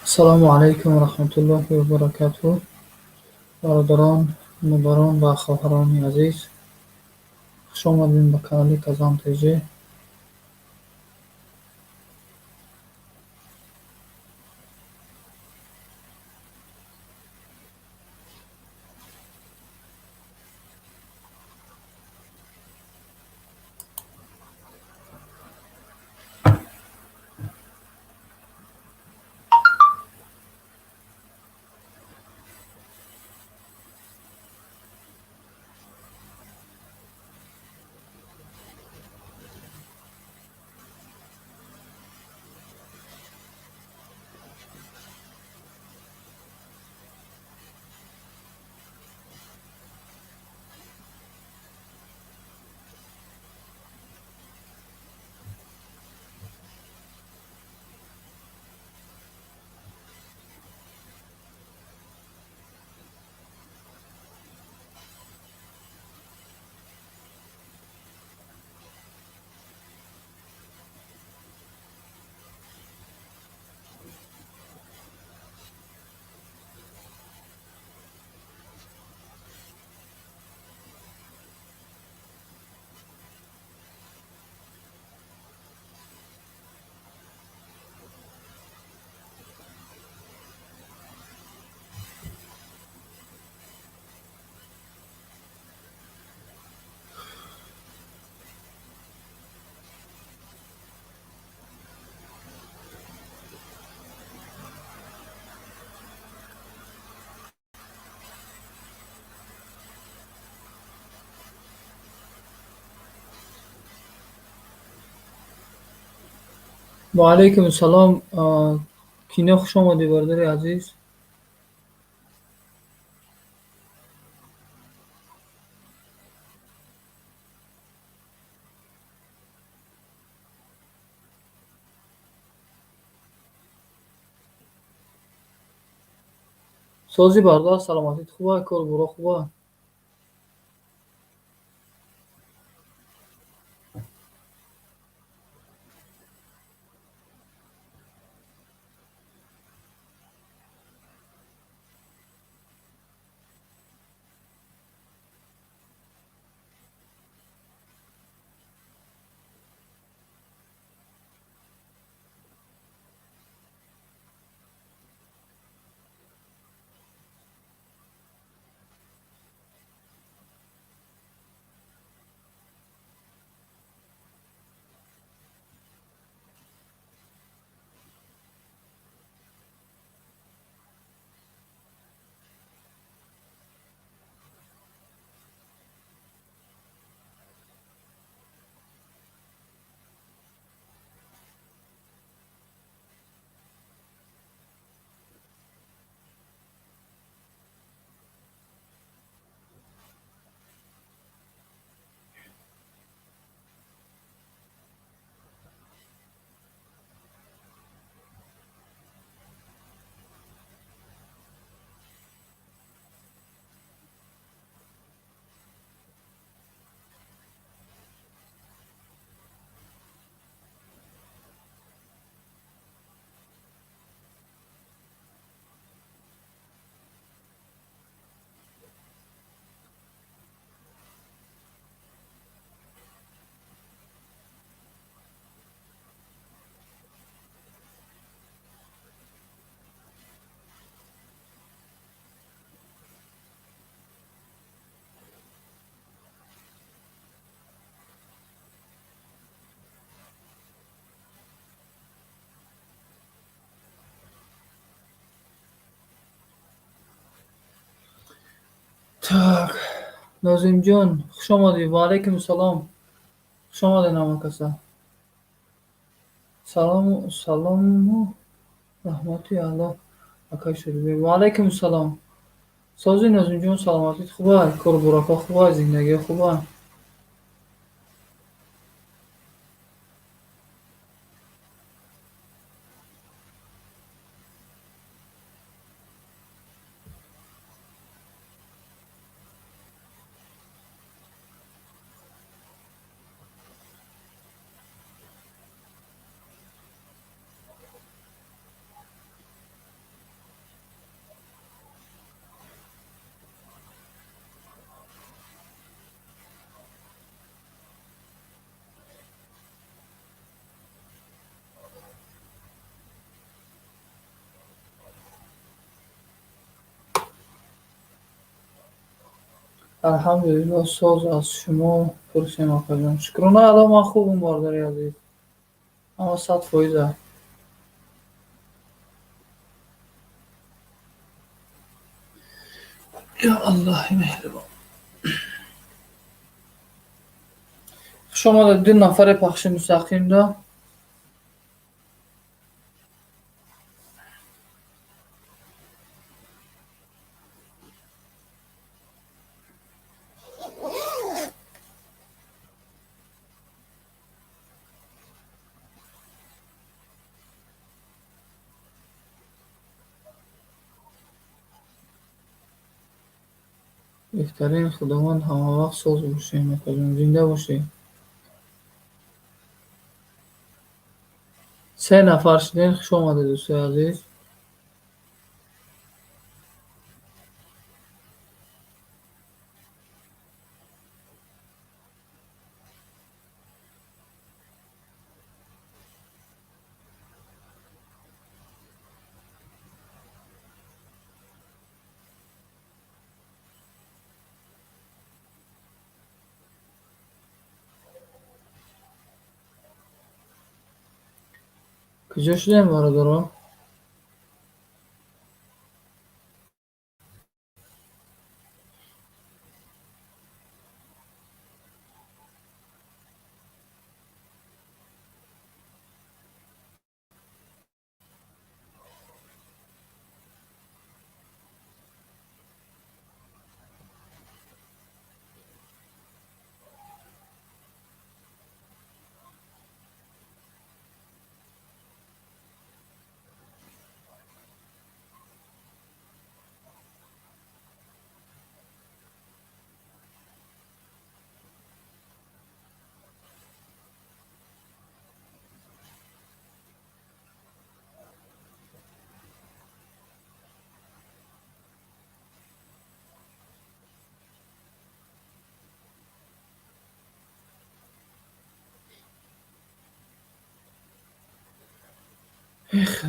Ассалому алайкум ва раҳматуллоҳи ва баракатуҳ. Бародарон, модарон ва хоҳарони азиз, хуш омадед ба канали Казан ТЖ. Ва алайкум ассалом. Кино, хуш омадӣ, бародари азиз. Созӣ, бародар, саломатит хуба, корборо хуба? Так, Нозимҷон, хуш омадӣ. Ва алайкум ассалом. Хуш омадед ҳамакаса. Салому салому раҳмати Аллоҳ, акай Шодибек. Ва алайкум ассалом. Созӣ, Нозимҷон, саломатит хуба, корборако хуба, зиндагиҳо хуба? Алҳамдулилло, соз, аз шумо пурсем, акаҷон. Шукрона Алло, ман хубам, бародари азиз. Ҳама 100%. Ё Аллоҳи меҳрибон. Хуш омадед, ду нафаре пахши мустақимда. Беҳтарин, Худованд ҳамавақт соз бошем, акаҷон, зинда бошед. Се нафар шудем, хуш омадед, дӯстои азиз. Куҷо шудем, бародаро? Эх.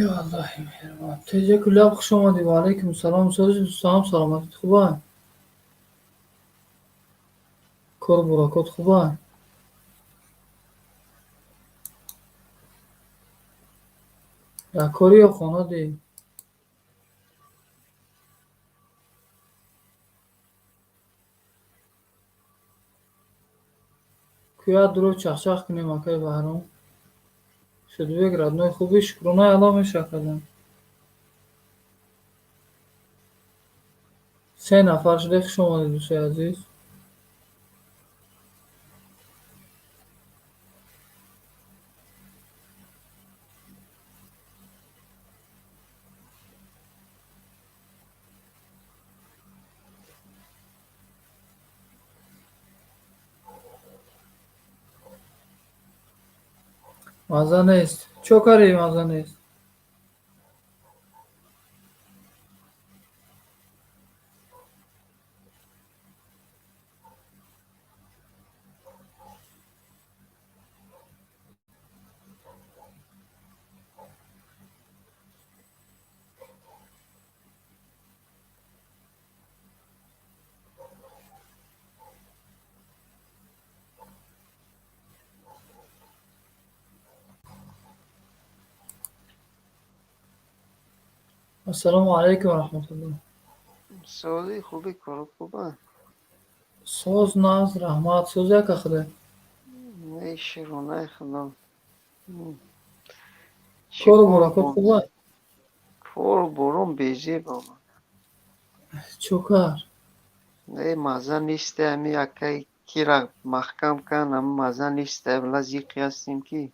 Ё Аллоҳи меҳрибон. Теҷа Куляб, хуш омадӣ. Ва алайкум салом. Сози, дӯстонам, саломатит хуба? Кору буракот хуба? Дар корӣ ё хона дӣ? Кӯяд дуро чахчах кунем, акай Баҳром. Шудбек родной, хубӣ? Шукронаи Аллоҳ мешакадам. Се нафар шуда, хуш омадед, дӯстои азиз. Мазза нест. Чо карди, мазза нест? Ассалому алайкум ва раҳматуллоҳ. Сози, хуби, корот хуба? Соз, нағз, раҳмат. Соз яка худо. Не, широнаи худо. Кору буракот хуба? Кору борон безеб омад. Чо кар? Не, маза несте, ами акай кира маҳкам кан, ами маза несте, бла зиқи ҳастем ки.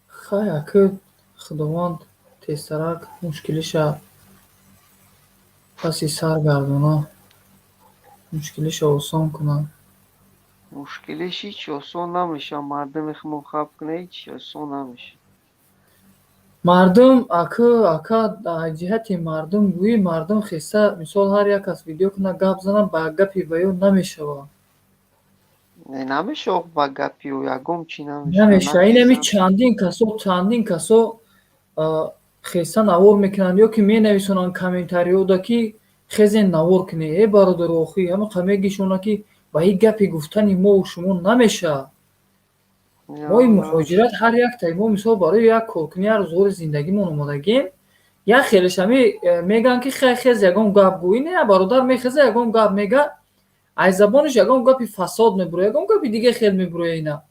Хай, ака, Худованд тезтарак мушкилиша паси сар гардона, мушкилиша осон кунад. Мушкилиш ҳеҷ осон намешавад, мардуми хумо хаб кунад, ҳеҷ осон намешавад. Мардум, ака, ака, дар ҷиҳати мардум гӯӣ, мардум хеста, мисол, ҳар як кас видео кунад, гап занад, ба гапи ба ё намешавад. Не, намешавад ба гапи ӯ, ягон чӣ намешавад. Намешавад. Ин ами чандин касо хеста навор мекунанд ё ки менависонанд комментариёда ки хезен навор кунед. Э, бародару, охи, ҳама мегишонад ки ба ин гапи гуфтани мову шумо намешавад. Мои муҳоҷират ҳар яктаи мо, мисол, барои як коркунӣ, ҳар рӯзгори зиндагимон омодагем. Як хелеш ами мегӯянд ки хай, хез, ягон гап гӯӣ. Не, бародар мехеза, ягон гап мега, аз забонаш ягон гапи фасод мебурояд, ягон гапи дига хел мебурояд, ина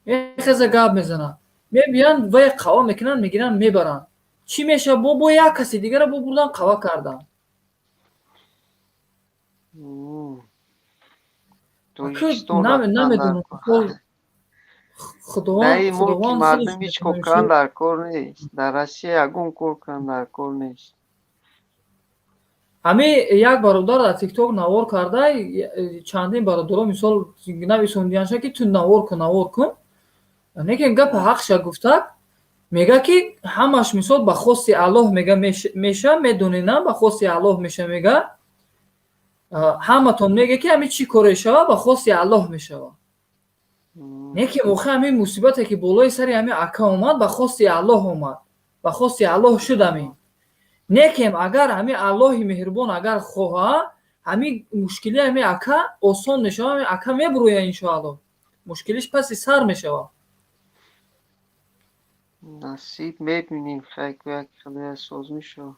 мехеза, гап мезанад, мебиёнд, вай қава мекунанд, мегиранд, мебаранд. Чӣ мешавад? Бо як каси дигарро бо бурдан, қава карданд. Намедонам. Дар ин мулки мардум ҳеҷ кор кардан дар кор нест. Дар Россия ягон кор кардан дар кор нест. Ҳами як бародар дар Тикток навор карда, чандин бародаро, мисол, нависондиянша ки ту навор кун, навор кун. Лекин гапи ҳақша гуфтак, мега ки ҳамаш, мисол, ба хости Аллоҳ, мега, меша, медонӣ, на, ба хости Аллоҳ меша, мега, ҳаматон мега ки ҳами чӣ коре шава, ба хости Аллоҳ мешава. Лекин охи ҳамин мусибате ки болои сари ҳамин ака омад, ба хости Аллоҳ омад, ба хости Аллоҳ шуд ҳамин. Лекин агар ҳамин Аллоҳи меҳрубон агар хоҳа, ҳамин мушкили ҳамин ака осон мешава, ҳамин ака мебурояд, иншоаллоҳ, мушкилиш паси сар мешавад. Насиб, мебинем, хай, як худоя соз мешавад.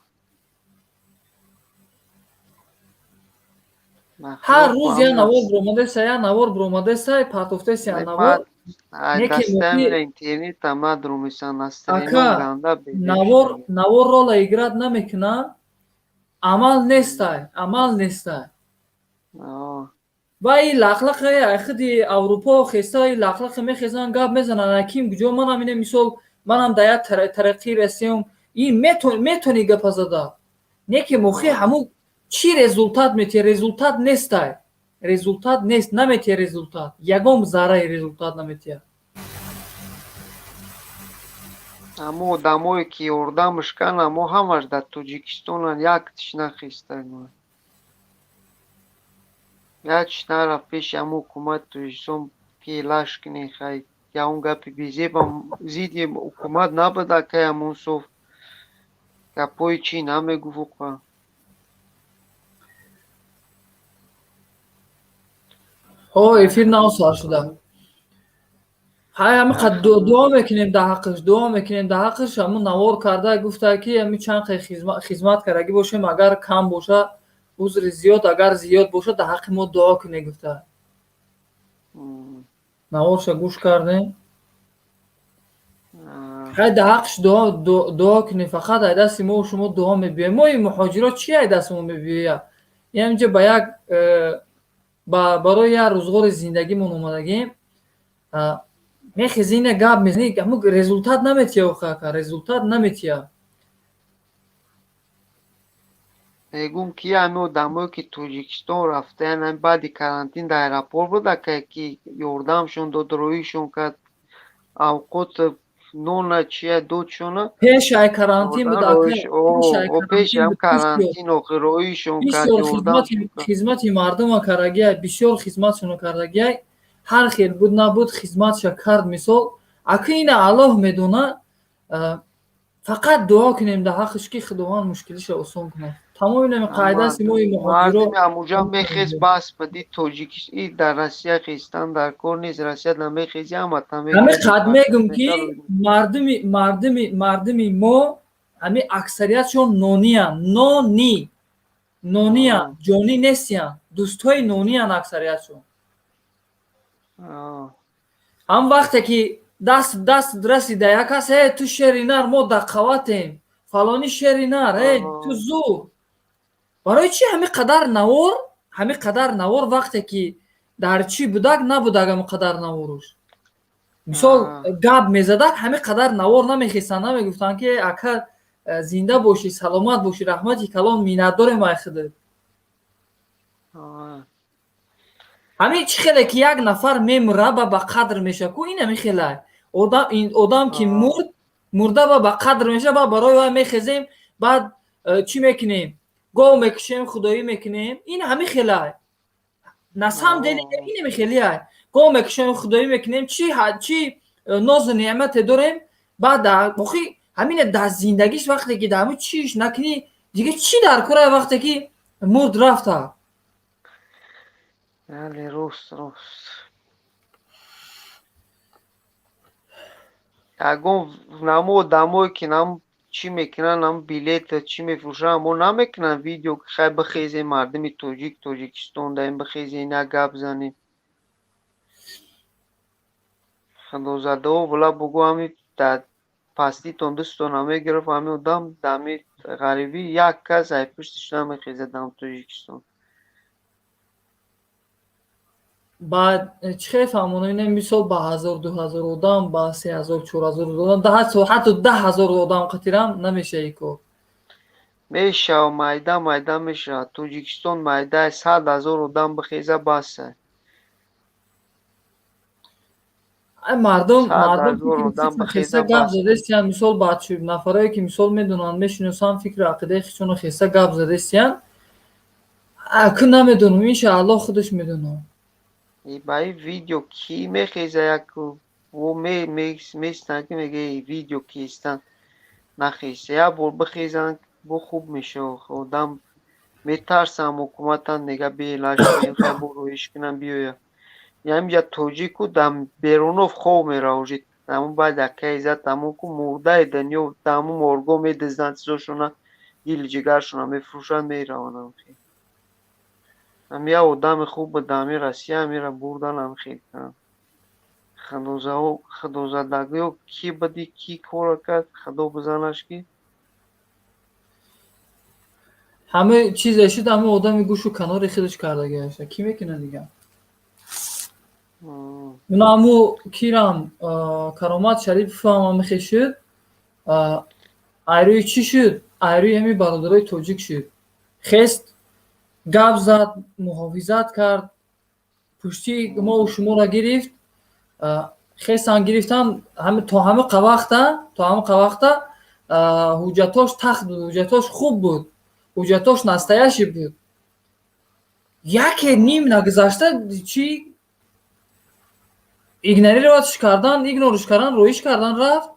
Ҳар рӯз як навор буромадаеса, як навор буромадаеса, партофтаеса як навор. Ака, навор роля играть намекунад, амал нестай, амал нестай. Ва и лақлақи худи Аврупо хеста, и лақлақи мехезанд, гап мезананд, аким куҷо, манам ине, мисол, манам дар як тараққӣ расиём, ин метони гапа зада, не ки мохи ҳамун чӣ результат метиҳад? Результат нестай, результат нест, наметиҳад результат, ягон зарраи результат наметиҳад. Амо одамое ки ёрдамш кан, амо ҳамаш дар Тоҷикистонанд, яктиш нахестаг, яктиш нарафт пеши ҳамо ҳукумати Тоҷикистон, ки лаш кунен, хай. Ягон гапи безебам зидди ҳукумат набуд, акай Амонсоф. Гапҳои чӣ намегуфт уқа. Ҳо, эфир нав сар шуда. Ҳай, ҳами қад дуо мекунем дар ҳаққаш, дуо мекунем дар ҳаққаш. Ҳамун навор карда гуфта, ки ҳами чанд қай хизмат кардагӣ бошем, агар кам боша, узри зиёд, агар зиёд боша, дар ҳаққи мо дуо кунед, гуфта. Наворша гӯш кардем. Ҳай, дар ҳаққаш дуо кунем, фақат ай дасти мо шумо дуо мебиёем. Мо муҳоҷирот чи ай дасти мо мебиёяд? Инҷа ба як барои як рӯзғори зиндагимон омадагем. Мехези, ина гап мезанӣ, ҳамун результат наметиҳа, охи ака, результат наметиҳа. Мегӯм, ки ҳами одамое, ки Тоҷикистон рафтаянд, ҳами баъди карантин дар аэропорт буд, акай, ки ёрдамшон дод, роҳишон кард, авқот, нона, чия додшона. Пеш ай карантин буд, ака. Пеш ам карантин, охи, роҳишон кард, ёрдамшон кард. Хизмати мардума кардагиай, бисёр хизматшона кардагиай. Ҳар хел буд набуд, хизматша кард. Мисол, ака, ина Аллоҳ медона. Фақат дуо кунем дар ҳаққаш, ки Худованд мушкилиша осон кунад. Тамоми инами қоидаси мои муҳоҷиро. Мардуми амуҷа мехез, бас бади Тоҷикис и дар Россия хестан дар кор нест. Россия намехези, ҳамата. Ҳами қад мегум, ки мардуми мо ҳами аксариятшон нониянд, нони нониянд, ҷонӣ нестиянд, дӯстҳои нониянд аксариятшон. Ҳам вақте ки даст расида як кас, э, ту шери нар, мо дар қаватем, фалонӣ шери нар, э, ту зур. Барои чӣ ҳами қадар навор, ҳами қадар навор, вақте ки дар чӣ будак набудак, ҳами қадар наворуш, мисол, гап мезадак, ҳами қадар навор намехестанд, намегуфтанд, ки ака, зинда бошӣ, саломат бошӣ, раҳмати калон, миннатдорем ай худат. Ҳамин чӣ хеле ки як нафар мемура, ба қадр мешава ку, ин ҳами хелай одам ки мурд, мурда ба қадр мешава, ба барои вай мехезем, баъд чӣ мекунем, гов мекушем, худоӣ мекунем. Ин ҳами хелай, на самом деле ин ҳами хелиай: гов мекушем, худоӣ мекунем, чӣ нозу неъмате дорем. Баъд охи ҳамине дар зиндагиш, вақте ки дар ҳами чиш накунӣ, дига чӣ дар кора, вақте ки мурд, рафта? Бале, рост, рост. Ягон намо одамое, ки нам чӣ мекунанд, нам билета чӣ мефурӯшанд, аммо намекунанд видео, ки хай, бихезем, мардуми тоҷик, Тоҷикистон даем, бихезем, як гап занем. Худозадао вала бугӯ, ҳами дар паститон дустона мегирифт, ҳами одам дами ғарибӣ як кас ай пуштиш намехезад дам Тоҷикистон. Баъд чӣ хеле фаҳмонам? Ина мисол, ба 1000, 2000 одам, ба 3000, 4000 одам, ҳатто 10 000 одам қатирам намешава ин кор. Мешава, майда майда мешавад. Тоҷикистон майда, 100 000 одам бихеза, баса. Ай, мардум хеса гап задестиянд. Мисол, бачи нафарое, ки мисол медонанд, мешиносанд, фикру ақидаи худшонро хеса гап задестиянд. Аку намедонам, инша Аллоҳ худаш медонад. Ба ин видео кӣ мехеза? Як местанд, ки мега видео кистанд, нахеста. Як бор бихезанд, бо хуб мешава. Одам метарсам, ҳукуматан нега белаш хай бо роҳиш кунам, биёя. Ҳаминҷа тоҷику дар берунов хоб мерава уже. Ҳамун баъд акай зад, ҳамун ку мурдаи дунё, ҳамун морго медизданд чизошона, дили ҷигаршона мефурӯшанд, мераванд. Ҳами як одами хуб буд ҳами Россия, ҳамира бурдан, ҳами хел карданд. Худозадагиҳо кӣ буди, кӣ кора кард, худо бизанаш, ки. Ҳама чизе шуд, ҳама одами гӯшу канори худаш кардагиаша, кӣ мекунад дигар? Унаму кирам, Каромат Шариповам ҳамихе шуд. Айрӯи чӣ шуд? Айрӯи ҳами бародарои тоҷик шуд. Хест, гап зад, муҳофизат кард, пуштии мову шуморо гирифт. Хестан, гирифтан, то ҳами қавақта ҳуҷҷатош тахт буд, ҳуҷҷатош хуб буд, ҳуҷҷатош настоящий буд. Яке ним нагузашта чӣ. Игнорировать кардан, игнор ш кардан, роиш кардан, рафт.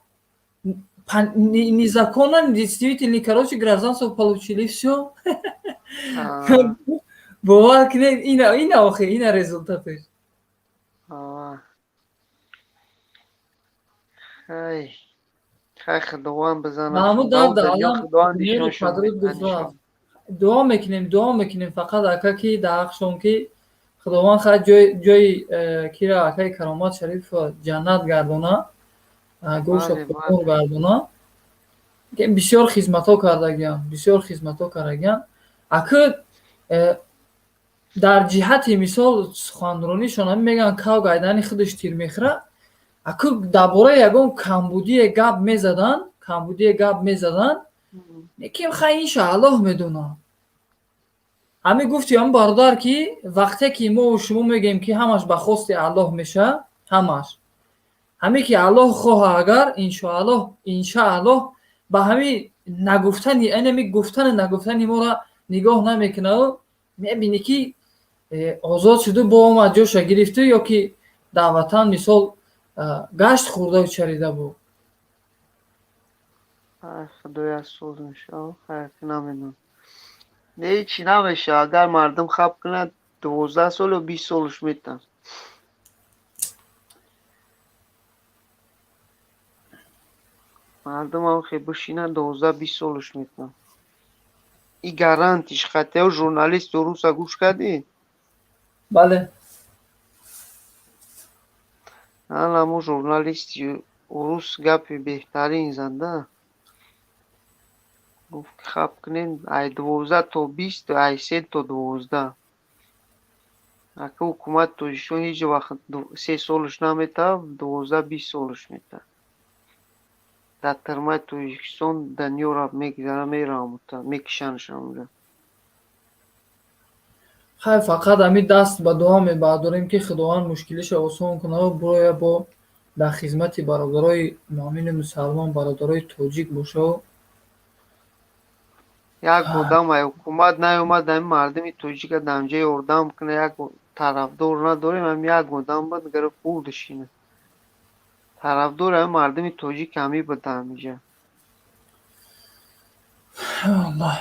Незаконно, действительно, короче, гражданство получили, всё. Бовар кунед, ина охи, ина результат аш. Хай хай, Худованд бизанад. Маҳмуд дар дуо мекунем, дуо мекунем фақат, ака, ки дар ҳақшон, ки Худованд хай ҷои кира, акаи Каромат Шарифова, ҷаннат гардона, гӯша пур гардона. Бисёр хизматҳо кардагиям, бисёр хизматҳо кардагиям. Ака, дар ҷиҳати мисол суханронишон мегӯянд, кав гайдани худаш тир мехӯрад. Аку дар бораи ягон камбудие гап мезадан, камбудие гап мезадан, лекин хай, иншааллоҳ, медонам. Ҳамин гуфти ҳамн бародар, ки вақте ки мо шумо мегӯем, ки ҳамаш ба хости Аллоҳ мешавад, ҳамаш ҳаме ки Аллоҳ хоҳа, агар иншоаллоҳ, иншааллоҳ, ба ҳамин нагуфтани, инами гуфтани нагуфтани моро нигоҳ намекунаву мебинӣ, ки озод шуду, бо омад, ҷоша гирифту, ё ки дар ватан мисол гашт хӯрдаю чарида буд. Худоя соз мешавад, хайр, намедонам. Не, ҳечи намешавад. Агар мардум хаб кунад, 12 сол ё 20 солаш метавад. Мардум ҳам хе бишинад, 12-20 солаш метавад. И гарантиш хатео. Журналисти руса гӯш кардӣ? Бале. Ҳанамо журналисти урус гапи беҳтарин зада. Гуфт, ки хаб кунем, ай 12 то 20, ай 3 то 12. Ака, ҳукумати Тоҷикистон ҳеҷ вақт 3 солаш наметавад, 12-20 солаш метавад. Дар тюрьма и Тоҷикистон дунёро мегузара, меравам, мекушандш ҳамонҷо. Хай, фақат ҳамин даст ба дуо мебардорем, ки Худованд мушкилиша осон кунаву бироя, бо дар хизмати бародарои муъмину мусалмон, бародарои тоҷик бошаву. Як одам ай ҳукумат наёмад, ҳамин мардуми тоҷика дар ҳамҷа ёрдам кунад, як тарафдор надорем. Ҳамин як одам буд, гирифт, бурдаш ина. Тарафдори ҳамин мардуми тоҷик ҳамин буд дар ҳаминҷа. Аллоҳ.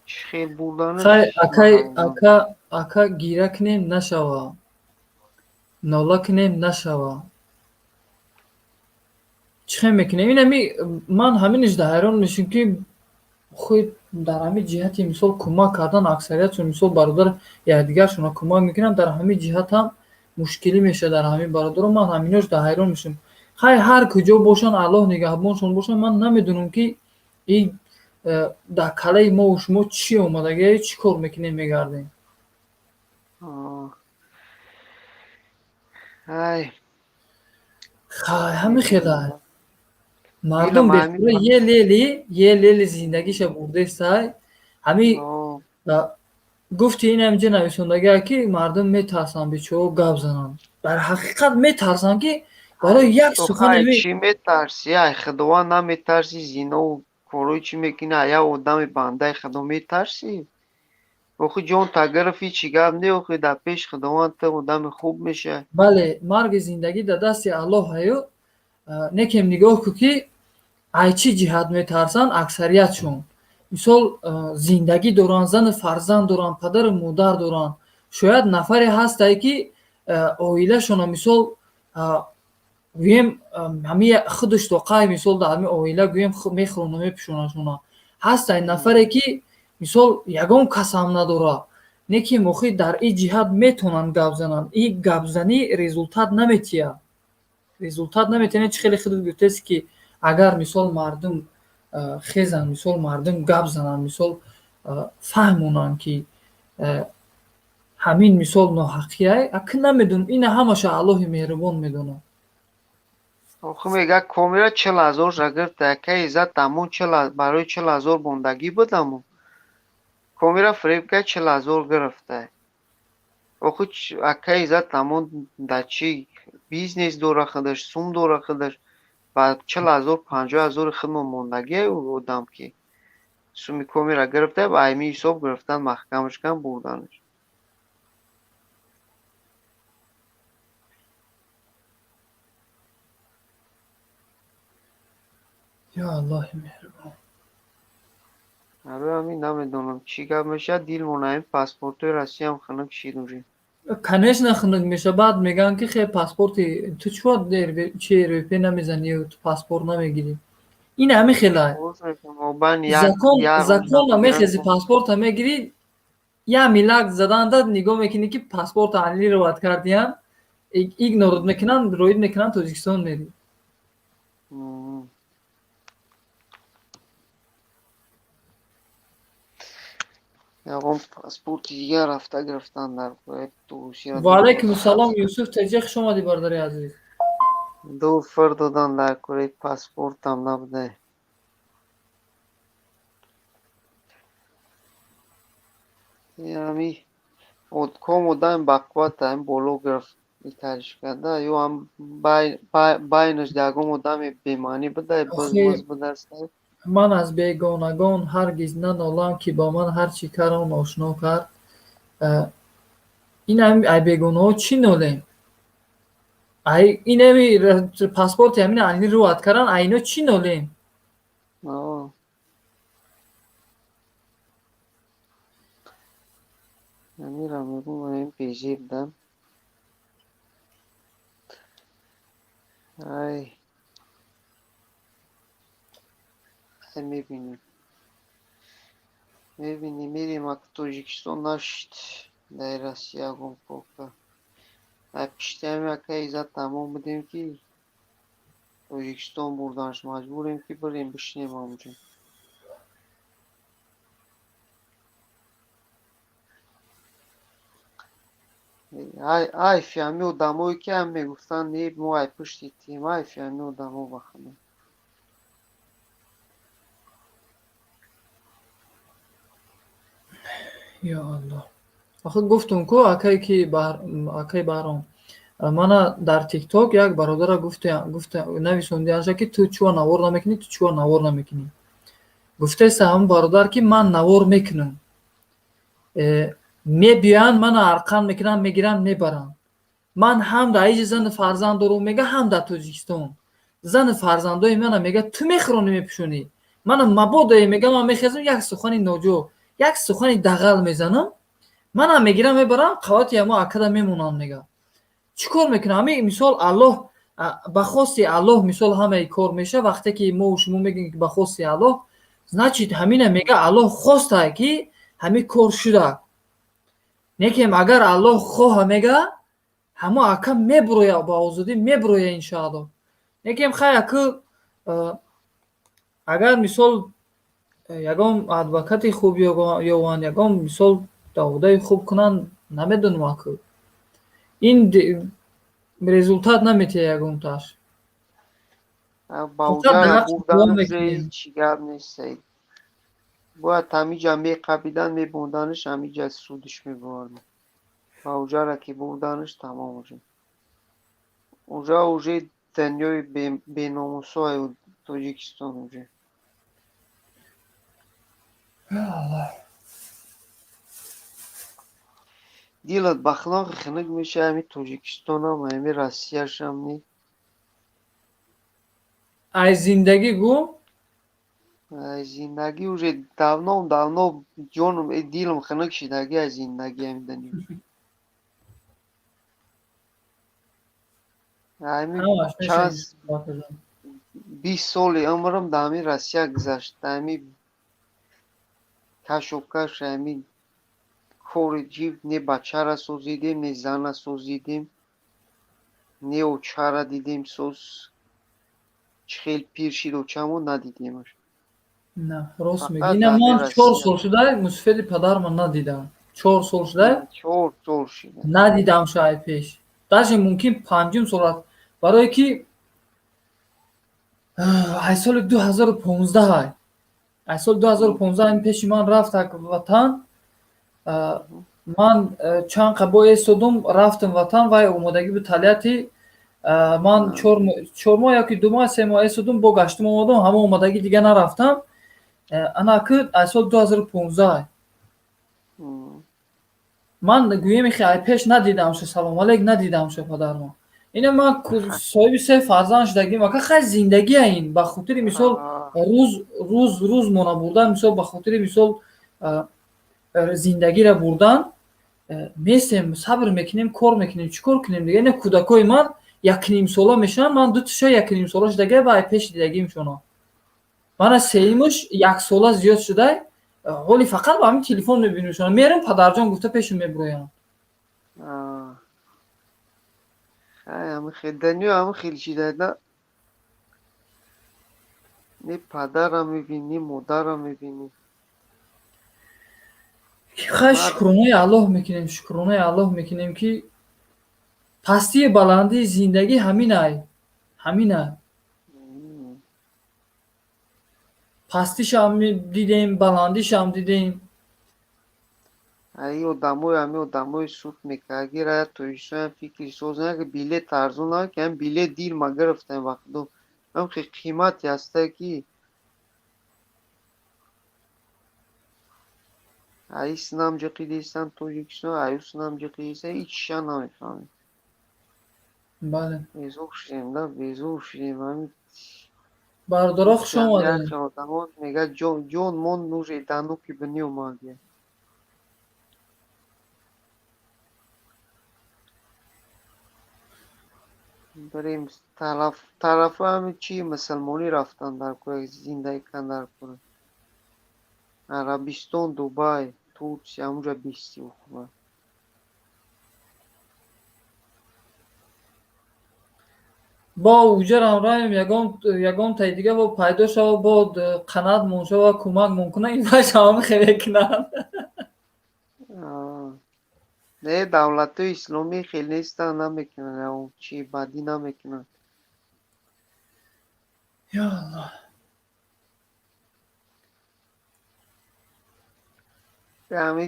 Чӣ хел бурданаш. Хай, акай, ака, ака, гира кунем нашава, нола кунем нашава, чӣ хел мекунем? Инами ман ҳаминаш да ҳайрон мешем, ки худ дар ҳамин ҷиҳати мисол кӯмак кардан, аксариятшон мисол бародар якдигаршонро кӯмак мекунанд, дар ҳамин ҷиҳат ҳам мушкилӣ мешавад дар ҳамин бародаро. Ман ҳаминош да ҳайрон мешавам. Хай, ҳар куҷо бошанд, Аллоҳ нигаҳбоншон бошад. Ман намедонам, ки ин дар калаи мову шумо чӣ омадагӣ, чӣ кор мекунем, мегардем. Ай. Хай, ҳамин хела мардум бехура еле-еле, еле-еле зиндагиша бурдестай. Ҳамин гуфти ин ҳаминҷа нависондагие, ки мардум метарсанд бечора гап зананд. Дар ҳақиқат метарсанд, ки барои як сухан. Чӣ метарсӣ? Ай Худованд наметарсӣ, зинову корҳои чӣ мекунӣ, ай як одами бандаи Худо метарсӣ? Охи, ҷон тагирифт, ҳичи гап не, охи, дар пеши Худованд ту одами хуб мешавӣ. Бале, марги зиндагӣ дар дасти Аллоҳ аю. Некем нигоҳ кун, ки ай чӣ ҷиҳат метарсанд аксариятшон. Мисол, зиндагӣ доранд, зану фарзанд доранд, падару модар доранд. Шояд нафаре ҳастае, ки оилашона мисол гӯем, ҳамин худаш тоқай мисол дар ҳамин оила гӯем мехӯрону мепӯшонашона. Ҳастай нафаре, ки мисол ягон касам надорад, не ки охи дар ин ҷиҳат метавонанд гап зананд. Ин гапзанӣ результат наметиҳад, результат наметиҳад. Чӣ хеле худат гуфтаест, ки агар мисол мардум хезанд, мисол мардум гап зананд, мисол фаҳмонанд, ки ҳамин мисол ноҳаққия. Аки намедонам, ина ҳамаша Аллоҳи меҳрубон медонад. Охи, мега, комира 40 0 шагирд якаи зад, амон барои 40 0 бондагӣ буд, амон комира фиреб кард, 40 0 гирифта. Охи, акаи зад, амон дар чӣ бизнес дора худаш, сум дора худаш, ба 40 0, 50 0-и худмон мондагие одам, ки суми комира гирифта, ба ҳамин ҳисоб гирифтан, маҳкамаш кан, бурданаш. Ё Аллоҳи меҳрубон. Барои ҳамин намедонам чӣ гап мешавад, дилмон ҳамин паспортҳои Россиям хунук шид уже. Конечно, хунук мешавад. Баъд мегӯянд, ки хе, паспорти ту чӣ чи РВП намезанӣ, ту паспорт намегирӣ. Ин ҳамин хелай. Закон закона мехези, паспорта мегирӣ, я миллат заданда нигоҳ мекунӣ, ки паспорта аннулировать кардиян, игнор мекунанд, роид мекунанд, Тоҷикистон мерӣ. Ягон паспорти дигар рафта гирифтан дар Ва алайкум ассалом, Юсуф Теҷе, хуш омадӣ, бародари азиз. Ду фир додан дар кори паспортам набуда. Ами ком одами бақувват ҳам боло гирифт, итариш карда, ё ҳам байнаш ягон одами бемаънӣ буда, бизмиз будаст. Ман аз бегонагон ҳаргиз нанолам, ки ба ман ҳар чӣ карон ошно кард. Ин ай бегонаҳо чӣ нолем? Ай инами паспорти ҳамин аннулировать кардан, ай ино чӣ нолем? Амира мегӯм, ин безеб да. Ай ай, мебинем. Мебинем, мерем, ак Тоҷикистон нашид, дар Россия ягон кока. Ай пишти ҳами акаи Иззат тамом будем, ки Тоҷикистон бурданш, маҷбурем, ки бирем бишинем ҳамонҷо. Айфи ҳами одамое, ки ҳам мегуфтанд, не, мо ай пушти тем, айфи ҳами одамо ба худо. Ё Аллоҳ. Охир гуфтум ку, акае ки акаи Баҳром, мана дар ТикТок як бародара гуфта нависондианша, ки ту чӯа навор намекунӣ, ту чӯа навор намекунӣ. Гуфтеса ҳамн бародар, ки ман навор мекунам. Мебиёянд, мана арқан мекунанд, мегиранд, мебаранд. Ман ҳам дар иҷи зану фарзанд дорум, мега, ҳам дар Тоҷикистон. Зану фарзандои мана, мега, ту мехӯронӣ, мепӯшонӣ. Мана мабодое, мега, ман мехезам, як сухани ноҷо, як сухани дағал мезанам, манам мегирам, мебарам, қавати ҳамо акада мемонам, мега. Чӣ кор мекунам? Ҳамин мисол, Аллоҳ ба хости Аллоҳ, мисол, ҳамаи кор меша. Вақте ки мо шумо мегӯем, ки ба хости Аллоҳ, значит, ҳамина, мега, Аллоҳ хостае, ки ҳамин кор шуда. Некем агар Аллоҳ хоҳа, мега, ҳамо ака мебуроя, ба озодӣ мебуроя, иншоаллоҳ. Некем хай, аку агар мисол ягон адвокати хуб ёванд, ягон мисол даводаи хуб кунанд, намедонам, аку ин результат наметиҳад ягонташ. Ба уҷара бурдан ҳеҷ гап нест, Саид. Бояд ҳамиҷа меқабидан, мебурданаш, ҳамиҷа судиш мебурданд. Ба уҷара ки бурданаш, тамом уже. Уже уже дунёи беномусои Тоҷикистон уже. Аллоҳ. Дилат ба худо хунук мешавад, ҳами Тоҷикистонам, ҳами Россияшам не. Ай зиндагӣ гӯ. Ай зиндагӣ уже давно давно ҷоном, дилам хунук шидаги аз зиндагӣ ҳами дунё. Ҳами чанд 20 соли умрам дар ҳамин Россия гузашт, дар ҳами кашокаш, ҳамин кори ҷиб, не бачара созидем, не зана созидем, не очара дидем соз. Чӣ хел пир шид очамо, надидемаш. На, рост мегӯӣ. Ина ман 4 сол шуда мусофири падарма надидам. 4 сол шуда. 4 сол шуда. Надидам шай пеш. Даже мумкин панҷум сол, барое ки ай соли 2015, ай соли 2015 ин пеши ман рафт ватан. Ман чанд қабо эстодум, рафтам ватан, вай омодагӣ буд Тольятти. Ман 4 моҳ ёки 2 моҳ, 3 моҳ эстодум, бо гаштум омадам, ҳама омодагӣ, дига нарафтам. Ана ки ай соли 2015 ман гӯем, ай пеш надидамша, салом алейк, надидамша падарма. Ина ман соҳиби се фарзанд шудагим, ака, хай, зиндагия ин. Ба хотири мисол рӯз рӯз рӯз мона бурдан, мисол, ба хотири мисол зиндагиро бурдан месем, сабр мекунем, кор мекунем, чӣ кор кунем дига? Ина кӯдакои ман якнимсола мешаванд, ман дуташа якнимсола шудага ва пеши дидагимшона. Мана сеюмаш яксола зиёд шудай, ҳоли фақат ба ҳамин телефон мебинемшона. Мерем, падарҷон гуфта пешум мебуроянд. Дунё ҳамин хел шида, не падарро мебинӣ, не модарро мебинӣ. Хай, шукронаи Аллоҳ мекунем, шукронаи Аллоҳ мекунем, ки пастии баландии зиндагӣ ҳаминай, ҳаминай. Пастишам дидем, баландишам дидем. Аи одамои, ҳами одамои суд мекард, гира тоҷикистон фикри соз, ки билет арзон, ки ҳам билет дир ма гирифтем, вақту ҳам қимате ҳаста, ки аи синам ҷиқидистан Тоҷикистон, аю синам ҷиқидистан, ҳечша намефаҳмем. Бале. Безор шудем да, безор шудем ҳами. Бародаро, хуш омадед. Одамо мегӯяд, ҷон мон нужи дануки бини омадия. Барем тараф тарафа, ҳами чи мусулмонӣ рафтан дар кор, зиндагӣ кардан дар кор. Арабистон, Дубай, Турсия, ҳамунҷа бисти хуб. Бо уҷарам раем, ягон тай дига бо пайдо шава, бо қанат мон шава, кӯмак мон куна, ин шавам хеле кунанд. Не, давлатҳои исломӣ хел нестанд, намекунанд, чи бадӣ намекунанд. Ё Аллоҳ. Ҳами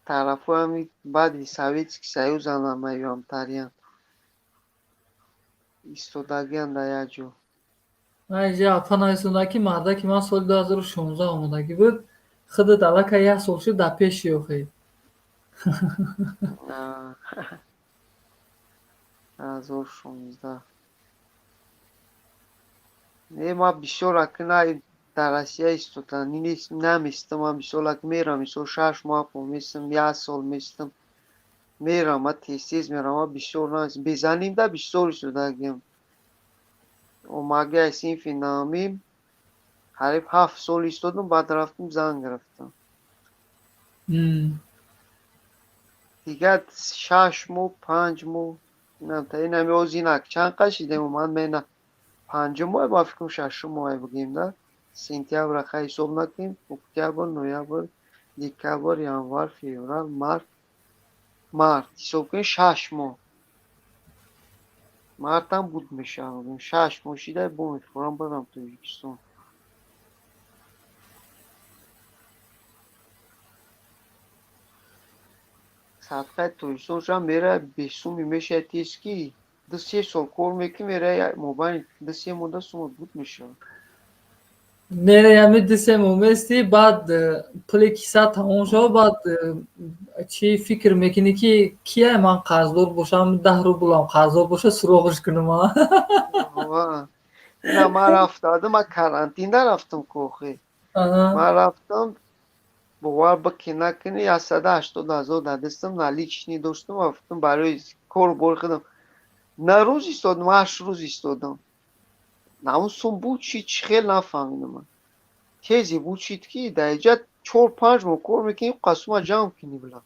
тарафҳои ҳами баъди Советский Союз ҳамаёамтариянд, истодагианд дар як ҷо. Апа нависонда, ки мардаки ман соли 2016 омодагӣ буд, худат аллакай як сол шуд дар пеши охи. 2016. Не, ман бисёр акна дар Россия истоданӣ наместам. Ман мисол ак мерам, мисол, 6 моҳ местам, як сол местам, мерам, ман тез тез мерам, ман бисёр безанимда бисёр истодагиам. Омагиаи синфи наҳумим қариб 7 сол истодам, баъд рафтам, зан гирифтам. Дигар 6 моҳ, 5 моҳ, инами оз инак чанд қа шидем, ман мена панҷум моҳ, ба фикрам, шашум моҳе бигем да, сентябрра хай ҳисоб накунем, октябр, ноябр, декабр, январ, феврал, март, март ҳисоб кунем, 6 моҳ, мартам буд мешавад, 6 моҳ шида, бо мефурам барам Тоҷикистон. Садқаи Тоҷикистон шам мера, бесуми мешавад тез, ки 2-3 сол кор мекунӣ, мера, мобайни 2-3 моҳда сумат буд мешавад. Мере, ҳами 2-3 моҳ мести, баъд пули киса тамом шава, баъд чӣ фикр мекунӣ, ки кия ман қарздор бошам, 10 рублам қарздор боша, суроғиш кунам. Ина ман рафтадам, ман карантинда рафтам кохи, ман рафтам, бовар бикӣ накунӣ, 180 000 дар дастам наличный доштам, рафтам барои кору бори худам. На рӯз истодам, 8 рӯз истодам. Наун сум буд чи, чӣ хел нафаҳмидам, ман тезе буд шид, ки дар инҷа 4-5 моҳ кор мекунӣ, қасума ҷамъ кунӣ, била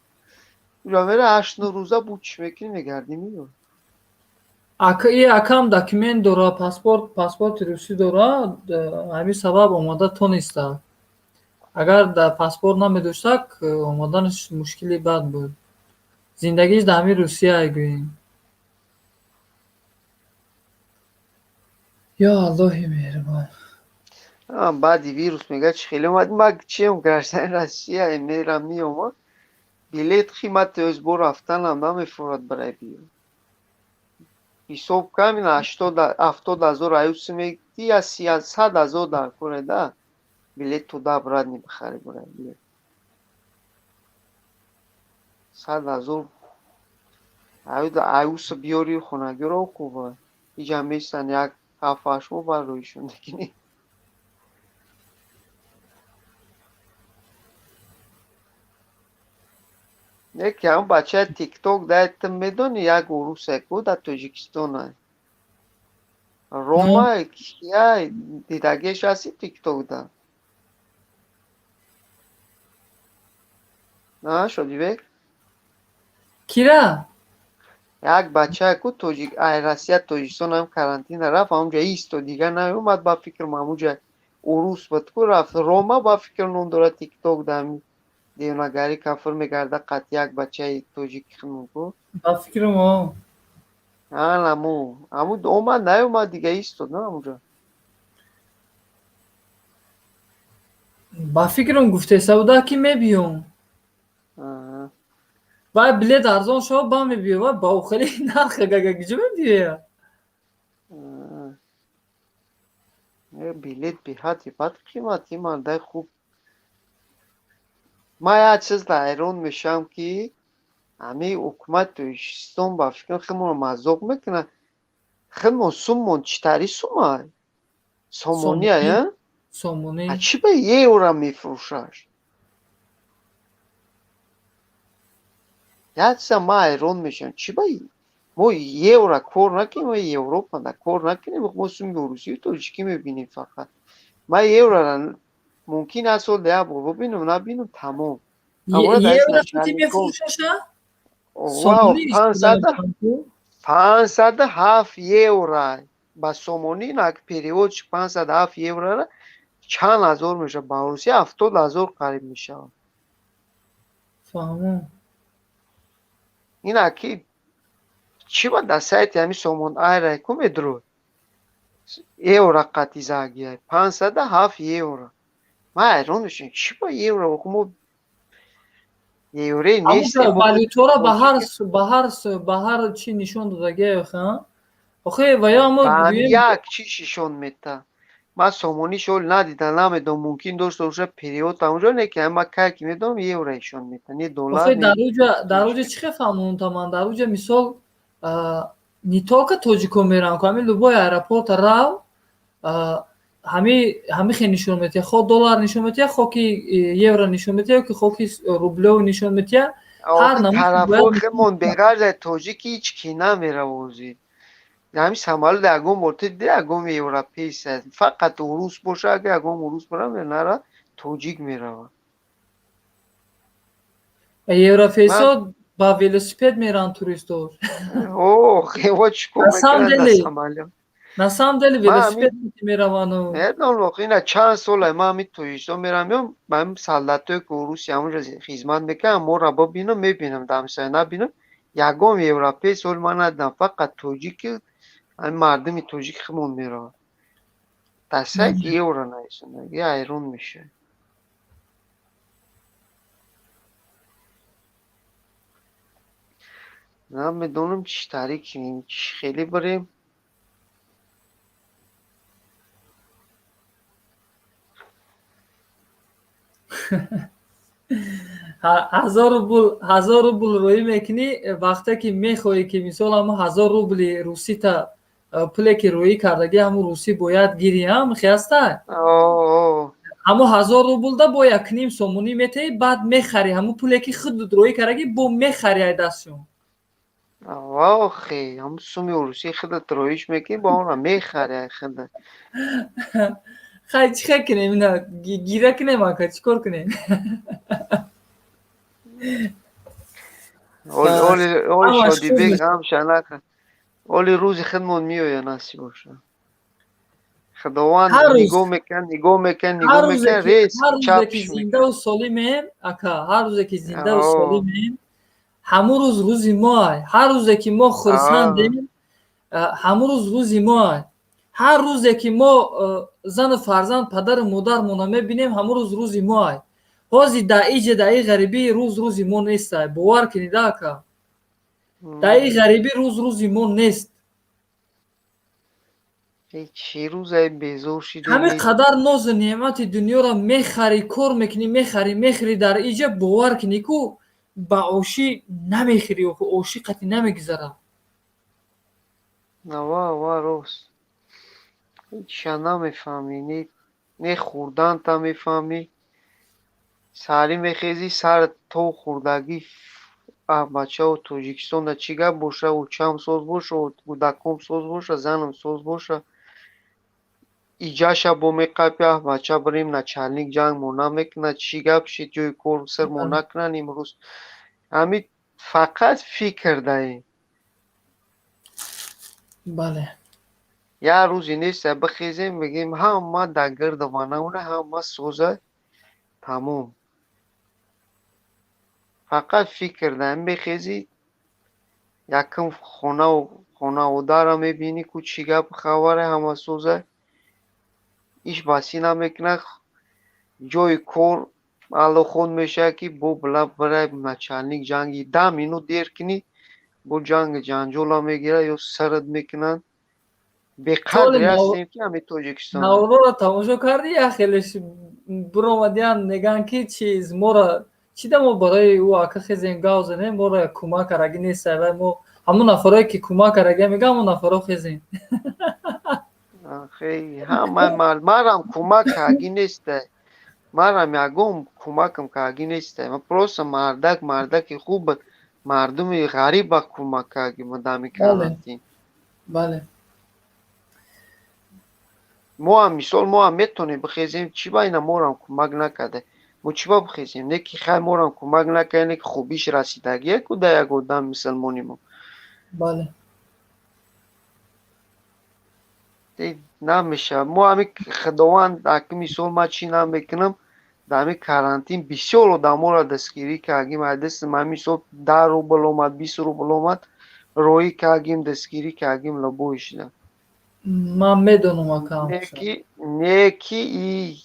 уҷа мера, 8-9 рӯза буд чӣ мекунӣ, мегардӣ, меёй. И акам документ дора, паспорт, паспорти русӣ дора, ҳамин сабаб омода тониста. Агар дар паспорт намедоштак, омаданаш мушкили бад буд. Зиндагиш дар ҳамин Русия гӯем. Ё Аллоҳи меҳрибон. Баъди вирус мега, чи хеле омад, ма чием, гражданин Россия мерам, меомад, билет қимати ӯзбо рафтанам намефурад, барай биё. Ҳисоб кам, ин 80, 70 ҳазор аюси мегти, я 100 000 дар коре да билет туда обратно бихари, барай биё 100 000. Аюса биёри хонагиро хуба. Иҷа местан як 7-8 моҳ баъд роҳишон мекунӣ. Яке ҳам бачаи тикток дай ту медонӣ як урусае ку дар Тоҷикистона. Рома кия дидагиаш ҳасти тиктокда? На, Шодибек? Кира? Як бачае ку тоҷик ай Россия Тоҷикистон ҳам карантина рафт, ҳамунҷа истод, дигар наомад, ба фикрам ҳамунҷа урус буд ку рафт. Рома ба фикр ном дорад тикток да ҳамин девонагарӣ кафр мегарда қат як бачаи тоҷики худмон ку. Ба фикрам о. Ҳаму ҳаму омад наомад дига истод на ҳамунҷа. Ба фикрам гуфтеса буда ки мебиём. Вай билет арзон шава ба мебиё, вай ба охири нарх гага куҷо мебиёя? Билет беҳад бад қимат, ин мардаи хуб. Ман як чиз ҳайрон мешавам ки ҳамин ҳукумати Тоҷикистон ба фикрам худмонро мазоқ мекунад. Худмон суммон чӣ тари сумай? Сомония, я? Сомонӣ. А чӣ ба евро мефурӯшаш? Як чиза ман ҳайрон мешавам. Чӣ ба мо евро кор накунем, мо Европада кор накунем, мо суми русию тоҷикӣ мебинем фақат. Ман еврора мумкин аст сол як бор бибинам, набинам, тамом. Евро чӣ мефурӯшаша? 507 евро ба сомонӣ нак перевод 507 еврора чанд ҳазор мешавад? Ба Русия 70 ҳазор қариб мешавад. Фаҳмом. Ина ки чӣ ба дар сайти ҳамин Сомон Айра ку медурод? Евро қати загия 507 евро. Ман ҳайрон мешавам, чӣ ба евро? Мо евре нест. Валютаро ба ҳар чӣ нишон додагия ха? Охе ва ё мо як чӣ нишон мета. Ман сомонӣ шол надидам, намедонам, мумкин дошта бошад перевод ҳамонҷо, не ки ман кай ки медонам евро нишон мета, не доллар. Охе дар уҷа чӣ хел фаҳмонам ман? Дар уҷа мисол не только тоҷико мераванд, ҳамин любой аэропорт рав ҳами хел нишон метиҳад, хо доллар нишон метиҳад, хо ки евро нишон метиҳад, ё ки хо ки рублёв нишон метиҳад. Ҳар тарафҳои худмон беғарз аз тоҷики ҳеҷ ки намеравад ҳозир. Ҳамин самолёт ягон бор ту диди ягон европейс аст, фақат урус бошад, агар ягон урус бара нара тоҷик меравад. Европейсо ба велосипед мераванд туристҳо. Ох, эво чӣ кор мекунанд дар самолёт? На самом деле велосипед мераванд. Медонам, ина чанд соле ман ҳамин Тоҷикистон меравам, меом, ба ҳамин солдатое ки Русия ҳамонҷо хизмат мекунанд, моро бибинам, мебинам, дар ҳамсоя набинам, ягон европейс ҳол ман надидам, фақат тоҷики ҳамин мардуми тоҷики худмон меравад. Дар сайти евро нависонда, ҳайрон мешавӣ. Намедонам чӣ тари кунем, чӣ хеле барем. Ҳазор рубл рӯӣ мекунӣ, вақте ки мехоҳӣ ки мисол ҳамун 1000 рубли русита пуле ки рӯӣ кардагӣ ҳамун русӣ бояд гирӣ, ҳам хеаста? Ҳамун 1000 рублда бо 1.5 сомонӣ метаҳӣ, баъд мехарӣ ҳамун пуле ки худат рӯӣ кардагӣ, бо мехарӣ ай дастшон. Охе, ҳамун суми русӣ худат роиш мекунӣ, бо онро мехарӣ ай худат. Хай чӣ хел кунем ина? Гира кунем ака, чӣ кор кунем? Оли Шодибек ғамша накард. Оли рӯзи худмон меояд насиб бошад. Худованд нигоҳ мекунад, нигоҳ мекунад, нигоҳ мекунад, рез ҳар рӯзе ки чапш зиндаву мекунад. солимем, ака, ҳар рӯзе ки зиндаву солимем, ҳамун рӯз рӯзи мо ай. Ҳар рӯзе ки мо хурсандем, ҳамун рӯз рӯзи мо ай. Ҳар рӯзе ки мо зану фарзанд, падару модармонро мебинем, ҳамун рӯз рӯзи мо ай. Ҳозир дар иҷа, дар ин ғарибӣ рӯз рӯзи мо нест ай. Бовар кунед, ака. Дар ин ғарибӣ рӯз рӯзи мо нест. Чӣ рӯзае безор шидем. Ҳамин қадар нозу неъмати дунёро мехарӣ, кор мекунӣ, мехарӣ, мехӯрӣ дар иҷа, бовар кунӣ ку Ба ошӣ намехӯрӣ, ошӣ қатъи намегузара. Ава, ава, рост. Ҳечша намефаҳмӣ, не хӯрданта мефаҳмӣ. Саҳарӣ мехезӣ, сарат то хӯрдагӣ. А бачао, Тоҷикистонда чӣ гап боша, учам соз боша, кӯдаком соз боша, занам соз боша. Иҷаша бо меқапи, аҳ бача, бирем, начальник ҷанг мо намекунад, чӣ гап шид, ҷои кор сир мо накунанд имрӯз. Ҳамин фақат фикр даем. Бале. Як рӯзе нест, бихезем, бигем, ҳама дар гирду ванауна ҳама соза, тамом. Фақат фикр даем. Мехезӣ, якум хонау хонаводаро мебинӣ, ку чӣ гап хабаре, ҳама соза. Иш басӣ намекунад, ҷои кор аллохон мешавад, ки бо била бирай, начальник ҷанги, 10 минут дер кунӣ, бо ҷанги ҷанҷола мегирад ё сарат мекунанд. Беқадре ҳастем, ки ҳамин Тоҷикистон. Навроро тамошо кардӣ? Як хелеш биромадиян, мегӯянд, ки чиз моро чида, мо барои ӯ ака хезем, гав занем, моро кӯмак карагӣ нест. Вай мо ҳамон нафарое ки кӯмак карагия, мегӯям, ҳамон нафаро хезем. Марам кӯмак карагӣ неста, марам ягон кӯмакам карагӣ неста. Ман просто мардак, мардаки хуб, мардуми ғариба кӯмак карагӣ ма дами карантин. Бале. Мо ҳам, мисол, мо ҳам метавонем бихезем, чӣ ба ина морам кӯмак накарда, мо чӣ ба бихезем? Не ки хай, морам кӯмак накарда, не ки хубиш расидагие ку да як одам мусулмони мо. Бале. Намешавад. Мо ҳамин Худованд аки, мисол, ман чӣ намекунам, дар ҳамин карантин бисёр одаморо дастгирӣ кардем. Аз дасти ман, мисол, 10 рубл омад, 20 рубл омад, роҳӣ кардем, дастгирӣ кардем лабои шуда. Ман медонам, ака. Не ки и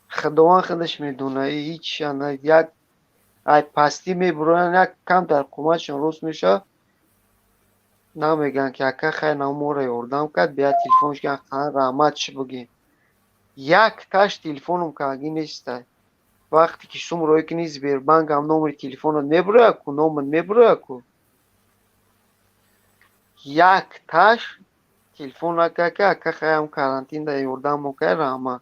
Худованд худаш медонад, ҳеч як ай пастӣ мебуроянд, як камтар қувватшон рост мешавад, намегӯянд, ки ака, хай, на моро ёрдам кард, бия телефонш кан, раҳмат чӣ бигем. Якташ телефоном кардагӣ неста. Вақте ки сум роҳӣ кунӣ, Сбербанк ҳам номери телефонат мебурояд ку, номат мебурояд ку. Якташ телефон накард, ки ака, хай, ҳам карантинда ёрдам мо кард, раҳмат.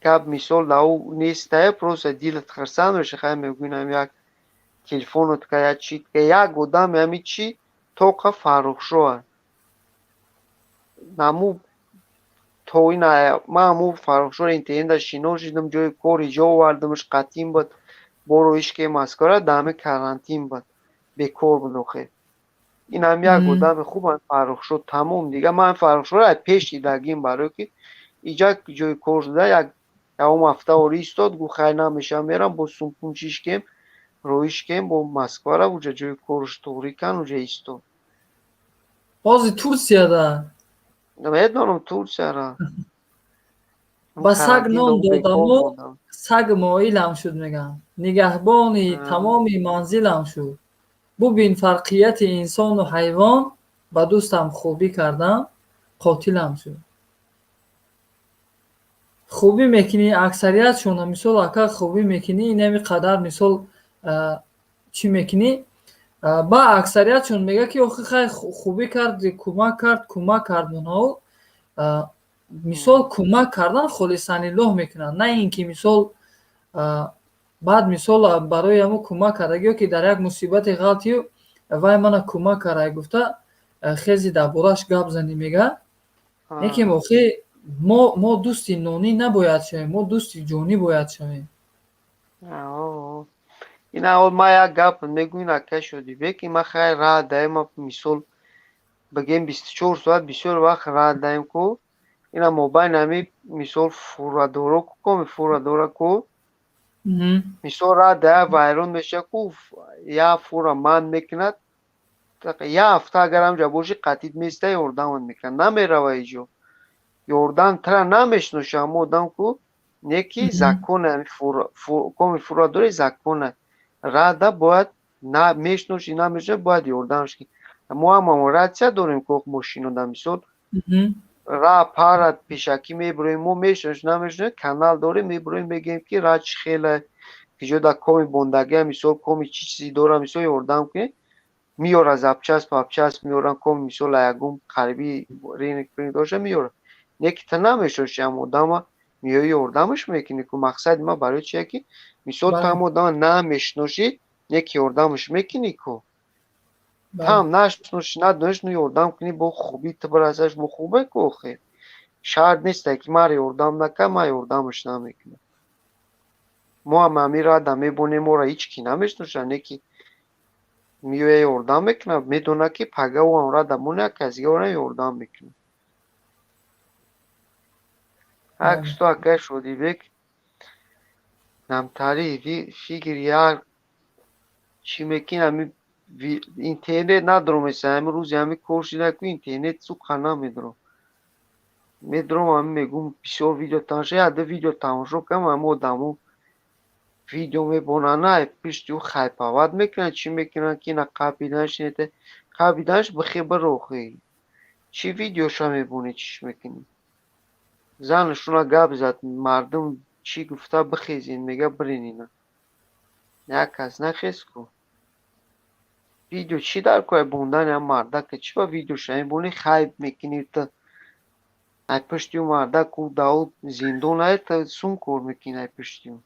Гап, мисол, да ӯ нестая, просто дилат хурсанд мешавад, хай, мегӯӣ, инам як телефонот ка, як чи як одаме, ҳамин чи тоқа Фаррухшоа наму то ина. Ман ҳамун Фаррухшоро интернетда шинос шидам, ҷои кори ҷо овардамаш, қатъин буд, боро ишке Москвара, дар ҳамин карантин буд, бекор буд охир. Ин ҳам як одами хуб, Фаррухшо, тамом. Дига ман Фаррухшоро аз пеш дидагим, барое ки иҷа ҷои кор шуда, як якум ҳафта ори истод, гуфт, хай, намешавам, мерам, бо сумпун чишкем, роҳиш кем, бо Москвара, уҷа ҷои корш туғрӣ кан, уҷа истод. Ҳозир Турсияда? Медонам, Турсияра. Ба саг нон додаму саг моилам шуд, мегӯям, нигаҳбони тамоми манзилам шуд. Бубин фарқияти инсону ҳайвон: ба дӯстам хубӣ кардам, қотилам шуд. Хубӣ мекунӣ, аксариятшона, мисол, ака, хубӣ мекунӣ, инами қадар, мисол, чӣ мекунӣ, ба аксариятшон мегӯяд, ки охи, хай, хубӣ кард, кӯмак кард, кӯмак кард. Онҳо, мисол, кӯмак кардан холисаниллоҳ мекунанд, на ин ки, мисол, баъд, мисол, барои ҳамун кӯмак кардагиё, ки дар як мусибате ғалтию, вай мана кӯмак карда гуфта, хези дар борааш гап занӣ, мега. Лекин охи мо дӯсти нонӣ набояд шавем, мо дӯсти ҷонӣ бояд шавем. Ина ман як гап мегӯм, ака Шодибек, ма хай раҳ даем, мисол, бигем, 24 соат, бисёр вақт раҳ даем ку, ина мобайни ҳами, мисол, фурадоро ку, коми фурадора ку, мисол, раҳ дая вайрон мешавад ку, як фура ман мекунад, як ҳафта агар ҳамҷа бошӣ, қатид места, ёрдамат мекунад, намерава иҷо, ёрдам тра намешноша ҳамо одам ку. Не ки законе, коми фурадори законе рада бояд мешношӣ, намешношӣ, бояд ёрдамш кунӣ. Мо ҳамамо ратсия дорем ку, мошинода, мисол. Ра пара пешакӣ мебуроем, мо мешиносем, намешиносем, канал дорем, мебуроем, мегӯем ки ра чӣ хела, киҷо да коми бондагия, мисол коми чӣ чизе дора, мисол ёрдам кунем, меёра запчасть папчасть меёран, коми мисол ягон қариби рынок доша меёра. Не ки ту намешиносӣ ҳам одама, меоӣ ёрдамаш мекунӣ ку. Мақсади ман барои чие ки мисол ту ҳам одама намешиносӣ, не ки ёрдамаш мекунӣ ку. Там нашиносӣ, надониш, ну ёрдам кунӣ, бо хубӣ ту бирасаш, бо хубе ку охир. Шарт несте ки мара ёрдам накард, ман ёрдамаш намекунам. Мо ҳам ҳамин рада мебонем, моро ҳеҷ ки намешиносад, не ки меоя ёрдам мекунад, медонад ки пага ӯ ҳам рада монад, як кас дига орам ёрдам мекунад. Ак что акай Шодибек намтари фикр як чӣ мекунӣ, ҳамин интернет надорам, ҳамин рӯзи ҳамин кор шуда ку интернет суқа намедорам. Медорам, ҳамин мегӯм бисёр видео тамошо, як ду видео тамошо кардам, ҳамин одамо видео мебонанд, ай пишти ӯ хайпават мекунанд, чӣ мекунанд ки ина қапиданаш нете, қапиданаш бихе бирохӣ. Чӣ видеоша мебонӣ, чиш мекунӣ? Занашуна гап зад, мардум чӣ гуфта бихезин, мега бирин ина. Як кас нахез ку. Видео чӣ дар кор бондани ҳам мардака, чӣ ба видеоша мебонӣ, хайп мекунӣ ту. Ай пишти ӯ мардак ӯ дао зиндон ай ту сум кор мекунӣ ай пишти ӯ.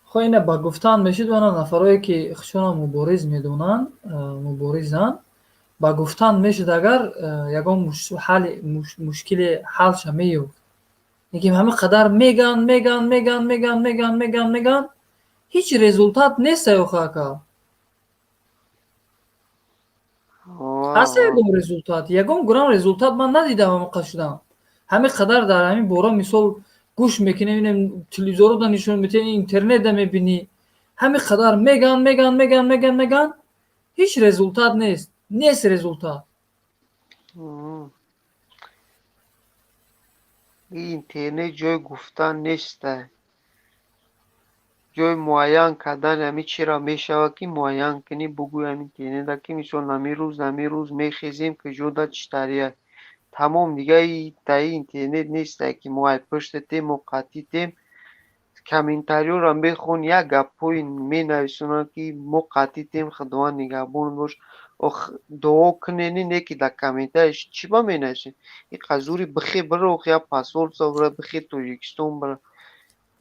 Хо ина ба гуфтан мешуд, ана нафарое ки худшонро мубориз медонанд, муборизанд, ба гуфтан мешуд, агар ягон ҳалли мушкиле ҳалша меёфт. Лекин ҳамин қадар меган, меган, меган, меган, меган, меган, меган, ҳеҷ результат нест охи ака. Ҳаст ягон результат? Ягон гурам результат ман надидам ҳамин қадр шудам. Ҳамин қадар дар ҳамин бора мисол гӯш мекунем, инем телевизорро нишон медиҳем, интернетда мебинӣ. Ҳамин қадар меган, меган, меган, меган, меган, ҳеҷ результат нест. Нест результат. Интернет ҷои гуфтан нест. Ҷои муайян кардани ҳамин чиро мешавад ки муайян кунӣ, бугӯй ҳамин интернета ки мисол ҳамин рӯз мехезем, куҷода чӣ тария. Тамом дига дар интернет несте ки мо ай пуштатем, мо қатитем. Комментариёро мехонӣ, як гапҳое менависонанд ки мо қатитем, Худованд нигаҳбон бош. Ох, дуо кунени, не ки дар комментарияш чӣ ба менависем? Иқа зури бихе бирох, як посольство бира, бихе Тоҷикистон бира.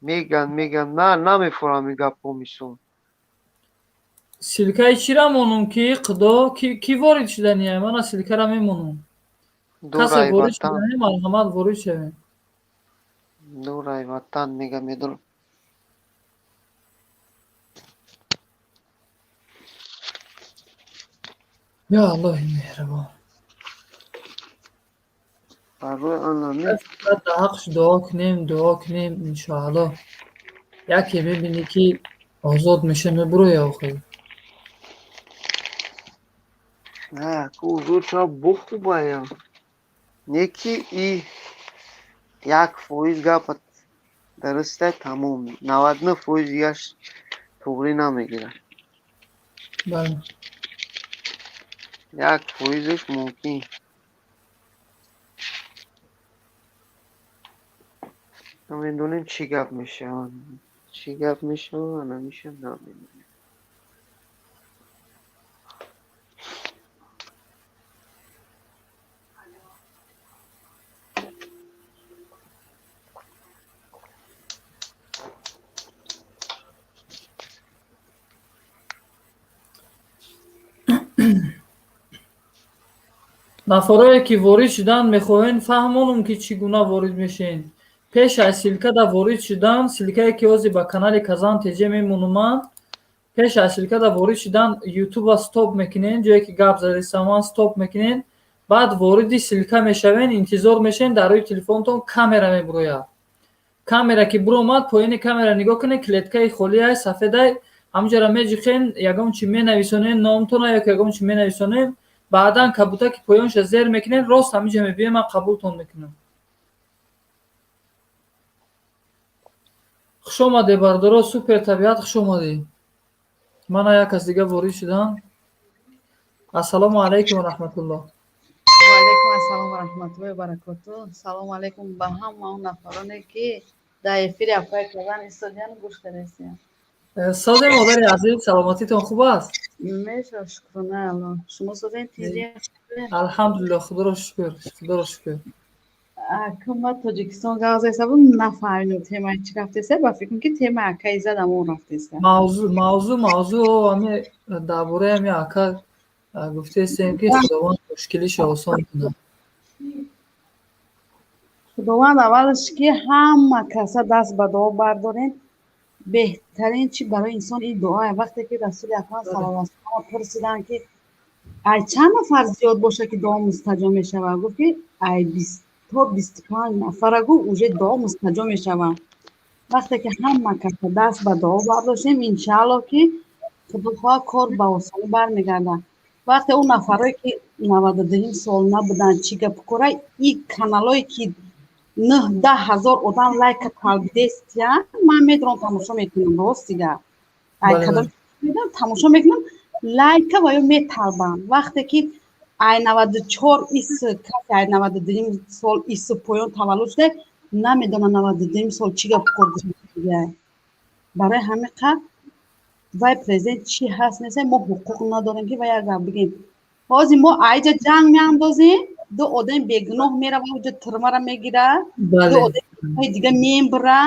Меган, меган, на, намефурам ин гапҳо мисол. Ссылкаи чира монум ки қудо ки ворид шудания? Мана ссылкара мемонам. Касе ворид шудани, марҳамат, ворид шавем. Дурай ватан мега медорам. Ё Аллоҳи меҳрибон. Барои анами Дар ҳаққш дуо кунем, дуо кунем, иншоаллоҳ. Яке мебинӣ ки озод меша, мебуроя охир. На, ку озод шава бо хубая. Не ки и 1% гапат дурустай, тамом. 99% дигаш туғрӣ намегирад. Бале. 1%-аш мумкин. Намедонем чӣ гап мешавад. Чӣ гап мешавад, намеша намедонем. Нафарое ки ворид шудан мехоҳед, фаҳмонам ки чӣ гуна ворид мешавед. Пеш аз ссылкада ворид шудан, ссылкае ки ҳозир ба канали Казан ТЖ мемонуманд, пеш аз ссылкада ворид шудан ютуба стоп мекунед, ҷое ки гап задисаман стоп мекунед, баъд вориди ссылка мешавед, интизор мешавед, дар рӯи телефонтон камера мебурояд. Камера ки буромад, поёни камера нигоҳ кунед, клеткаи холиай, сафедай, ҳамонҷоро меҷиқен, ягон чи менависонед, номтона ё ягон чи менависонед, баъдан кабутаки поёнша зер мекунед, рост ҳаминҷа мебиёед, ман қабултон мекунам. Хуш омадед, бародаро, супер табиат, хуш омадед. Мана як кас дига ворид шудам. Ассалому алайкум ва раҳматуллоҳ. Ва алайкум ассалом ва раҳматуллоҳи ва баракоту. Салому алайкум ба ҳама он нафароне, ки дар эфири апай Казан истодиян, гӯш кардастиян. Созем, модари азиз, саломатитон хуб аст? Меша, шукрона Алло. Шумо созем, тинҷи? Алҳамдулилло, худоро шукр, худоро шукр. Акма Тоҷикистон гап зада буд, нафаҳмидем темаи чӣ рафтеса, ба фикрам, ки тема акаи задам он рафтеса. Мавзӯъ ами дар бораи ами ака гуфтаистем, ки Худованд мушкилишо осон кунад. Худованд аввалаш, ки ҳама каса даст ба дуо бардорем. Беҳтарин чи барои инсон ин дуое. Вақте ки Расули Акрам саллаллоҳу алайҳи васаллам пурсиданд, ки ай чанд нафар зиёд бошад, ки дуо мустаҷоб мешавад, гуфт, ки ай 20 то 25 нафара, гуфт, уже дуо мустаҷоб мешавад. Вақте ки ҳама каса даст ба дуо бардоштем, иншааллоҳ, ки худо хоҳад, кор ба осонӣ бармегардад. Вақте он нафарое, ки 92-юм сол набуданд, чӣ гапу кора, и каналое, ки 9-10 ҳазор одам лайка талбидестиян, ман медонам, тамошо мекунам, рости гап, ай кадом тамошо мекунам, лайка ва ё металбанд. Вақте ки ай 94 ис касе, ай 92-юм сол ису поён таваллуд шуда, намедонам 92-юм сол чӣ гапу кор. Барои ҳамин қадр вай президент чӣ ҳаст, нест, мо ҳуқуқ надорем, ки вай як гап бигем. Ҳозир мо айҷа ҷанг меандозем, ду одами бегуноҳ мерава, уҷа тюрьма ра мегира, ду одами дига мембира,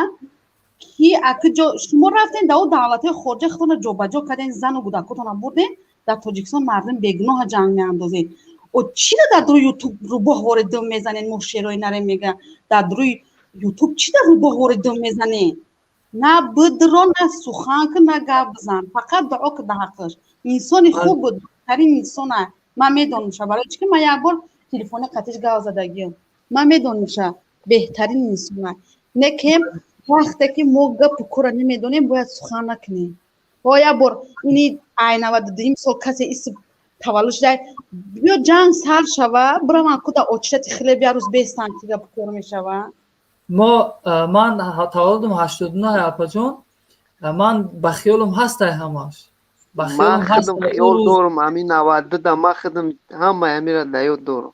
ки аки ҷо шумо рафтем, дар о давлатҳои хориҷа худтона ҷобаҷо кардем, зану кӯдакотона бурдем, дар Тоҷикистон мардум бегуноҳа ҷанг меандозем. О чира дар рӯи Ютуб рӯбоҳ вори дум мезанед? Мо шерои наре мега, дар рӯи Ютуб чи дар рӯбоҳ вори дум мезанед? На бидро, на сухан ки, на гап бизан, фақат дуо ки дар ҳаққаш. Инсони хуб буд, беҳтарин инсона, ман медонамша. Барои чи ки ман як бор телефони қатиш гап задагиам, ман медонамша, беҳтарин инсона. Не ки вақте ки мо гапу кора намедонем, бояд сухан накунем. О як бор ини ай 92-юм сол касе исм таваллуд шуда, биё ҷанг сар шава, бираван куда очирати хлеб, як рӯз бестан, ки гапу кор мешава. Мо, ман таваллудам 89, апаҷон, ман ба хиёлам ҳастай ҳамаш. Ба Ман худам хиёл дорам, ҳамин 92-да ман худам ҳамаи ҳамира дар ёд дорам.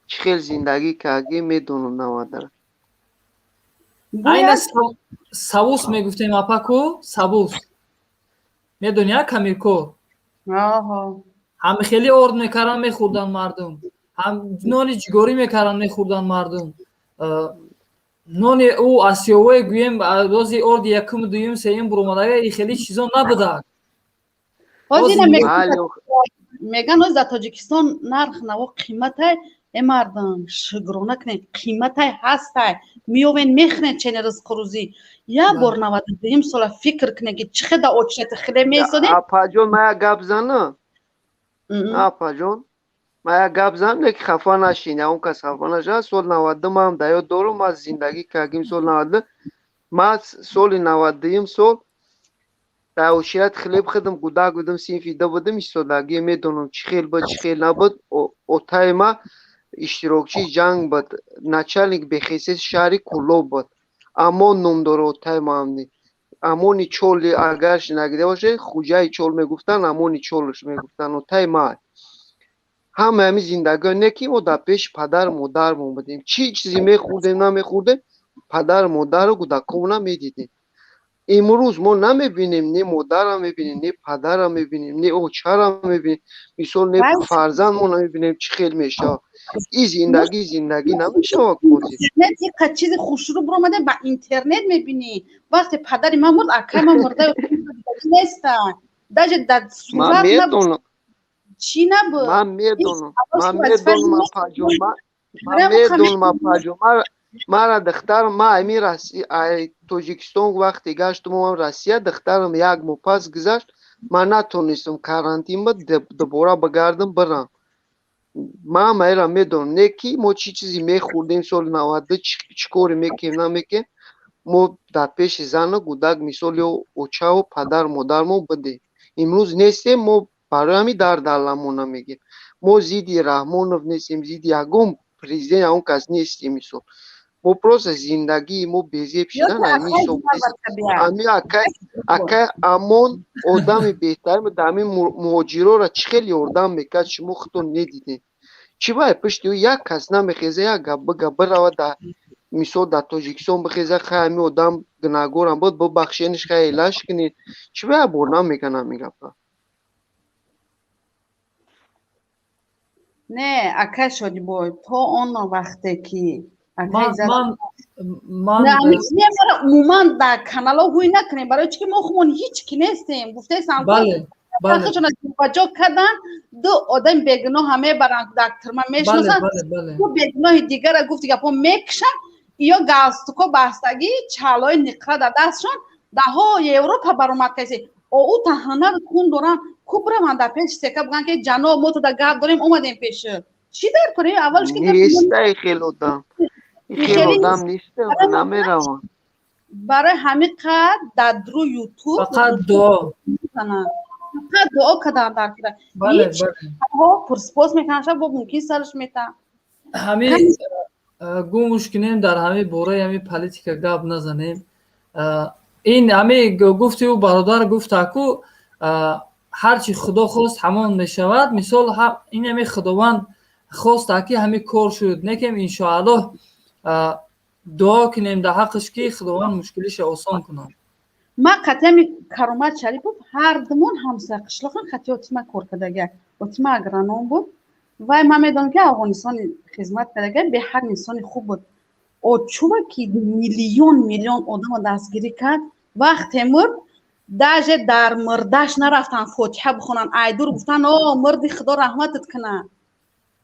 Чӣ хел зиндагӣ кардем, медонам навадара. Айна савус мегуфтем, апаку, савус медони, а камиркор ҳами хеле орд мекардан, мехӯрдан мардум, ҳам нони ҷигорӣ мекардан, мехӯрдан мардум, нони ӯ асёвое гӯем, рози орди якум, дуюм, сеюм буромадага, и хеле чизо набудак. Меган, оз дар Тоҷикистон нарх наво қиматай. Э мардам, шукрона кунед, қиматай ҳастай, меёвен, мехӯрен, чени ризқу рӯзӣ. Як бор 92-юм сола фикр кунед, ки чӣ хел дар очирати хлеб меистодем. Апаҷон, ман як гап занам, апаҷон, ман як гап занам, не ки хафа нашин, ягон кас хафа нашавад. Соли 92 ман дар ёд дорам, ман зиндагӣ кардем соли 92. Ман соли 92-юм сол дар очирати хлеб худам кӯдак будам, синфи ду будам, истодагӣ медонам, чӣ хел буд, чӣ хел набуд. Отаи ма иштирокчии ҷанг буд, начальник БХСС шаҳри Кӯлоб буд. Амон ном дора отаи маамни, Амони Чоли, агар шинагида бошед, Хуҷаи Чол мегуфтанд, Амони Чолш мегуфтанд отаи ма. Ҳамаи ҳамин зиндагиҳо не ки мо дар пеши падару модармон будем, чӣ чизе мехӯрдем, намехӯрдем, падару модару кӯдаконро медидем. Имрӯз мо намебинем, не модарро мебинем, не падарро мебинем, не очаро мебинем, мисол, не фарзанд мо намебинем, чӣ хел мешавад ин зиндагӣ. Зиндагӣ намешавад. Иқа чизи хушрӯ биромада, ба интернет мебинӣ. Вақте падари ман мурд, акай ман мурда неста, даже дар сурат чӣ набуд. Ман медонам, ман медонам, апаҷон, ман медонам, апаҷон. Мара духтарам, ма ами Тоҷикистон вақте гаштум, омам Россия, духтарам як моҳ пас гузашт, ман натонистам, карантин буд, дубора бигардам бирам. Ман ҳамаеро медонам, не ки мо чӣ чизе мехӯрдем соли 92, чӣ коре мекунем, намекунем. Мо дар пеши зану кӯдак, мисол, ё очаву падару модармон будем, имрӯз нестем. Мо барои ҳамин дар далламона мегем, мо зидди Раҳмонов нестем, зидди ягон президент, ягон кас нестем, мисол. Мо просто зиндагии мо безеб шидан, ами ҳисоб ами акай Амон одами беҳтарин буд. Ҳамин муҳоҷирора чӣ хел ёрдам мекард, шумо худтон медидед. Чӣ бай пушти ӯ як кас намехеза, як гап бига, бирава да мисол дар Тоҷикистон бихеза, хай ҳами одам гунаҳгорам буд, бибахшениш, хай элаш кунед. Чӣ бай бор намеган ҳамин гапа? Не, акай Шодибой, то он вақте ки умуман дар каналҳо ҳуй накунем, барои чӣ ки мо хумон ҳеҷ ки нестем. Гуфтаесам, ҷо кардан ду одами бегуноҳа мебаранд дар тюрьма, мешиносанд, ду бегуноҳи дигара гуфти гапҳо мекушанд, ё галстуко бастагӣ, чалои ниқра дар дастшон, даҳо Европа баромад каси ӯ таҳанар кун доранд, ку бираванд дар пеши сека бигӯянд, ки ҷаноб, мо туда гап дорем, омадем пеши. Чӣ дар кунем? Аввалш ки нестай хел одам, хел одам нест, намераванд. Барои ҳамин қад дар рӯ Ютуб фақат дуо, фақат дуо кардан дар куда. Пурспос мекунанд, шаб бо мумкин сараш метаҳанд. Ҳамин гумуш кунем, дар ҳамин бораи ҳамин политика гап назанем. Ин ҳамин гуфти ӯ бародар гуфта, ку ҳарчи Худо хост, ҳамон мешавад. Мисол, ин ҳамин Худованд хоста, ки ҳамин кор шуд. Некем, иншоаллоҳ, дуо кунем дар ҳаққаш, ки Худованд мушкилиша осон кунад. Ман қатъиями Каромат Шарипов ҳардумон ҳамсоя қишлоқам, қатъи Отима кор кардагия. Отима агроном буд. Вай ман медонам, ки Афғонистон хизмат кардагия, беҳад инсони хуб буд. Очува ки миллион миллион одама дастгирӣ кард, вақте мурд, даже дар мурдаш нарафтан фотиҳа бихонанд, айдур гуфтан: «О, мурди, Худо раҳматат кунад».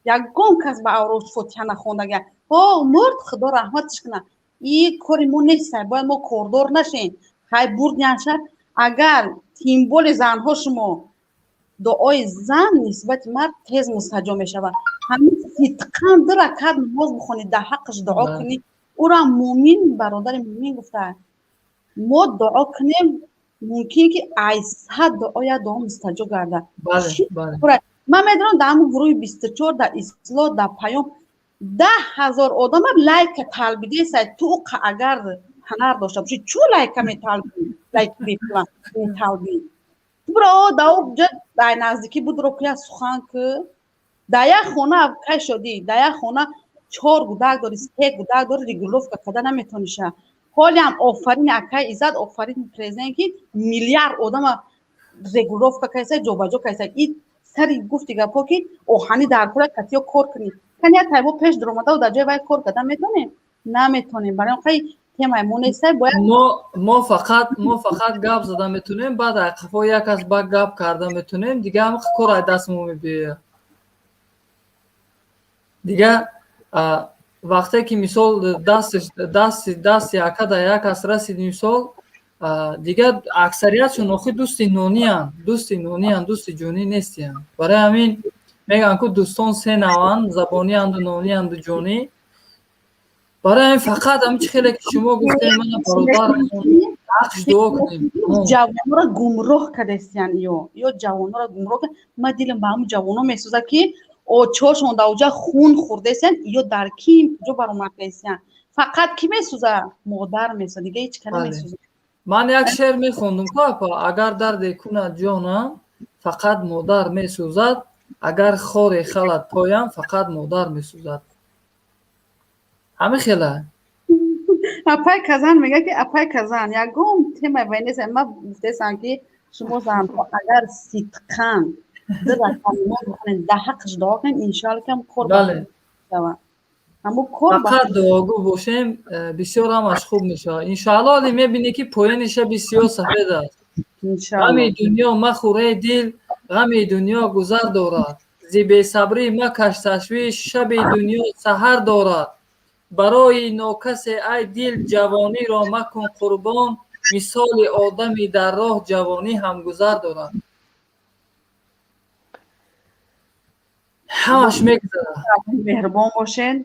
Ягон кас ба авроз фотиҳа нахондагия. О, мурд, Худо раҳматаш кунад. И кори мо нест, бояд мо кордор нашем. Хай, бурд яша, агар тимболи занҳо шумо дуои зан нисбати мард тез мустаҷоб мешавад. Ҳамин сидқан ду ракат намоз бихонӣ, дар ҳаққаш дуо кунӣ, ӯра мӯмин, бародари мӯмин гуфта, мо дуо кунем, мумкин ки ай 100 дуо як дуо мустаҷоб гардад. Ман медонам, дар ҳамун гурӯҳи 24, дар Ислоҳ, дар паём 10 000 одама лайка талбидеса. Ту агар ҳунар дошта бошӣ, чӯ лайка металбӣ, лайк металбӣ? Ту биро дар ҷа дар наздикӣ будро куя сухан ки дар як хона кай шодӣ, дар як хона чор гудак дорӣ, се гудак дорӣ, регулировка карда наметониша. Ҳолиам офарин акай Иззат, офарин президент, ки миллиард одама регулировка кайса, ҷобаҷо кайса. И сари гуфти гапҳо, ки оҳанӣ дар кора катиё кор кунӣ. Кани як тайбо пеш дуромадау дар ҷои вай кор карда метонем? Наметонем. Барои он қай темаи мо нестай, бояд Мо фақат гап зада метонем, баъд ай қафо як кас ба гап карда метонем, дига ҳам кор ай дасти мо мебиёяд. Дига вақте ки мисол дасти ака дар як кас расид, мисол, дигар аксариятшон охи дӯсти нониянд, дӯсти нониянд, дӯсти ҷонӣ нестиянд. Барои ҳамин мегӯянд, ку дӯстон се навъанд: забонианду, нонианду, ҷонӣ. Барои ҳамин фақат ҳамин чи хеле ки шумо гуфтем, мана бародармон ҳаққш дуо кунем. Ҷавонора гумроҳ кардестиян, ё ҷавонора гумроҳ. Ман дилам ба ҳамун ҷавоно месӯзад, ки очошон дар оҷа хун хӯрдесиян, ё дар ким куҷо баромадесиян. Фақат кӣ месӯза? Модар месӯза, дига ҳеҷ ка намесӯза. Ман як шеър мехондум ку, апа: агар дарде кунад ҷонам, фақат модар месӯзад, агар хоре халад поям, фақат модар месӯзад. Ҳамин хела. Апай Казан мега, ки апай Казан ягон темаи вай нест. Ман гуфтесам, ки шумо занҳо агар сидқан ду ракат намоз бихонед, дар ҳаққаш дуо кунед, иншоалло, ки кор шавад. Ҳамун кор. Фақат дуогӯ бошем, бисёр ҳамаш хуб мешавад, иншоалло. Ҳоле мебинӣ, ки поёни шаби сиёҳ сафед аст. Ғами дунё махӯр, эй дил, ғами дунё гузар дорад. Зи бесабрӣ макаш ташвиш, шаби дунё саҳар дорад. Барои нокасе, ай дил, ҷавониро макун қурбон, мисоли одами дар роҳ ҷавонӣ ҳамгузар дорад. Ҳамаш мегузарад. Меҳрубон бошед,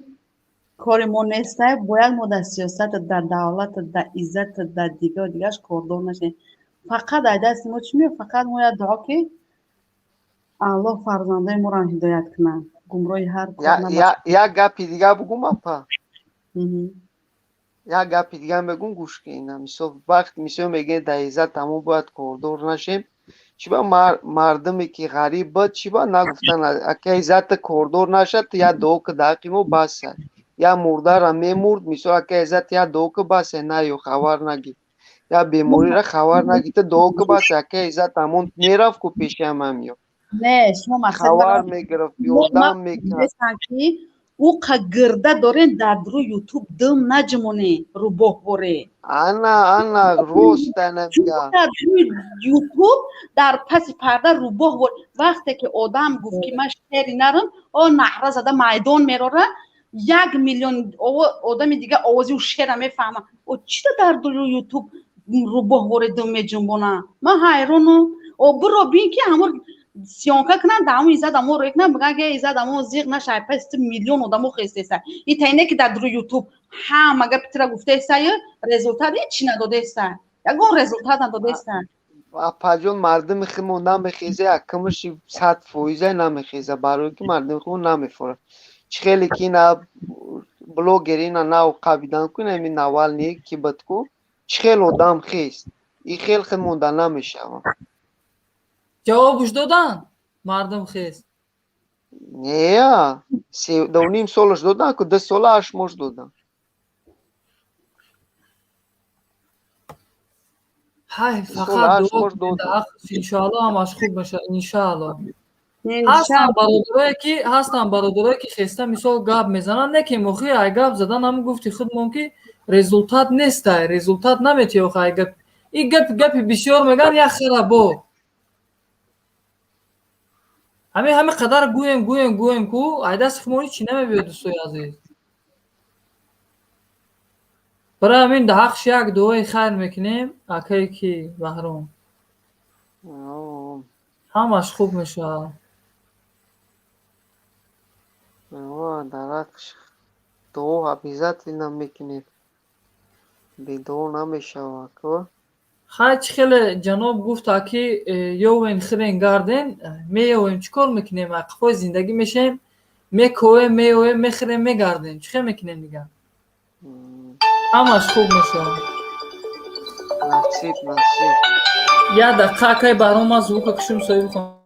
кори мо нестай. Бояд мо дар сиёсат, дар давлат, дар иззат, дар дигару дигараш кордор нашем. Фақат ай дасти мо чӣ меояд? Фақат мо як дуо, ки Аллоҳ фарзандои моро ҳидоят кунад, гумроҳи ҳар Як гапи дигар бугум, апа. Як гапи дига мегӯм, гӯш кунед. Мисол вақт мисол мегӯянд дар иззат ҳамон бояд кордор нашем. Чӣ ба мардуме ки ғариб буд, чӣ ба нагуфтан ака иззата кордор нашад, я дуо ки дар ҳаққи мо бас аст. Я мурдара мемурд, мисол ака иззат я дуо ки бас аст, на ё хабар нагир. Я бемориро хабар нагир, ту дуо ки бас аст, ака иззат ҳамон мерафт ку пеши ҳамам ё. Не, шумо мақсад хабар мегирифт, ёрдам мекард. Ӯ қа гирда дорен дар рӯ ютуб дым наҷмоне рӯбоҳ боре. Ана, ана, рост ана мега. Дар рӯи ютуб дар паси парда рӯбоҳ бор. Вақте ки одам гуфт ки ман шери нарам, о наҳра зада майдон мерора, 1 миллион одами дига овози ӯ шера мефаҳма. О чита дар рӯи ютуб рӯбоҳ боре дым меҷунбона? Ман ҳайронам. О биро бин ки ҳамон съёмка кунанд, дар ҳамон иззат амо рӯй кунанд, бигӯянд ки иззат амо зиғ нашай, пас ту миллион одамо хестеса. И таине ки дар рӯи ютуб ҳама гапи тура гуфтаесаю, результат ҳеҷ надодаеса. Ягон результат надодаеса. Апаҷон, мардуми худмон намехеза, якумаши 100% намехеза, барои ки мардуми худмон намефорад. Чӣ хеле ки ина блогер ина нав қабидан ку, ина Навални ки буд ку, чӣ хел одам хест. И хел худмонда намешавад. Ҷавобуш додан мардум хест. Не, 3.5 солаш додан ку, 2 сола 8 моҳ додан. Ҳай, фақат дуо кунед, иншоалло ҳамаш хуб мешавад, иншоалло. Ҳастанд бародарое ки хеста мисол гап мезананд, не ки мохи ай гап задан ҳам гуфти худмон ки результат нестай, результат наметиҳ охи ай гап. И гап гапи бисёр мегӯянд, як хара бо. Ҳами қадар гӯем, гӯем, гӯем ку, ай дасти худмон ҳеҷ чӣ намебиёд, дӯстои азиз. Барои ҳамин дар ҳаққш як дуои хайр мекунем, акае ки Баҳром. Ҳамаш хуб мешавад. Дар ҳаққш дуо обязательно мекунем. Бе дуо намешавад, ку? Хай, чӣ хеле ҷаноб гуфта ки ёвен хирен гарден, меёвем, чӣ кор мекунем? Қафои зиндагӣ мешавем, мекоем, меёвем, мехӯрем, мегардем. Чӣ хел мекунем дигар? Ҳамаш хуб мешавад. Насиб, насиб. Як дақиқа акай Баҳром, ман звука кушум соҳиб кунам.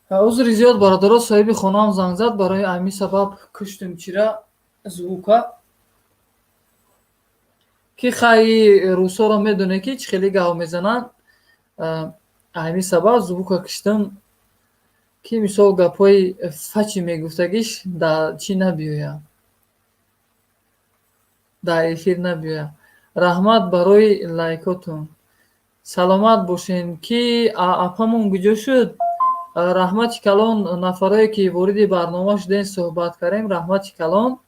Узри зиёд, бародаро, соҳиби хонаам занг зад, барои ҳамин сабаб куштем чира звука, ки хай русоро медоне, ки чӣ хеле гав мезананд. Ҳамин сабаб звука киштам, ки мисол гапҳои фачи мегуфтагиш дар чӣ набиёяд, дар эфир набиёяд. Раҳмат барои лайкотон, саломат бошен. Ки апамон куҷо шуд? Раҳмати калон, нафарое ки вориди барнома шудем, суҳбат кардем, раҳмати калон.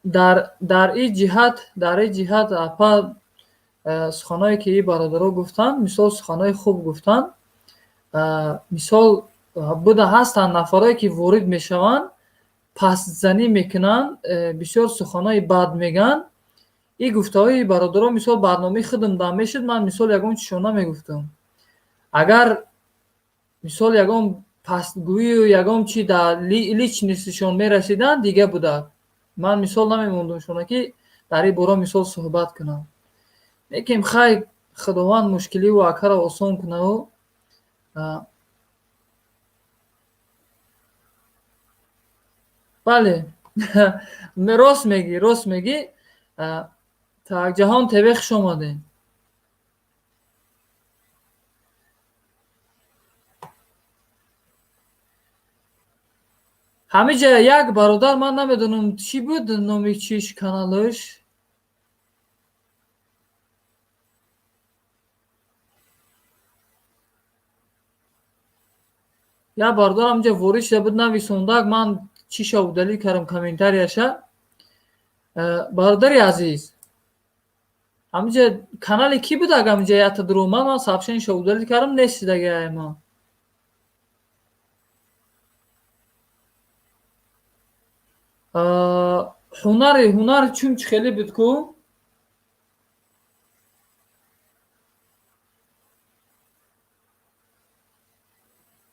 Дар ин ҷиҳат апа, суханое ки и бародаро гуфтанд, мисол, суханои хуб гуфтанд. Мисол, буда ҳастанд нафарое ки ворид мешаванд, пастзанӣ мекунанд, бисёр суханои бад мегӯянд. Ин гуфтаҳои бародаро, мисол, барномаи худам дам мешуд, ман, мисол, ягон чизшон намегуфтам. Агар, мисол, ягон пастгӯию ягон чи дар личностишон мерасиданд, дига будад. Ман, мисол, намемондумшона, ки дар ин бора, мисол, суҳбат кунам. Лекин хай, Худованд мушкиливу акаро осон кунаву. Бале, рост мегӣ, рост мегӣ. Так, Ҷаҳон ТВ, хуш омадем. Ҳамиҷа як бародар, ман намедонам, чӣ буд номи чиш каналаш. Як бародар ҳаминҷа ворид шуда буд, нависондак, ман чиша удалить кардам комментарияша. Бародари азиз, ҳаминҷа канали кӣ буд? Ага, ҳаминҷа якта дуромад, ман сообщениеша удалить кардам, нестидаги ман. Ҳунари чун чӣ хеле буд ку?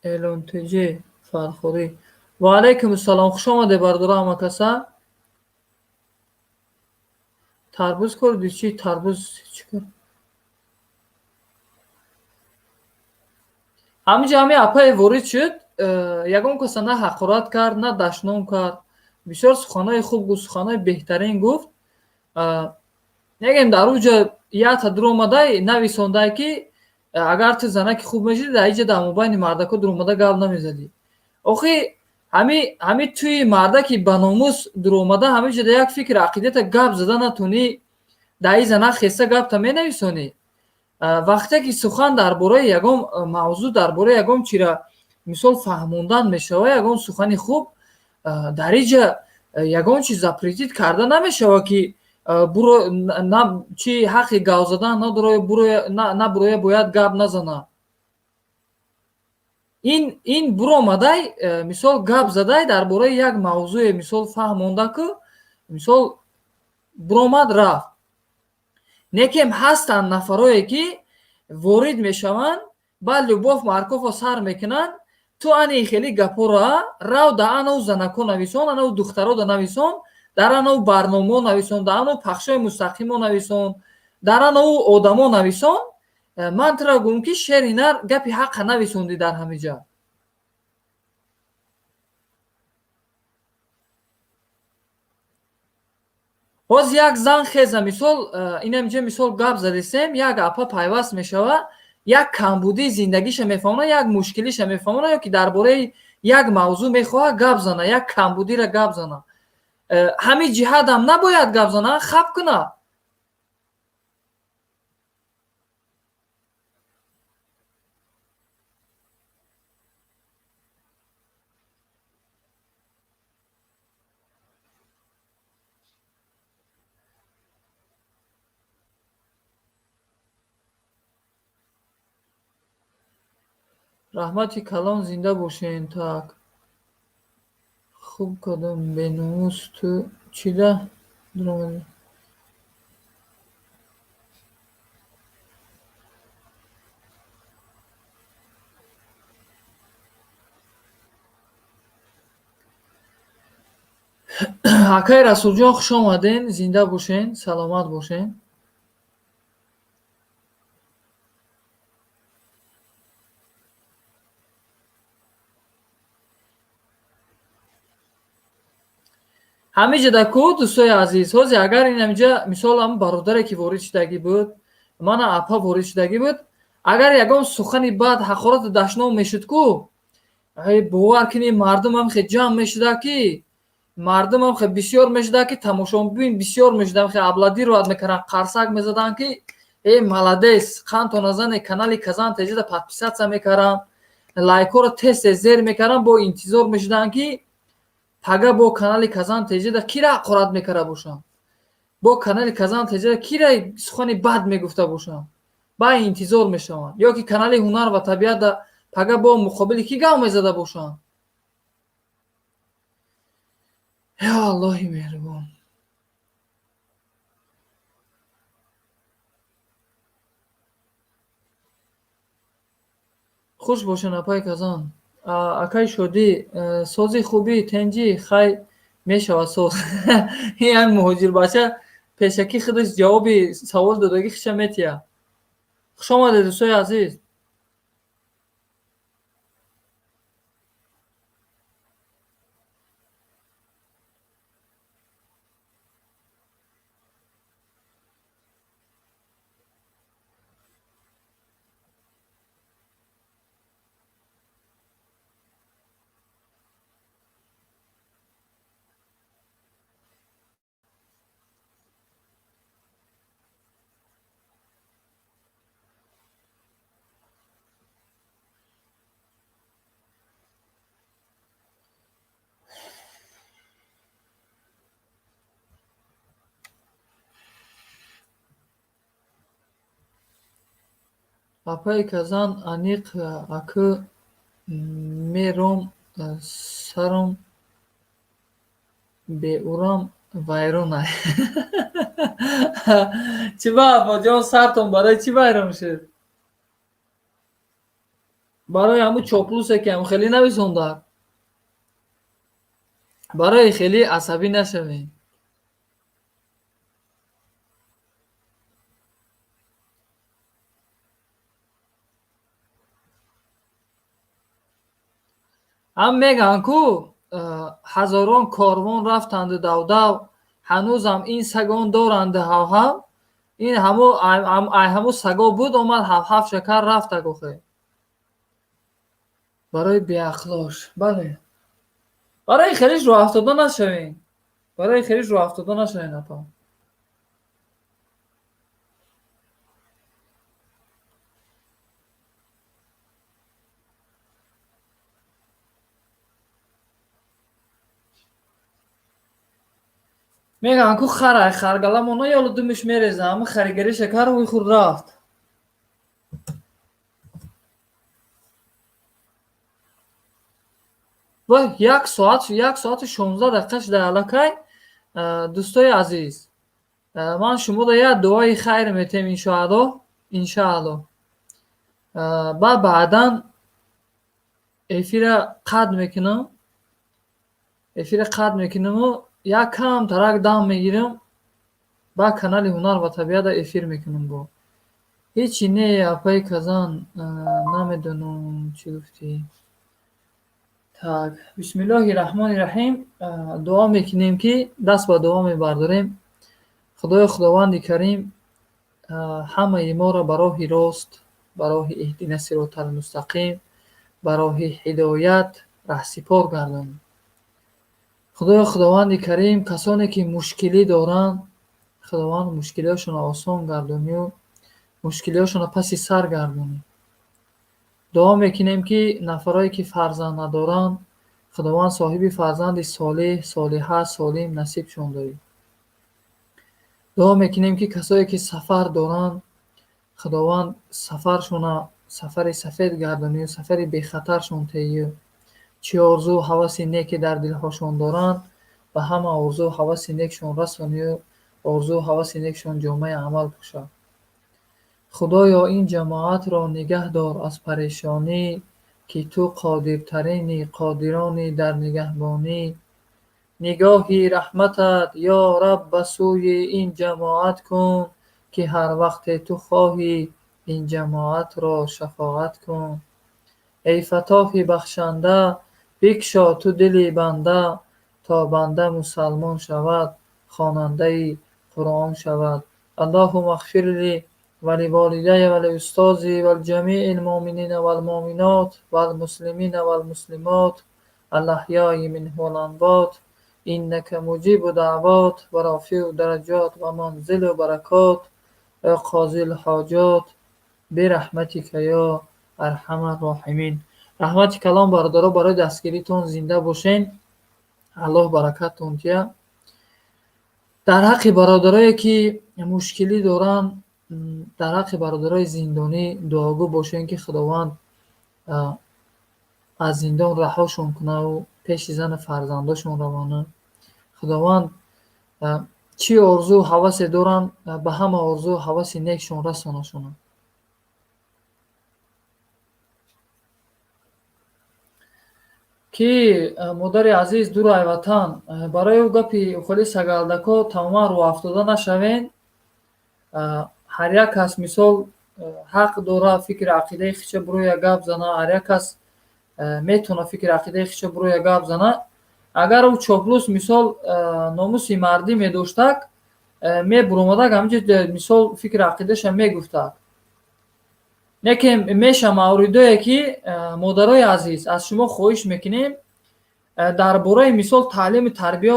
Элон ТЖ Фархорӣ. Ва алайкум ассалом, хуш омадед, бародаро, ҳама каса. Тарбуз хӯрдӣ чӣ? Тарбуз чӣ кор? Ҳаминҷа ҳамин апае ворид шуд, ягон каса на ҳақорат кард, на дашном кард. Бисёр суханҳои хуб гуфт, суханҳои беҳтарин гуфт. Мегӯем, дар уҷа якта дуромадай, нависондай, ки агар ту занаки хуб мешудӣ, дар инҷа дар мобайни мардако дуромада гап намезадӣ. Охи, ҳами туи мардаки баномус дуромада ҳаминҷа дар як фикр ақидата гап зада натонӣ, дар ин занак хеста гапта менависонӣ. Вақте ки сухан дар бораи ягон мавзӯъ, дар бораи ягон чира, мисол, фаҳмондан мешавад, ягон сухани хуб, дар инҷа ягон чиз запретить карда намешавад, ки буро чи ҳаққи гап задан надора, набуроя, бояд гап назана. Ин буромадай, мисол, гап задай дар бораи як мавзӯе, мисол, фаҳмонда ку, мисол, буромад, рафт. Некем ҳастанд нафарое ки ворид мешаванд, баъд Любовь Марково сар мекунанд. Ту ани хеле гапҳоро рав да анау занако нависон, анау духтаро да нависон, дар анау барномао нависон, дар анау пахшҳои мустақимо нависон, дар анау одамо нависон. Ман туро гӯм, ки шери нар гапи ҳаққа нависондӣ дар ҳамиҷа. Ҳоз як зан хеза, мисол, инамиҷа, мисол, гап задесем, як апа пайваст мешава, як камбудии зиндагиша мефаҳмона, як мушкилиша мефаҳмона ё ки дар бораи як мавзӯъ мехоҳад гап зана, як камбудиро гап зана. Ҳамин ҷиҳатам набояд гап зана, хаб куна. Раҳмати калон, зинда бошен. Так, хуб кардам, беномус, ту чида дуромадӣ? Акаи Расулҷон, хуш омаден, зинда бошен, саломат бошен. Ҳамиҷа да ку, дӯстои азиз, ҳозир агар ин ҳамиҷа мисол ҳам бародаре ки ворид шудагӣ буд, мана апа ворид шудагӣ буд, агар ягон сухани бад, ҳақорату дашном мешуд ку, бовар кунӣ, мардумам хе ҷамъ мешуда ки, мардумам хе бисёр мешуда ки, тамошобин бисёр мешуда, хе аплодировать мекарданд, қарсак мезаданд ки э молодец, қанто назане, канали Казан Теҷида подписаться мекарданд, лайкҳоро тез тез зер мекарданд, бо интизор мешуданд ки пага бо канали Казан Теҷида кира ҳақорат мекарда бошанд, бо канали Казан Теҷида кира сухани бад мегуфта бошанд, ба интизор мешаванд, ё ки канали Ҳунар ва табиатда пага бо муқобили кӣ гав мезада бошанд. Ё Аллоҳи меҳрубон. Хуш бошен, апай Казан. Акай Шодӣ, сози хубӣ, тенҷӣ, хай мешавад соз. Ин ҳам муҳоҷирбача пешакӣ худаш ҷавоби савол додагӣ хиша метиҳад. Хуш омадед, дӯстои азиз. Апаи Казан, аниқ акы мером, саром беурам вайронай. Чӣ ба, апаҷон, сартон барои чӣ вайрон шуд? Барои ҳамун чоплусе ки ҳам хеле нависондак. Барои хеле асабӣ нашавем. Ҳам мегӯянд ку, ҳазорон корвон рафтанду давдав, ҳанӯзам ин сагон доранду ҳавҳав. Ин ҳамо ай ҳамо саго буд, омад ҳавҳав шакар рафтак охе. Барои беақлош. Бале. Барои хелиш рӯҳафтода нашавем. Барои хелиш рӯҳафтода нашавем, апа. Мегӯянд ку, хара харгала мона ёлу думиш мереза, ҳама харигари шакар вихӯрд рафт. Вай, 1 соат, 1 соату 16 дақиқа шуда аллакай. Дӯстои азиз, ман шуморо як дуои хайр метем, иншоаллоҳ, иншоаллоҳ. Баъд баъдан эфира қатъ мекунам, эфира қатъ мекунаму як кам тарак дам мегирам, баъд канали Ҳунар ва табиатро эфир мекунам. Бо ҳечи не, апаи Казан, намедонам чӣ гуфтӣ. Так, бисмиллоҳи раҳмони раҳим. Дуо мекунем ки, даст ба дуо мебардорем. Худоё, Худованди Карим, ҳамаи моро ба роҳи рост, ба роҳи иҳдина сиротал мустақим, ба роҳи ҳидоят раҳсипор гардон. Худоё, Худованди Карим, касоне ки мушкилӣ доранд, Худованд мушкилиҳошонро осон гардонию мушкилиҳошонро паси сар гардонӣ. Дуо мекунем ки нафарое ки фарзанд надоранд, Худованд соҳиби фарзанди солеҳ, солиҳа, солим насибшон дорӣ. Дуо мекунем ки касое ки сафар доранд, Худованд сафаршона сафари сафед гардонию сафари бехатаршон тею. Чӣ орзу ҳаваси неке дар дилҳошон доранд, ба ҳама орзу ҳаваси некшон расонию орзу ҳаваси некшон ҷомаи амал пӯшад. Худоё, ин ҷамоатро нигаҳ дор аз парешонӣ, ки ту қодиртарини қодирони дар нигаҳбонӣ. Нигоҳи раҳматат, ё Раб, ба сӯи ин ҷамоат кун, ки ҳар вақте ту хоҳӣ ин ҷамоатро шафоат кун. Эй Фаттоҳи бахшанда, бикшо ту дили банда, То банда мусалмон шавад, хонандаи Қуръон шавад. Аллоҳумма иғфир ли ва ливолидайя ва лиустози ва лиҷамиил муъминина вал муъминот вал муслимина вал муслимот алаҳёи минҳу вал амвот иннака муҷибу даъвот ва рофиу дараҷот ва мунзилу баракот ва қозил ҳоҷот бираҳматика ё арҳамар роҳимин. Раҳмати калом бародаро барои дастгиритон, зинда бошен, Аллоҳ баракаттон тия. Дар ҳаққи бародарое ки мушкилӣ доранд, дар ҳаққи бародарои зиндонӣ дуогӯ бошем, ки Худованд аз зиндон раҳошон кунаву пеши зану фарзандошон равона. Худованд чӣ орзу ҳавасе доранд, ба ҳама орзу ҳаваси некшон расонашона. Ки модари азиз дур ай ватан, барои ӯ гапи хеле сагалдако тамоман рӯҳафтода нашавен. Ҳар як кас мисол ҳақ дора фикри ақидаи хича буроя гап зана, ҳар як кас метавона фикри ақидаи хича буроя гап зана. Агар ӯ чоплус мисол номуси мардӣ медоштак, мебуромадак ҳаминҷо мисол фикри ақидаша мегуфтак. Не ки меша мавридое ки модарои азиз аз шумо хоҳиш мекунем, дар бораи мисол таълиму тарбия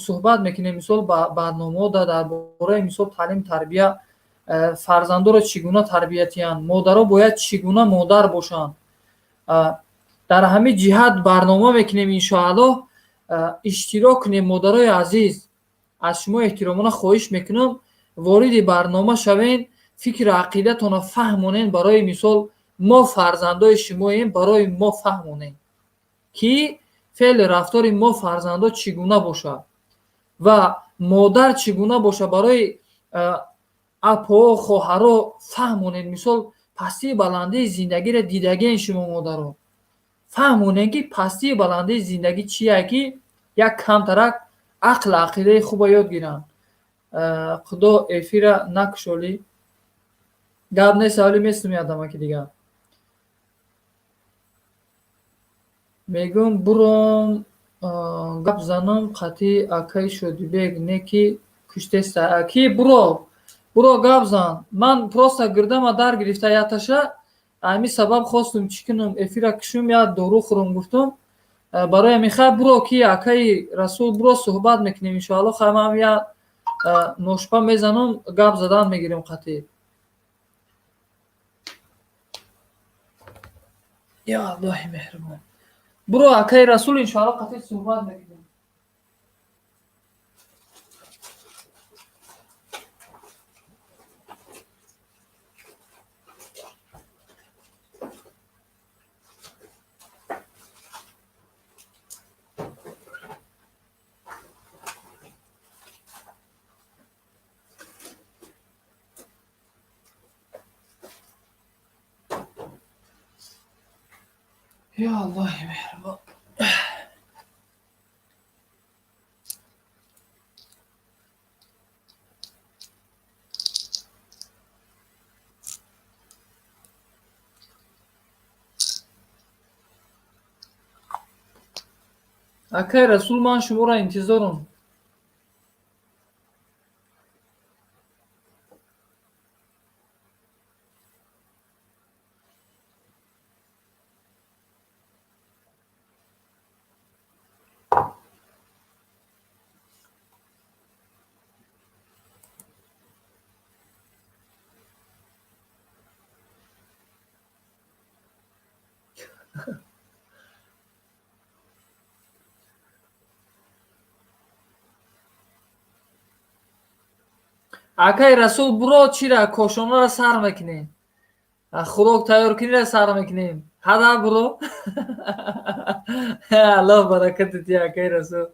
суҳбат мекунем, мисол барномаҳо дар бораи мисол таълиму тарбия, фарзандоро чӣ гуна тарбия тиҳанд, модаро бояд чӣ гуна модар бошанд. Дар ҳамин ҷиҳат барнома мекунем, иншоаллоҳ иштирок кунем. Модарои азиз, аз шумо эҳтиромона хоҳиш мекунам, вориди барнома шавен, фикру ақидатонро фаҳмонен. Барои мисол мо фарзандои шумоем, барои мо фаҳмонем, ки феълу рафтори мо фарзандо чӣ гуна бошад ва модар чӣ гуна бошад. Барои апоҳо, хоҳаро фаҳмонед, мисол пастию баландии зиндагиро дидагиен шумо модаро, фаҳмонед, ки пастию баландии зиндагӣ чие, ки як камтарак ақлу ақидаи хуба ёд гиранд. Худо эфира накушолӣ, гап нест, аввали местум ядамаки дигар. Мегӯм буром гап занам қатъи акаи Шодибек, не ки куштеста. Ки буро, буро гап зан. Ман просто гирдама дар гирифта яташа, ҳамин сабаб хостум чӣ кунам, эфира кушум, як дору хӯрам гуфтум. Барои ҳамин хай буро, ки акаи Расул буро, суҳбат мекунем иншоалло. Хай ман як ношпа мезанам, гап задан мегирем қатъӣ. Ё Аллоҳи меҳрубон. Буро, акаи Расул, иншоалло қатъӣ суҳбат мекунем. Ё Аллоҳи меҳрубон. Акаи Расул, ман шуморо интизорам. Акаи Расул, буро, чира кошонаро сар мекунем, хӯрок тайёркуниро сар мекунем. Ҳада буро, Аллоҳ баракату тия, акаи Расул.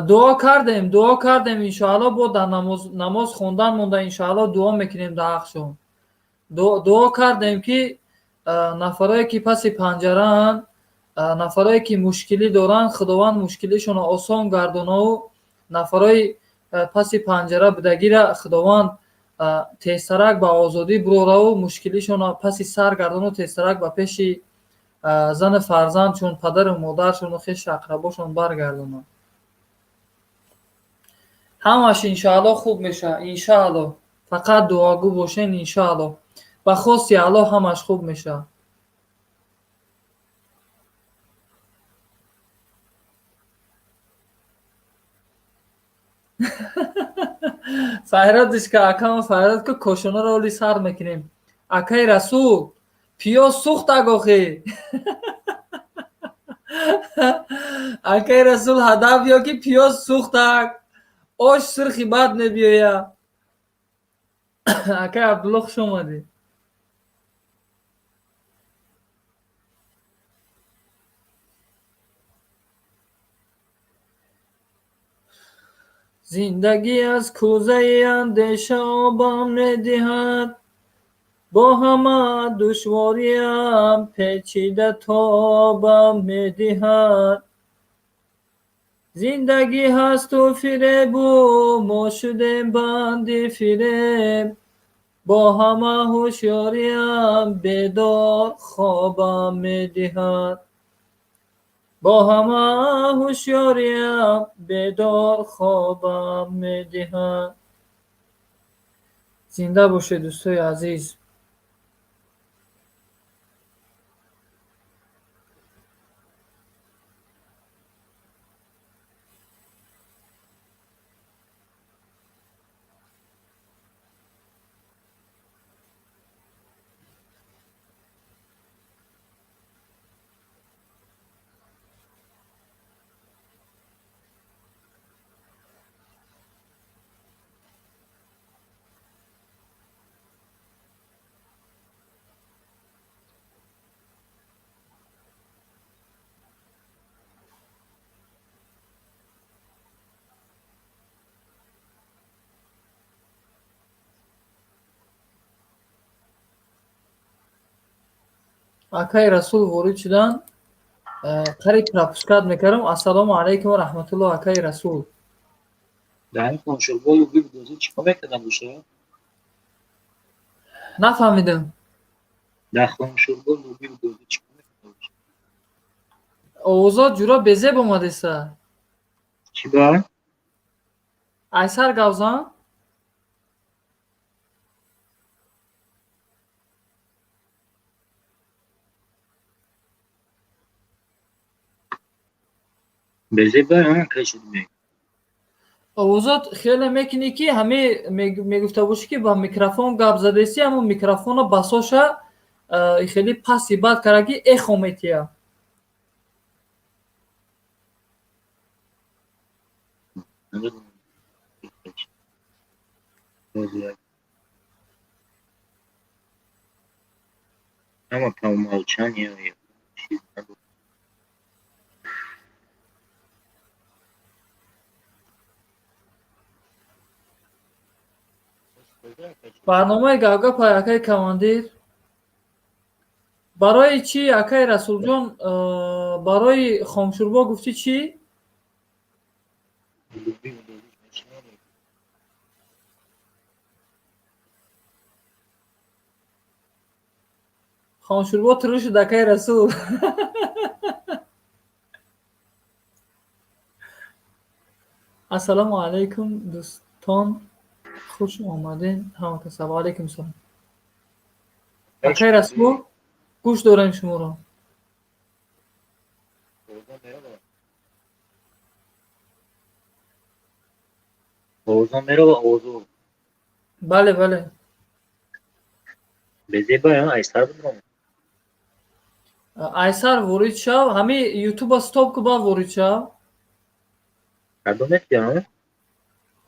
Дуо кардем, дуо кардем, иншоалло бо дар намоз хондан монда, иншоалло дуо мекунем дар ҳақшон. Дуо кардем, ки нафарое ки паси панҷараанд, нафарое ки мушкилӣ доранд, Худованд мушкилишонро осон гардонаву нафарои паси панҷара будагира Худованд тезтарак ба озодӣ бирораву мушкилишонро паси сар гардону тезтарак ба пеши зану фарзандшон, падару модаршону хешу ақрабошон баргардонад. Ҳамаш иншоалло хуб мешавад, иншоалло. Фақат дуогӯ бошен, иншоалло. Ба хости Аллоҳ ҳамаш хуб мешавад. Файродишка, акама файрод ку, кошонаро оли сар мекунем. Акаи Расул, пиёз сӯхтак охи. Акаи Расул, ҳадаф ё ки пиёз сӯхтак, ош сирхи бад мебиёяд. Акаи Абдулло, хуш омадӣ. Зиндагӣ аз кӯзаи андеша обам медиҳад, бо ҳама душвориам печида тобам медиҳад. Зиндагӣ ҳасту фиребу мо шудем банди фиреб, бо ҳама ҳушёриам бедор хобам медиҳад. Бо ҳама ҳушёриам бедор хобам медиҳад. Зинда бошед, дӯстои азиз. Акаи Расул ворид шуданд, қариб пропускать мекардам. Ассалому алайкум ва раҳматуллоҳ, акаи Расул. Дар ин хоншурбо лӯби чӣ кор мекардам боша? Нафаҳмидам. Дар хоншурбо лӯби чӣ кор мекардам боша? Овозот ҷура безеб омадеса. Чӣ ба? Айсар гавзан? Овозот хеле мекунӣ, ки ҳаме мегуфта бошӣ, ки ба микрофон гап задесӣ, ҳамон микрофона басоша хеле паси бад карда, ки эхо метия. Ама по умолчанию Барномаи гапгапай, акаи командир. Барои чӣ, акаи Расулҷон, барои хомшурбо гуфтӣ чӣ? Хомшурбо туру шуд, акаи Расул. Ассалому алайкум, дӯстон, хуш омадед ҳама каса. Ва алайкум салом, акаи Расул, гӯш дорем шуморо. Овозон мерава, овозо? Бале, бале. Безеба айсар будам. Айсар ворид шав, ҳами ютуба стоп ку, ба ворид шав. Кадомет?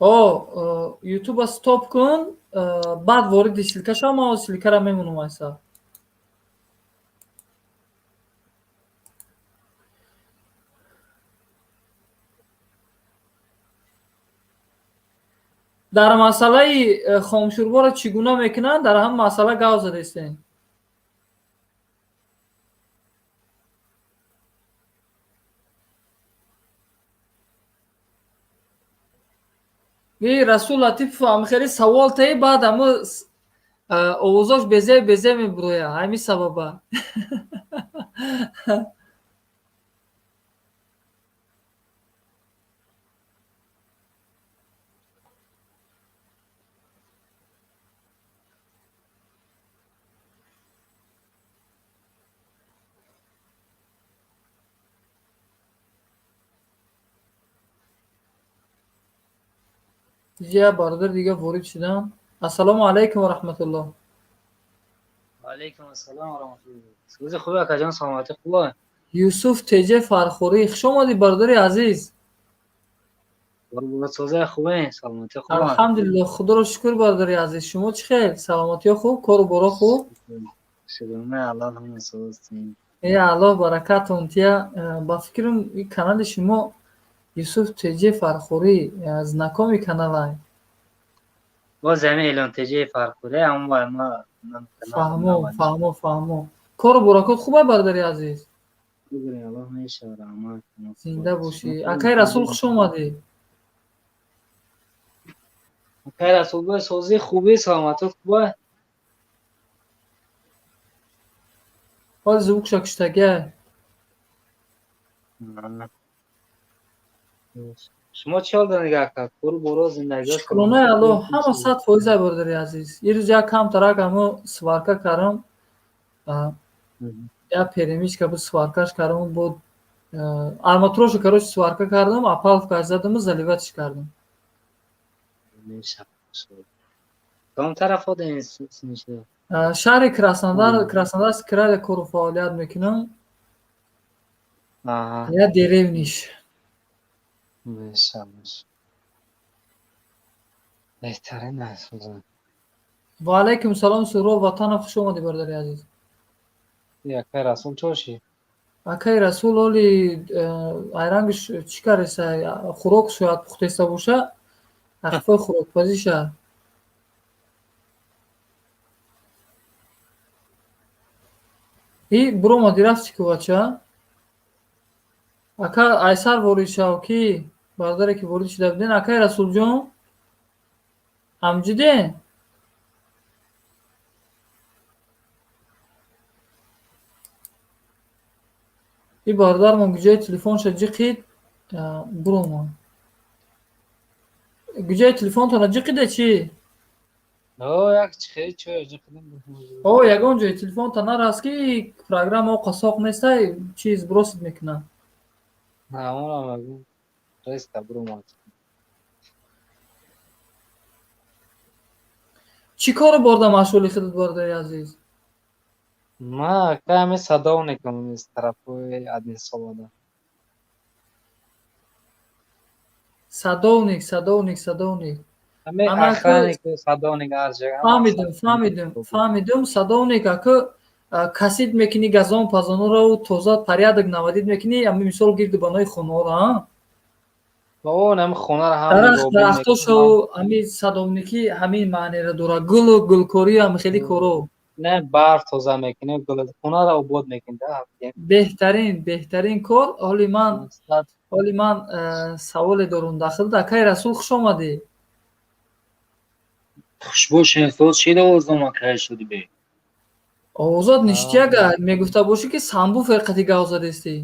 О, ютуба стоп кун, баъд вориди ссылка шав, ман ссылка ра мемонам айсар. Дар масъалаи хомшӯрборо чӣ гуна мекунанд, дар ҳам масъала гав задестем. И Расул Латипов ам хеле савол таи, баъд ҳамо овозош безе безе мебуроя, ҳамин сабаба. Я бародар дига ворид шудам. Ассалому алайкум ва раҳматуллоҳ. Ва алайкум ассалом ва раҳматуллоҳ. Рӯзи хуб, акаҷон, саломатӣ хуб? Юсуф Теҷе Фархурӣ, хуш омадӣ, бародари азиз. Соза хубе, саломатӣ хуб? Алҳамдулиллоҳ, худоро шукр, бародари азиз. Шумо чӣ хел? Саломатиё хуб, кору боро хуб? Шукрона Аллоҳ, ҳама созастем. Э, Аллоҳ баракатон тия. Ба фикрам, ин канали шумо Юсуф Теҷе Фархурӣ знакомый каналай. Боз ҳамин Эълон Теҷе Фархурӣ ҳам ма. Фаҳмо, фаҳмо, фаҳмо. Кору боракот хуб, бародари азиз? Аллоҳ мешава, раҳмат. Зинда бошӣ. Акай Расул, хуш омадӣ. Акай Расул, бо созӣ, хубӣ, саломатот хуба? Ҳоли звукша куштагиай. Шумо чӣ ҳол доред, ака? Кору боро, зиндагиё? Шукронаи Аллоҳ, ҳама 100%, бародари азиз. Ин рӯз як камтарак ҳамо сварка кардам, як перемычка буд, сваркаш кардам, бо арматурашу, короче, сварка кардам, опалубкаш задаму заливатьш кардам. Кадом тараф одем? Шаҳри Краснодар, Краснодарский край кору фаъолият мекунам, як деревниш. Беҳтарин аст. Ва алайкум салом, Суҳроб Ватанов, хуш омадӣ, бародари азиз. Акай Расул чоши? Акай Расул оли айрангиш чӣ кареса, хӯрок шояд пухтеста боша, ахфои хӯрокпазиша. И буромади, рафти ку, бача? Ака, айсар ворид шав, ки бародаре ки ворид шуда буден. Акай Расулҷон, ҳамҷиден? И бародармон гуҷои телефонша ҷиқид, буромад. Гуҷои телефонтона ҷиқиде чӣ? О, ягон ҷои телефонта нараст, ки программа оқа соқ нестай, чиз бросить мекунад. Ҳамонам резко буромад. Чӣ кору борда машғули худат, бародари азиз? Ма ками садовникам из тарафҳои Одинцовода. Садовник, садовник, садовник. Ҳами охранник, садовник. Фаҳмидум, фаҳмидум, фаҳмидум. Садовник, ака, косить мекунӣ газон пазонро, тоза порядок наводить мекунӣ, ами мисол гирду банои хонаҳоро, ҳами хонаро. Дарахтошо. Ҳами садовникӣ ҳамин маънеро дорад, гулу гулкорӣ, ҳами хеле коро. Не, барф тоза мекунем, хонаро обод мекунем. Беҳтарин, беҳтарин кор. Ҳоли ман саволе дорум дахл. Акай Расул, хуш омадӣ. Хуш бошед, соз шида овоздом, акай шуди бе. Овозот ништяга, мегуфта бошӣ, ки самбу ферқати гав задестӣ.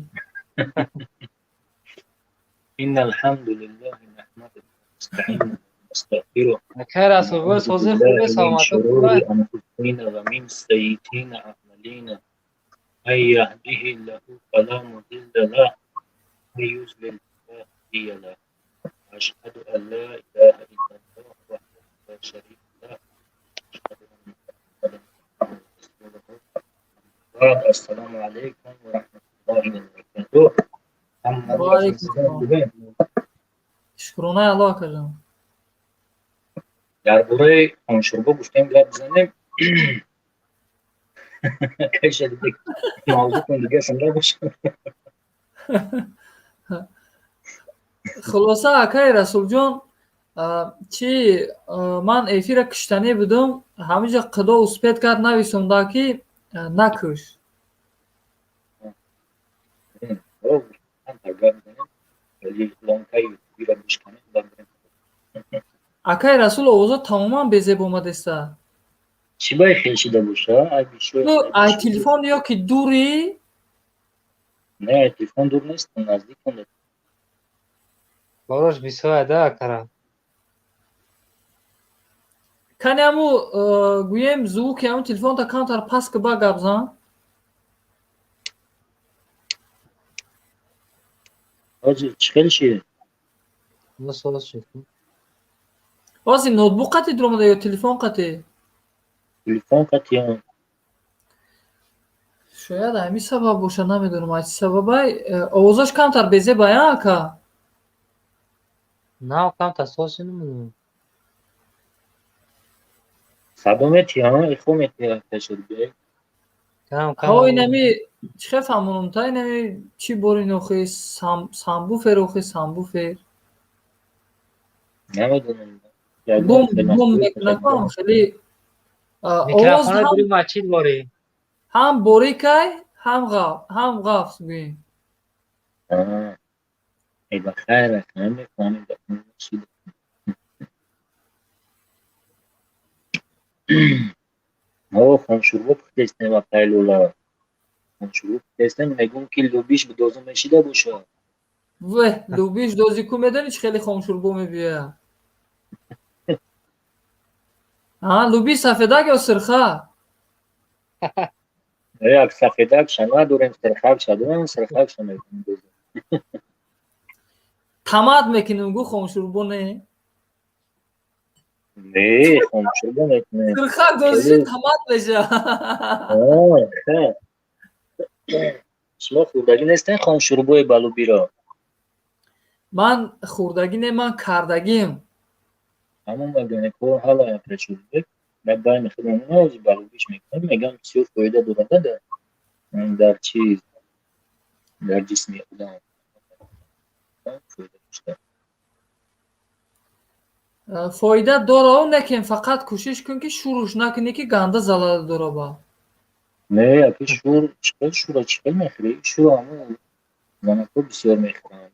إن الحمد لله نحمده ونستعينه ونستغفره. акай Расул, сози хуби, من саломатӣ شرور хуба? أنفسنا ومن سيئات أعمالنا، من يهده الله فلا مضل له، ومن يضلل فلا هادي له، وأشهد أن لا إله إلا الله وحده لا شريك له، وأشهد أن محمدا عبده ورسوله. بعد، السلام عليكم ورحمة الله وبركاته. محمد. Ва алайкум салом. Шукронаи Аллоҳ, акаҷон. Дар бораи хомшӯрбо гуфтем гап бизанем. Кайшадибек, мавзӯътон дига санда бошад. Хулоса, акаи Расулҷон, Чи ман эфира киштанӣ будум, ҳаминҷа қидо успеть кард нависонда ки накуш. Акай Расул, овозо тамоман безеб омадеста. Чӣ бай хел шида боша? Ай телефон ё ки дурӣ? Не, ай телефон дур нестам, наздикам. Борош бисоя да акара. Кани ҳаму гӯем звуки ҳаму телефонта камтар паст ки ба гап зан. Ҳозир чӣ хел шид? Ҳозир ноутбук қати дуромада ё телефон қати? Телефон қатиам. Шояд ҳамин сабаб боша, намедонам ай чӣ сабабай. Овозаш камтар безебай, а ака? Нав камтар соз намедонам. Садо метиҳам, эхо метиҳам кашидбек. Кам кам. Ҳо, инами чӣ хел фаҳмонам та, инами чӣ бори нохи самбуфер охи самбуфер. Намедонам. Бум бум мекунакам хеле овоз ҳам борикай, ҳам ғаф, ҳам ғафс гӯем. Эй ба хайр, мефаҳмем. О, хомшурбо пухтестем, апай Лола. Хомшурбо пухтестем, мегӯм ки лӯбиш дозу мешида боша. Ве, лӯбиш дози ку медонӣ чӣ хеле хомшурбо мебиёяд? А, лӯби сафедак ё сирха? Як сафедак ша надорем, сирхак ша дорем, сирхак ша мекунем дозу. Тамат мекунем гу хомшурбо не? Не, хомшурбо мекунем. Сирхак дозиши тамат меша. Шумо хӯрдагӣ нестен хомшурбои ба лӯбиро? Ман хӯрдагӣ не, ман кардагим. Ҳамон мегӯям, кор ҳала пешурбек, дар байни худам нози ба лӯбиш мекунем, мегӯям бисёр фоида дорад дар чиз, дар ҷисми одам. Фоида дошта. Фоида дора, лекин фақат кӯшиш кун ки шуруш накунӣ ки ганда залал дора ба. Не, яки шур, чӣ шура чӣ хел мехӯрӣ? Шура ҳамон занако бисёр мехӯранд.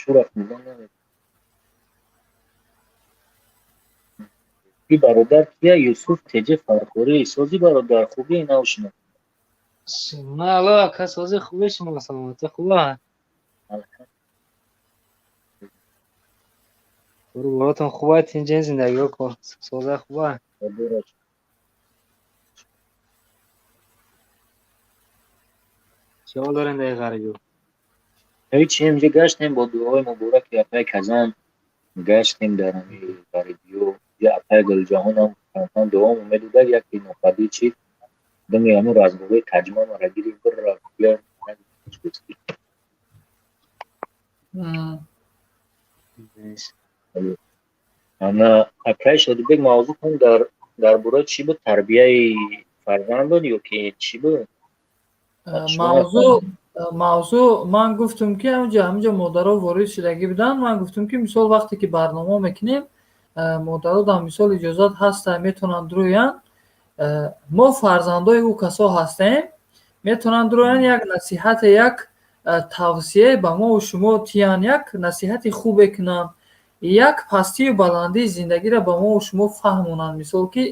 Шура хӯрдан намехӯрам. Бародар кия? Юсуф Теҷе Фархорӣ. Сози бародар, хубӣ навшина. Алло, ака, сози хуби шумо, саломатӣ хуба? Кору боротон хуба, тинҷен зиндагиҳо соза хуба? Чӣ ҳол дорем дар ғарибиё? Ҳеҷ, инҷа гаштем бо дуои мубораки апай Казан, гаштем дар ҳами ғарибиё. Я апай Гулҷаҳонам камкам дуо медодак, яке нопадид чид. Дами ҳамун разговори таҷма мара гирифт, бирра я. Ана акай Шодибек, мавзӯъ дар бораи чӣ буд? Тарбияи фарзанд буд ё ки чӣ буд? Мавзӯъ ман гуфтум ки ҳаминҷа модаро ворид шудагӣ буданд. Ман гуфтум ки мисол вақте ки барнома мекунем, модаро дар мисол иҷозат ҳастанд, метавонанд рӯянд. Мо фарзандои ӯ касо ҳастем, метавонанд рӯянд як насиҳате, як тавсия ба мо шумо тиянд, як насиҳати хубе кунанд, як пастию баландии зиндагиро ба мо шумо фаҳмонанд, мисол ки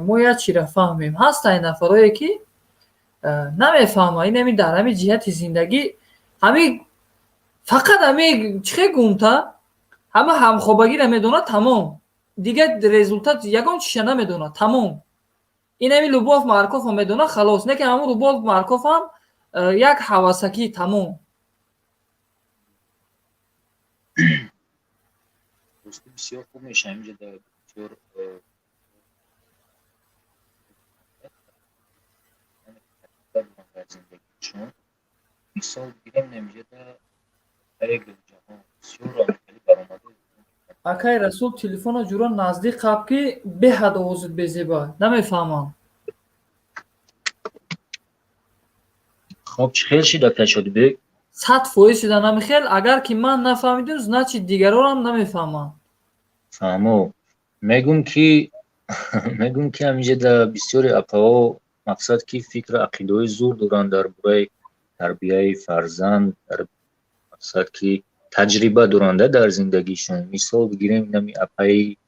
мо як чиро фаҳмем. Ҳастанд нафарое ки намефаҳманд, ин ҳами дар ҳами ҷиҳати зиндагӣ ҳами фақат ҳами чӣ хел гумта, ҳама ҳамхобагиро медонад, тамом. Дигар результат ягон чиша намедонад, тамом. Ин ҳами Любовь морковьро медонад, халос. Не ки ҳамун Любовь морковь ҳам як ҳавасакӣ, тамом. Бисёр хуб мешавад инҷа бисёр дар зиндагишон. Мисол гирем, инҷа Гулҷаҳон бисёр хеле баромада. Акай Расул, телефонро ҷура наздик қаб ки беҳад овозит безеба, намефаҳмам. Хоб, чӣ хел шид, ака Шодибек? 100% шида намехел. Агар ки ман нафаҳмидум, значит, дигарорам намефаҳмам. Фаҳмо. Мегум ки ҳаминҷа дар бисёри апаҳо, мақсад ки, фикру ақидаҳои зур доранд дар бораи тарбияи фарзанд, дар мақсад ки таҷриба доранда дар зиндагишон. Мисол бигирем, инами апаи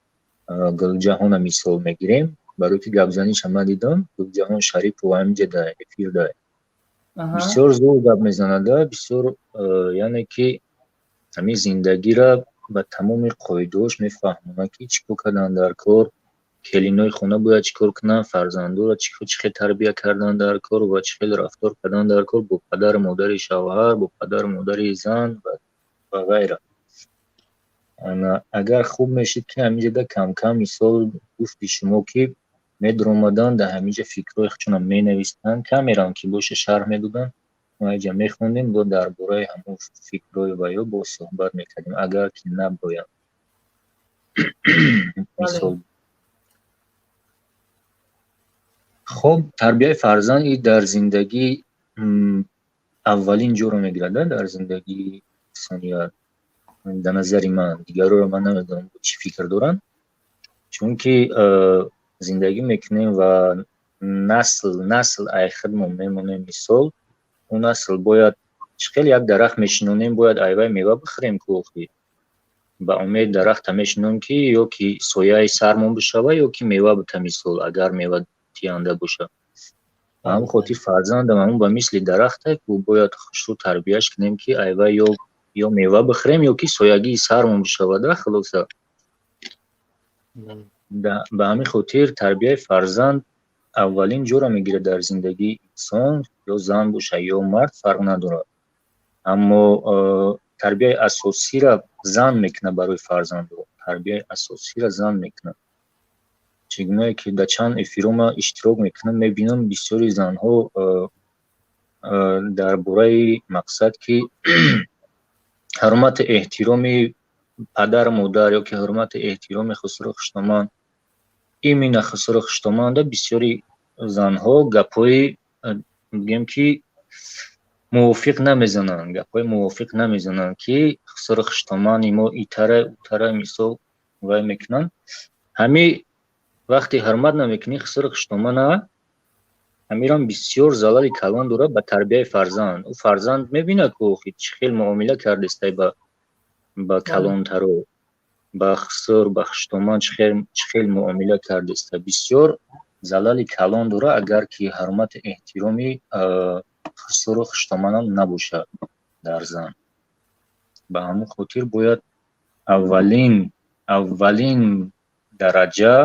Гулҷаҳона мисол мегирем, барои ки гапзаниша ман дидам. Гулҷаҳон Шарипова ҳаминҷа дар эфир да бисёр зур гап мезанада, бисёр, яъне ки ҳамин зиндагира ба тамоми қоидаҳош мефаҳмонад, ки чӣ кор кардан дар кор, келинои хона бояд чӣ кор кунанд, фарзандоро чӣ хел тарбия кардан дар кор ва чӣ хел рафтор кардан дар кор бо падару модари шавҳар, бо падару модари зан ва ғайра. Агар хуб мешид, ки ҳаминҷода камкам, мисол гуфти шумо, ки медаромаданд, дар ҳаминҷа фикрҳои худшонам менавистанд, камерам ки боша, шарҳ медоданд, мо инҷа мехондем, бо дар бораи ҳамон фикрҳои ваё боз суҳбат мекардем, агар ки набояд, мисол. Хоб, тарбияи фарзанд и дар зиндагӣ аввалин ҷоро мегирад дар зиндагии инсоният, дар назари ман. Дигарро ман намедонам, чӣ фикр доранд, чунки зиндагӣ мекунем ва насл ай худмон мемонем. Мисол, ӯ насл бояд чӣ хел як дарахт мешинонем, бояд айвай мева бихӯрем ку охир. Ба умед дарахта мешинонем, ки ё ки сояи сармон бишава, ё ки мева бита, мисол, агар мева тиянда бошад. Ба ҳамин хотир фарзандам ҳамун ба мисли дарахте, ку бояд хушрӯ тарбияш кунем, ки айвай ё мева бихӯрем, ё ки соягии сармон бишавада. Хулоса, ба ҳамин хотир тарбияи фарзанд аввалин ҷоро мегирад дар зиндагии инсон, ё зан боша, ё мард, фарқ надорад. Аммо тарбияи асосиро зан мекунад барои фарзандо, тарбияи асосиро зан мекунад. Чӣ гунае ки дар чанд эфирҳо ман иштирок мекунам, мебинам, бисёри занҳо дар бораи, мақсад ки, ҳурмату эҳтироми падару модар ё ки ҳурмату эҳтироми хусуру хуштоман, именно хусуру хуштоманда, бисёри занҳо гапҳои, бигем ки, мувофиқ намезананд, гапҳои мувофиқ намезананд, ки хусуру хуштомани мо итара, утара, мисол, вай мекунанд. Ҳами вақте ҳурмат намекунӣ хусуру хуштомана, ҳамирам бисёр залали калон дорад ба тарбияи фарзанд. Ӯ фарзанд мебинад, ку охи чӣ хел муомила кардестай ба калонтаро, ба хусур, ба хуштоман чӣ хел муомила кардеста. Бисёр залали калон дорад, агар ки ҳурмату эҳтироми хусуру хуштоманам набошад дар зан. Ба ҳамон хотир бояд аввалин дараҷа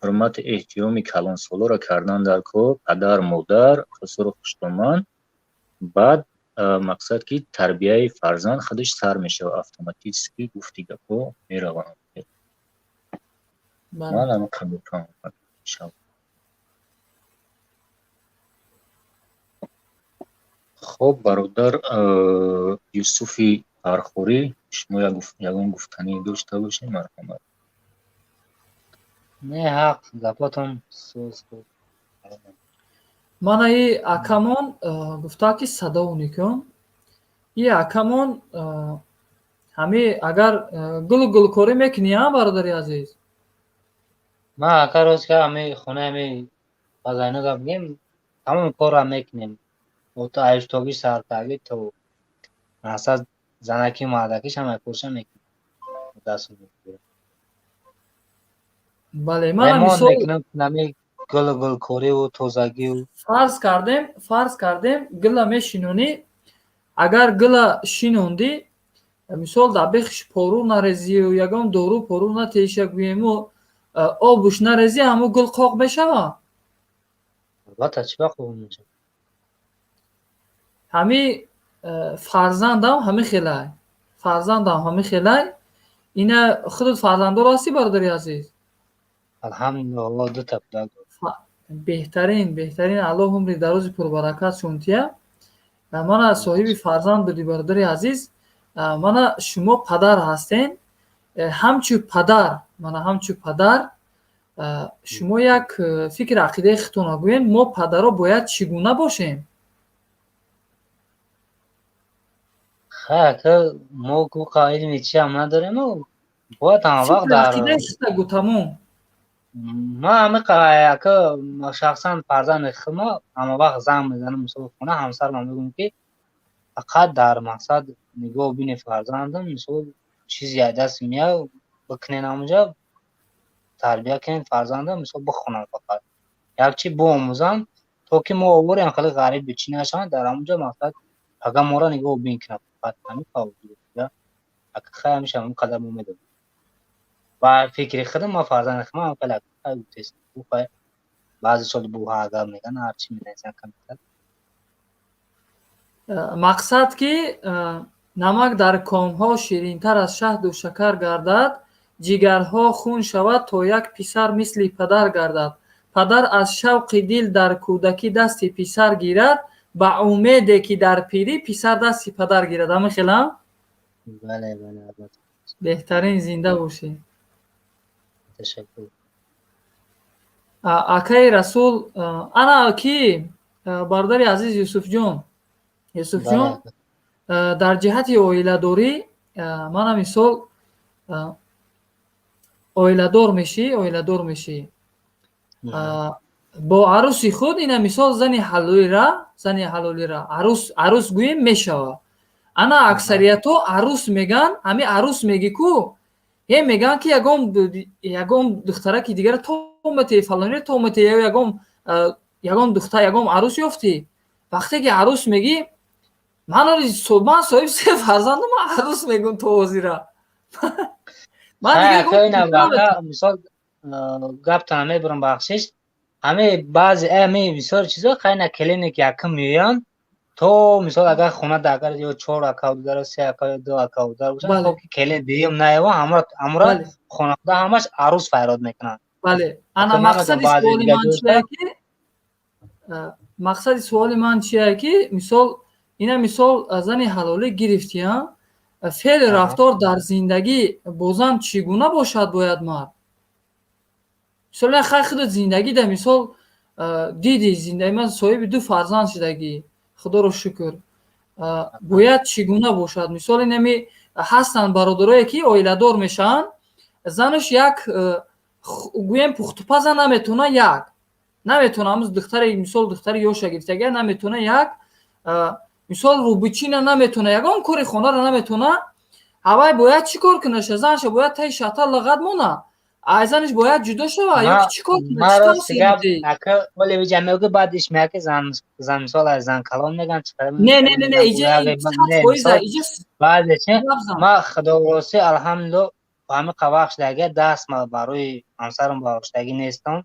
ҳурмату эҳтироми калонсолоро кардан дар кор, падар, модар, хусуру хуштоман. Баъд, мақсад ки, тарбияи фарзанд худаш сар мешавад автоматически, гуфти гапҳо мераванд. Ман ҳамин қабул мешавад. Хоб, бародар Юсуфи Фархорӣ, шумо ягон гуфтанӣ дошта бошед, марҳамат. Не, ҳақ гапотон соз. Мана и акамон гуфта, ки садо никун. И акамон ҳами агар гулу гулкорӣ мекунӣ, а, бародари азиз? Ман, ака, рост ка, ҳами хонаи ҳами фазайнода бигем, тамоми корро мекунем, то аюштогӣ сартагӣ то мақсад занаки мардакиш ҳама корша мекунем, дасту. Бале, мана мисол нами гулу гулкориву тозагиву. Фарз кардем, гула мешинонӣ. Агар гула шинондӣ, мисол, дар бехиш пору нарезию, ягон дору пору натеша, гӯему, обуш нарезӣ, ҳамун гул қоқ мешавад? Албатта, чӣ вақт қоқ мешавад? Ҳами фарзандам ҳами хелай, фарзандам ҳами хелай. Ина худат фарзанддор ҳастӣ, бародари азиз? Алҳамдулиллоҳ, Аллоҳ дута кӯдак дод. Беҳтарин, беҳтарин, Аллоҳ умри дарози пурбаракат шунтия. Мана соҳиби фарзанд будӣ, бародари азиз. Мана шумо падар ҳастен. Ҳамчун падар, мана ҳамчун падар шумо як фикри ақидаи худтонро гӯед: мо падаро бояд чӣ гуна бошем? Хай, ака, мо ку илми чи ҳам надорем, бояд ҳамавақт дар гу тамом. Ман ҳамиқа, ака, шахсан фарзанди худма ҳамавақт занг мезанам, мисол, хона ҳамсарам мегӯям, ки фақат дар мақсад нигоҳ бини фарзандам, мисол, чизе аз даст мея бикунен, ҳамунҷа тарбия кунен фарзандам, мисол, бихонанд, фақат як чи биомӯзанд, то ки мо оварем, хеле ғариб чӣ нашаванд дар ҳамунҷа, мақсад, агар моро нигоҳ бин кунад, фақат ҳамин. Ака, хай, ҳамеша ҳамин қадар мо медонем. Ба фикри худам, ман фарзанди худам хеле, хай, гуфтест, хай, баъзе сол бу гап меган, ҳарчи менависанд компютер. Мақсад ки намак дар комҳо ширинтар аз шаҳду шакар гардад, ҷигарҳо хун шавад, то як писар мисли падар гардад. Падар аз шавқи дил дар кӯдакӣ дасти писар гирад, ба умеде ки дар пирӣ писар дасти падар гирад. Ҳамин хелам? Бале, бале, албатта. Беҳтарин, зинда бошӣ. Ташаккур. Акаи Расул, ана ки бародари азиз Юсуфҷон, Юсуфҷон, дар ҷиҳати оиладорӣ мана мисол оиладор мешӣ, оиладор мешӣ бо арӯси худ, ина мисол зани ҳалолира, зани ҳалолира арӯс, арӯс гӯем мешавад. Ана аксариятҳо арӯс меган, ҳами арӯс мегӣ ку, е меган ки ягон ягон духтараки дигара томате, фалонира томате, ё ягон ягон духтар, ягон арӯс ёфтӣ. Вақте ки арӯс мегӣ, ман ман соҳиби се фарзандам, ман арӯс мегӯм то ҳозира. Мисол, гаптона мебурам, бахшиш, ҳами баъзе ами бисёр чизо хайна клиник якм меоянд, то мисол, агар хона агар ё чор акавдара, се ака ё ду акавдар бошад, то ки келин дуюм наёва, ҳамра хонада ҳамаш арӯс файрод мекунанд. Бале, ана мақсади суоли ман чия ки, мақсади суоли ман чия ки мисол, ина мисол зани ҳалолӣ гирифтӣ, феъли рафтор дар зиндагӣ бо зан чӣ гуна бошад бояд мард? Мисол, хай, худат зиндагӣ да мисол диди, зиндаги ман соҳиби ду фарзанд шудагӣ, худоро шукр, бояд чӣ гуна бошад? Мисол, инами ҳастанд бародарое ки оиладор мешаванд, занаш як гӯем пухтупаза наметавона, як наметавона, ҳамз духтари, мисол, духтари ёша гирифтага наметавона, як мисол рӯбичина наметавона, ягон кори хонаро наметавона. Ҳавай бояд чӣ кор кунаша? Занша бояд таи шата лағат мона, ай занаш бояд ҷудо шава ё чӣ кор? Баъд иш меяки зан, мисол, аз зан калон меган. Не, не, не, не, иҷа. Баъзе чи ма, худоросӣ, алҳамдулилло, ҳами қавақ шудага, даст ма барои ҳамсарам бардоштагӣ нестам.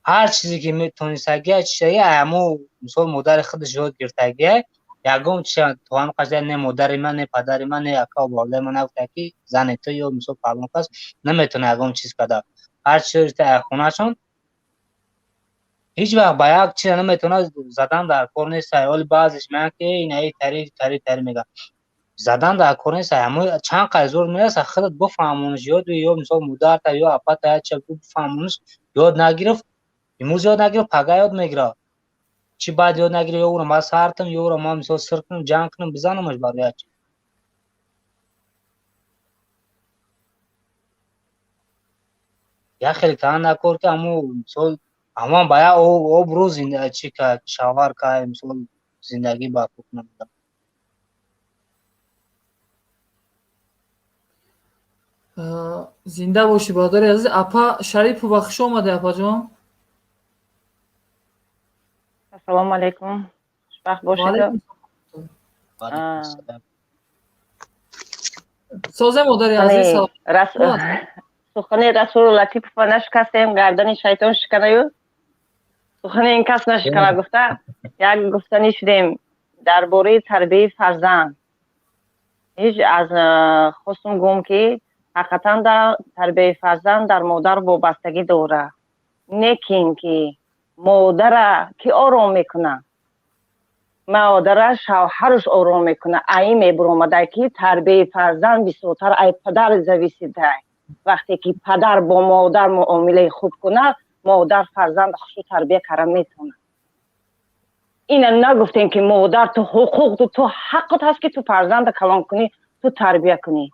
Ҳар чизе ки метонистагия, чизаги аму, мисол, модари худаш ёд гирифтагия, ягон чи то ҳам қадар не модари ман, не падари ман, не ака бародари ман нагуфта ки зани ту ё мисол фалон кас наметавона ягон чиз када. Ҳар чиз хонаашон ҳеҷ вақт ба як чиз наметавона задан дар кор нест. Оли баъзеш мегӯянд ки инаи тари тари тари мегӯянд, задан дар кор нест. Чанд қадр зур мераса, худат бифаҳмониш ёд, ё мисол модарта ё апата яча бифаҳмониш. Ёд нагирифт имрӯз, ёд нагирифт, пага ёд мегирад. Чӣ баъд ёд нагирифт, ё ӯро ман сартам, ё ӯро ман мисол сир кунам, ҷанг кунам, бизанамаш барои як чиз. Як хеле кан накор ки ҳаму мисол ҳамон ба як обрӯ чи шавҳар кай, мисол, зиндагӣ барпо кунам. Зинда бошӣ, бародари азиз. Апа Шарипова, хуш омадӣ, апаҷон. Ассалому алайкум, хушбахт бошед. Созе, модари азиз. Сухани Расул Латипова нашикастем, гардани шайтон шиканаю сухани ин кас нашикана гуфта, як гуфтанӣ шудем дар бораи тарбияи фарзанд. Ҳеҷ аз хостум гум ки ҳақиқатан дар тарбияи фарзанд дар модар вобастагӣ дорад, некин ки модара ки ором мекунад, модара шавҳараш ором мекунад. Аи мебуромада ки тарбияи фарзанд бисёртар ай падар зависидай. Вақте ки падар бо модар муомилаи хуб кунад, модар фарзанд хушрӯ тарбия карда метавонад. Ина нагуфтем, ки модар, ту ҳуқуқ, ту ҳаққат ҳаст, ки ту фарзанда калон кунӣ, ту тарбия кунӣ.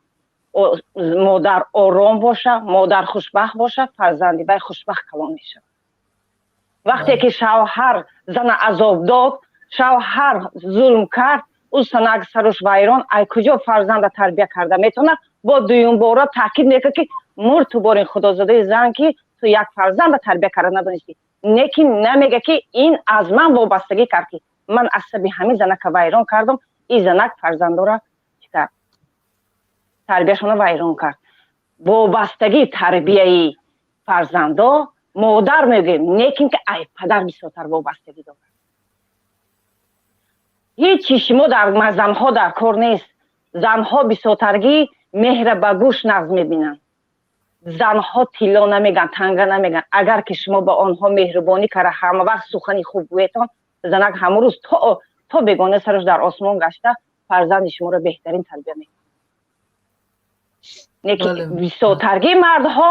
Модар ором боша, модар хушбахт боша, фарзанди вай хушбахт калон мешавад. Вақте ки шавҳар зана азоб дод, шавҳар зулм кард, ӯ санак саруш вайрон, ай куҷо фарзанда тарбия карда метавонад? Бо дуюмбора таъкид мекард, ки мур ту борин худозодаи зан, ки ту як фарзанда тарбия карда надонистӣ. Лекин намега, ки ин аз ман вобастагӣ кард, ки ман асаби ҳамин занака вайрон кардам, ин занак фарзандора чӣ кард, тарбияшонро вайрон кард. Вобастагии тарбияи фарзандо модар мегӯем, лекин ки ай падар бисёртар вобастагӣ дорад. Ҳечи шумо дар занҳо дар кор нест. Занҳо бисёртаргӣ меҳра ба гӯш нағз мебинанд. Занҳо тилло намеган, танга намеган. Агар ки шумо ба онҳо меҳрубонӣ кара, ҳама вақт сухани хуб гӯетон, занак ҳамрӯз то бегона сараш дар осмон гашта, фарзанди шуморо беҳтарин тарбия мекунад. Бисёртаргии мардҳо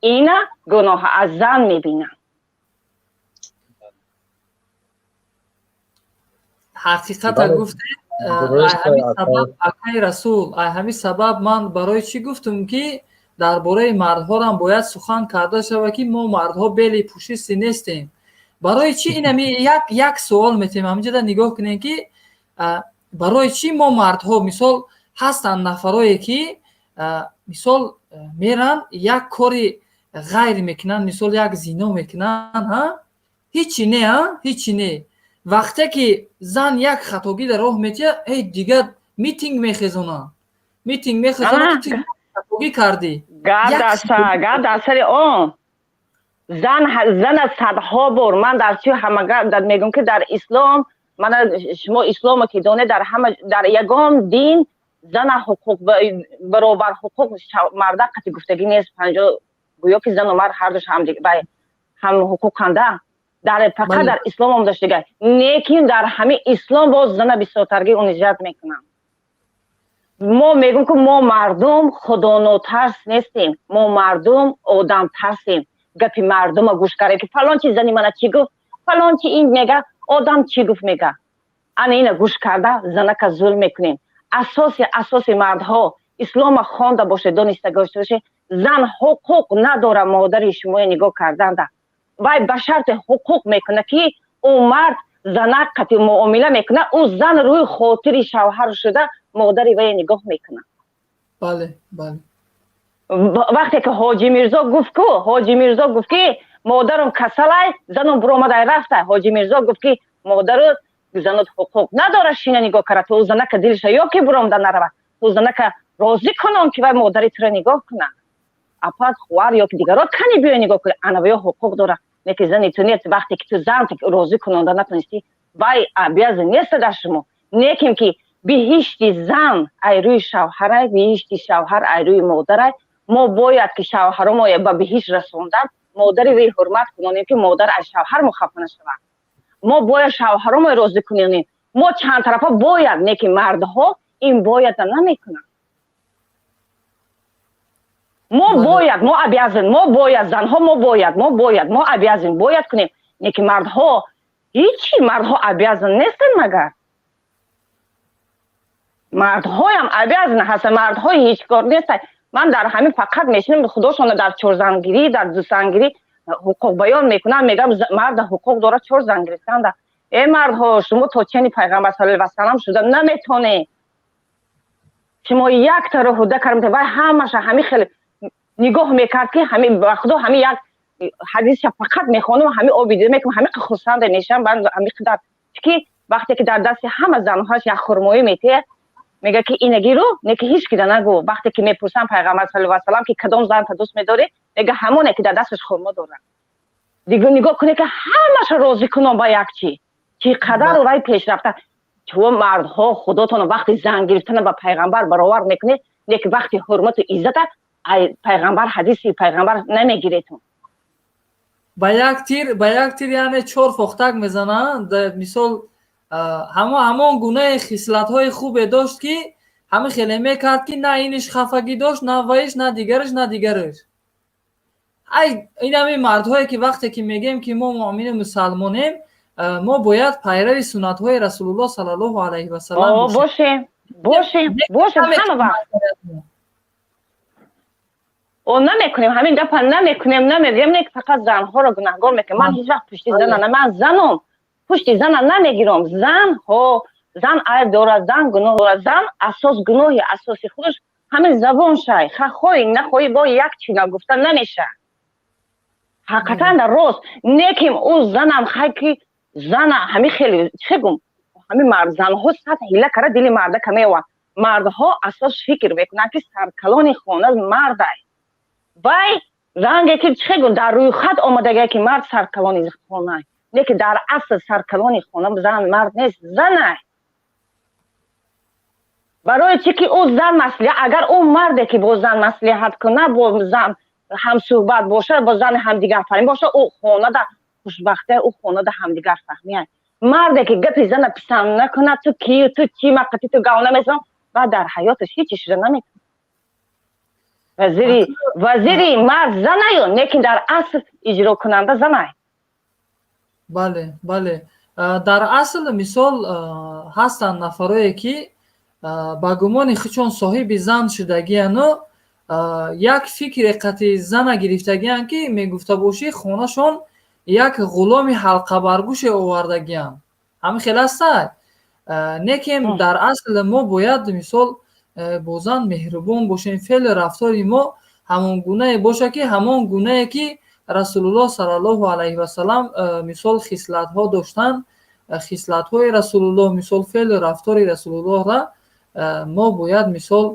ина гуноҳ аз зан мебинанд. Ҳақиқата гуфтед. Акай Расул, ай ҳамин сабаб ман барои чӣ гуфтум, ки дар бораи мардҳорам бояд сухан карда шавад, ки мо мардҳо бели пӯшисти нестем. Барои чӣ инами як суол метем ҳаминҷода, нигоҳ кунем, ки барои чӣ мо мардҳо, мисол, ҳастанд нафарое, ки мисол меран, як кори ғайр мекунанд, мисол, як зино мекунанд, ҳа, ҳичи не, ҳа, ҳичи не. Вақте ки зан як хатогӣ дар роҳ метиҳад, эй, дигар митинг мехезонанд, митинг мехезонанд, ки ту хатогӣ кардӣ. Гап дар сари он зан, зана садҳо бор ман дар чи ҳамага мегӯм, ки дар ислом мана шумо исломо ки донед, дар ҳама, дар ягон дин зана ҳуқуқ баробар ҳуқуқ марда қати гуфтагӣ нест. Панҷо гӯё ки зану мард ҳардуш ҳам ҳуқуқанда, дар фақат дар ислом омада шудага. Лекин дар ҳамин ислом боз зана бисёртаргӣ унижать мекунанд. Мо мегӯм, ки мо мардум худонотарс нестем, мо мардум одамтарсем. Гапи мардума гӯш кардем, ки фалон чи зани мана чӣ гуфт, фалон чи ин мега, одам чӣ гуфт мега, ана ина гӯш карда занака зулм мекунем. Асоси мардҳо ислома хонда бошед, дониста гошта бошед, зан ҳуқуқ надорад модари шумоя нигоҳ карданда. Вай ба шарти ҳуқуқ мекунад, ки ӯ мард занак қати муомила мекунад, ӯ зан рӯи хотири шавҳар шуда модари вая нигоҳ мекунад. Бале, бале. Вақте ки Ҳоҷи Мирзо гуфт ку, Ҳоҷи Мирзо гуфт, ки модарам касалай, занам буромадай рафта. Ҳоҷи Мирзо гуфт, ки модару занот ҳуқуқ надорад шина нигоҳ кара, ту занака дилша ё ки буромда наравад, ту занака розӣ кунон, ки вай модари тура нигоҳ кунад. Апас хувар ё ки дигарот кани биё нигоҳ кунад, ана ваё ҳуқуқ дорад. Неки зани ту нест. Вақте ки ту зан розӣ кунонда натонистӣ, вай обязан нест дар шумо. Неким ки биҳишти зан ай рӯи шавҳарай, биҳишти шавҳар ай рӯи модарай. Мо бояд ки шавҳаромо ба биҳишт расондан, модари вай ҳурмат кунонем, ки модар аз шавҳар мухаффа нашавад. Мо бояд шавҳаромо розӣ кунонем. Мо чанд тарафа бояд, неки мардҳо ин бояда намекунанд. Мо бояд, мо обязан, мо бояд, занҳо, мо бояд, мо бояд, мо обязан бояд кунем. Неки мардҳо ҳичи, мардҳо обязан нестанд. Магар мардҳоям обязан ҳастанд? Мардҳо ҳеҷ кор нестанд. Ман дар ҳамин фақат мешинам, худошона дар чорзангирӣ, дар дузангирӣ ҳуқуқ баён мекунам, мегам, марда ҳуқуқ дорад чор зан гирифтанда. Э, мардҳо, шумо то чени пайғамбар саллаллоҳу алайҳи васаллам шуда наметонед. Шумо яктаро ҳуда кардем, вай ҳамаша ҳамин хеле нигоҳ мекард, ки ҳамин ба худо ҳамин як ҳадисша фақат мехонам, ҳамин оби дида мекунам, ҳамин хурсанда мешавам. Ҳамин қадар ки вақте ки дар дасти ҳама занҳоаш як хурмоӣ метиҳад, мега, ки ина гиру, не ки ҳеҷ кида нагӯ. Вақте ки мепурсам пайғамбар саллаллоҳу алайҳи васаллам, ки кадом занта дӯст медорӣ, мега, ҳамоне ки дар дасташ хурмо дорад. Нигоҳ кунед, ки ҳамаша розӣ кунон ба як чӣ, чӣ қадар вай пешрафта. Шумо мардҳо худотон вақти зан гирифтана ба пайғамбар баровар мекунед, леки вақти ҳурмату иззата пайғамбар, ҳадиси пайғамбар намегиретон. Ба як тир, ба як тир яъне чор фохтак мезананд. Мисол, ҳамон гунаи хислатҳои хубе дошт, ки ҳамин хеле мекард, ки на иниш хафагӣ дошт, на ваиш, на дигараш, на дигараш. Ай, ин ҳамин мардҳое, ки вақте ки мегӯем, ки мо муъмини мусалмонем. Мо бояд пайрави суннатҳои Расулуллоҳ саллаллоҳу алайҳи васаллам бошем. Бошем, бошем ҳама вақт. О, намекунем, ҳамин гапа намекунем, намегӯем, не, фақат занҳоро гунаҳгор мекунем. Ман ҳеҷ вақт пушти зана, ман занам, пушти зана намегирам. Зан ҳо, зан айб дорад, зан гуноҳ дорад, зан асос гуноҳи асоси худаш ҳамин забон шай. Хоҳӣ нахоҳӣ, бо як чи нагуфта намеша. Ҳақиқатан рост неким ӯ занам хай ки зана ҳамин хеле чӣ гум, ҳамин мард занҳо сад ҳила кара дили мардака меова. Мардҳо асос фикр мекунанд, ки саркалони хона мардай. Вай ранге ки чӣ гум, дар рӯйхат омадагия, ки мард саркалони хона, не ки дар асл саркалони хона зан мард нест, занай. Барои чӣ ки ӯ зан маслиҳат, агар ӯ марде ки бо зан маслиҳат кунад, бо зан ҳамсӯҳбат бошад, бо зани ҳамдигарфаҳмӣ бошад, ӯ хонада хушбахтия, ӯ хонада ҳамдигарфаҳмия. Марде ки гапи зана писанд накунад, ту кию, ту чӣ, ма қати ту гав намезанам, баъд дар ҳаёташ ҳеҷ шуда наметавонад. Вазири мард занаю, лекин дар асл иҷрокунанда занай. Бале, дар асл мисол ҳастанд нафарое, ки ба гумони худшон соҳиби зан шудагияну як фикре қати зана гирифтагиянд, ки мегуфта бошӣ, хонашон як ғуломи ҳалқабаргӯше овардагиянд. Ҳамин хел ҳастай. Некем дар асл мо бояд мисол бо зан меҳрубон бошем, феълу рафтори мо ҳамон гунае бошад, ки ҳамон гунае ки Расулуллоҳ саллаллоҳу алайҳи васаллам мисол хислатҳо доштанд, хислатҳои Расулуллоҳ, мисол феълу рафтори Расулуллоҳра мо бояд мисол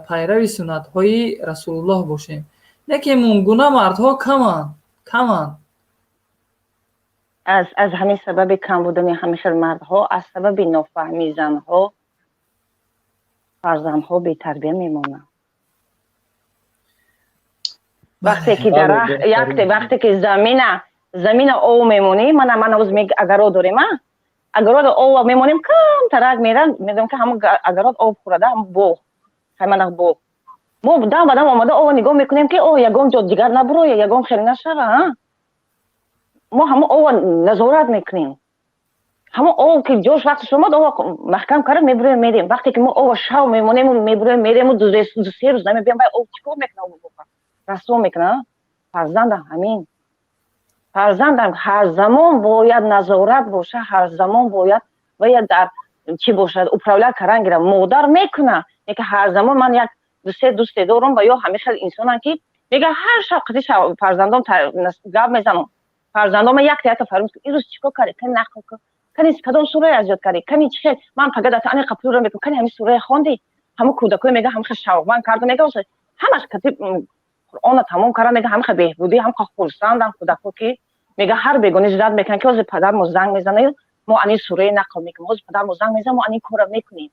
пайрави суннатҳои Расулуллоҳ бошем. Лекин гуна мардҳо каманд, каманд. Аз ҳамин сабаби кам будани ҳамин хел мардҳо, аз сабаби нофаҳмии занҳо, фарзандҳо бетарбия мемонанд. Вақте ки дарахт якте, вақте ки замина ов мемонӣ, мана ҳоз агарот дорем, а агарот ов мемонем, камтарак меран, медонам ки ҳамон агарот об хӯрада, ҳамон боғ, мана боғ, мо дам ба дам омада ова нигоҳ мекунем, ки о ягон ҷо дигар набуроя, ягон хел нашава. Мо ҳамон ова назорат мекунем. Ҳамон ов ки ҷош вақташ омад, ова маҳкам карда мебуроем, мерем. Вақте ки мо ова шав мемонему мебуроем, мерему, 2-3 рӯз намебиям, вай ов чӣ кор мекунад? Расво мекунад. Фарзандам ҳамин, фарзандам ҳар замон бояд назорат боша, ҳар замон бояд бояд дар чӣ бошад, управлять кардан гирам. Модар мекуна, лекин ҳар замон ман як дусе дӯсте дорам ва ё ҳамин хел инсонанд, ки мега ҳар шаб қати фарзандом гап мезанам. Фарзандома якта якта фармуд: «Ирӯз чӣ кор кардӣ? Кани нақл кун, кани кадом сурае аз ёд кардӣ, кани чӣ хел, ман пага дата ани қапулро мекунам, кани ҳамин сурае хондӣ?» Ҳамон кӯдакое мега ҳамин хел шавқманд карда, мега ҳамаш кати Қуръона тамом карда, мега ҳамин хел беҳбудӣ, ҳам хурсандам кӯдако, ки мега ҳар бегони ждать мекунанд, ки ҳозир падар мо занг мезанаю, мо ани сурае нақл мекунем, ҳозир падар мо занг мезанад, мо ани корро мекунем.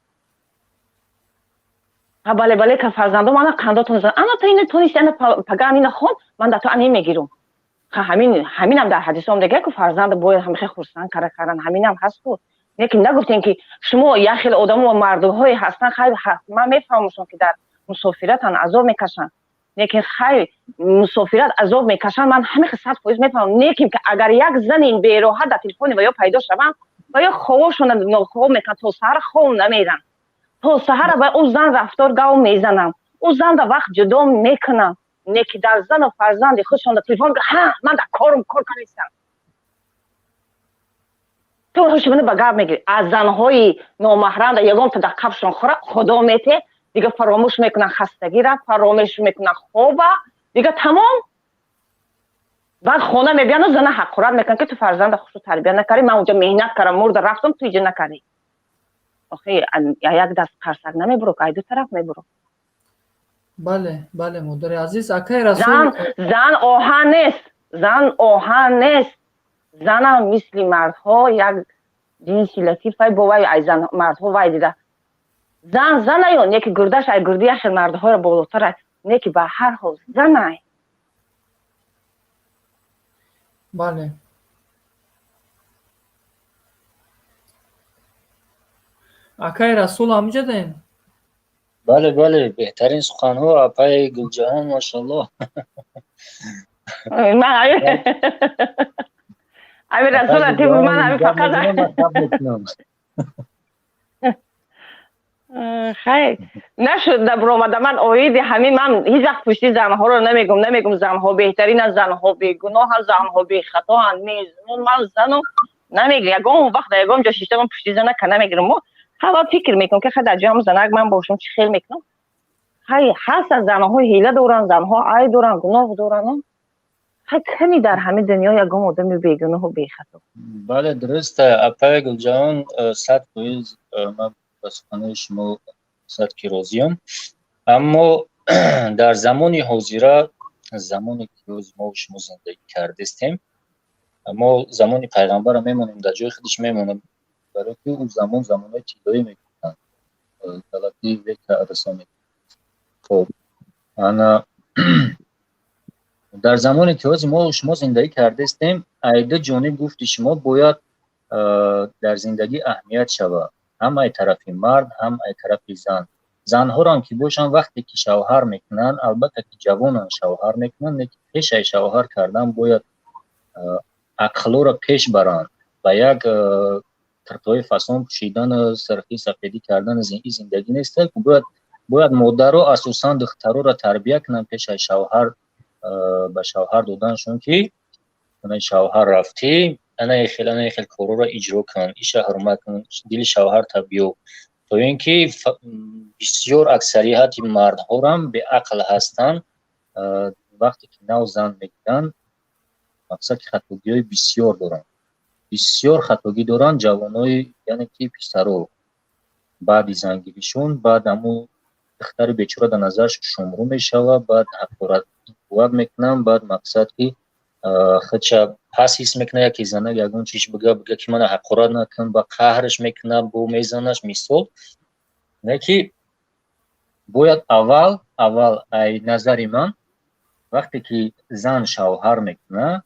Ха, бале, ка фарзандом ана қандотон зан, ана то ина тонисти, ана пага анина хон, ман да то ани мегирум. Ха, ҳамин ҳаминам дар ҳадисом дега ку фарзанд бояд ҳамин хел хурсанд кара кардан, ҳаминам ҳаст ку. Лекин нагуфтем, ки шумо як хел одамо, мардумҳое ҳастанд. Хай, ман мефаҳмам, ки дар мусофиратан азоб мекашанд, лекин хай, мусофират азоб мекашанд, ман ҳамин хел 100% мефаҳмам. Лекин ки агар як зани бероҳат дар телефони ва ё пайдо шаванд, ва ё хобошона нохоб мекунанд, то саҳар хоб намеранд, то саҳара ба ӯ зан рафтор гав мезанам, ӯ зан да вақт ҷудо мекунам. Не ки дар зану фарзанди худшон да телефон, ҳа, ман дар корум, кор кардистам, ту ҳуши ба гап мегирӣ. Аз занҳои номаҳрам да ягонта дар қабшон хӯра, худо мете, дига фаромӯш мекунанд хастагира, фаромӯш мекунанд хоба, дига тамом. Баъд хона мебиянду зана ҳақорат мекунанд, ки ту фарзанда хушу тарбия накардӣ, ман унҷа меҳнат кардам, мурда рафтам, ту иҷа накардӣ. Охи, як даст қарсак намебуро, ай ду тараф мебуро. Бале, модари азиз, акай Расул. Зан оҳан нест, зан оҳан нест. Занам мисли мардҳо як ҷинси латифай, бо вай ай зан мардҳо вай дида. Зан занаю, не ки гурдаш ай гурди яхел мардҳоро болотар, не ки ба ҳар ҳол занай. Бале, акай Расул, ҳамиҷа даем. Бале, беҳтарин суханҳо, апаи Гулҷаҳон, машаллоҳ. Ами Расул Латифов, ман ҳами фақат хай нашуд, набуромада. Ман оиди ҳамин, ман ҳеҷ вақт пушти занҳоро намегум, намегум занҳо беҳтаринанд, занҳо бегуноҳанд, занҳо бехатоанд. Нест, ман зану намегирам. Ягон вақт дар ягон ҷо шишта ман пушти занака намегирам. Ҳава фикр мекунам, ки дар ҷоям занак ман бошам, чӣ хел мекунам. Хай, ҳастанд занҳо ҳила доранд, занҳо айб доранд, гуноҳ доранд. Хай, ками дар ҳамин дунё ягон одами бегуноҳу бехато? Бале, дуруст, апаи Гулҷаҳон, 100%. Ман ба суханои шумо сад ки розиям, аммо дар замони ҳозира, замоне ки мо шумо зиндагӣ кардастем, мо замони пайғамбарро мемонем, дар ҷои худаш мемонем, барои ки ӯ замон замонои тиллоӣ мегуфтанд, золотые века расонид. Хоб, ана дар замоне ки ҳозир мо шумо зиндагӣ кардастем, ай ду ҷониб, гуфти шумо, бояд дар зиндагӣ аҳамият шавад, ҳам ай тарафи мард, ҳам ай тарафи зан. Занҳорам ки бошанд, вақте ки шавҳар мекунанд, албатта ки ҷавонанд, шавҳар мекунанд, лекин пеш ай шавҳар кардан бояд ақлҳоро пеш баранд. Ба як киртои фасон пӯшидану сирхӣ сафедӣ кардан ин зиндагӣ нест. Бояд модаро асосан духтароро тарбия кунанд пеш аз шавҳар, ба шавҳар доданашон, ки шавҳар рафтӣ, анаи хел, анаи хел корҳоро иҷро кун, иша ҳурмат кун, дили шавҳарта биё. То ин ки бисёр аксарияти мардҳорам беақл ҳастанд. Вақте ки нав зан мегиранд, мақсад ки хатогиҳои бисёр доранд, бисёр хатогӣ доранд ҷавонои, яъне ки писаро. Баъди зангиришон, баъд ҳамун духтари бечора дар назараш шумрӯ мешавад, баъд ҳақорат мекунанд, баъд мақсад ки худша пас ҳис мекунад. Яке занак ягон чиз бига, ки мана ҳақорат накун, ба қаҳраш мекунад, бо мезанаш, мисол. Не ки бояд аввал, ай назари ман, вақте ки зан шавҳар мекунад,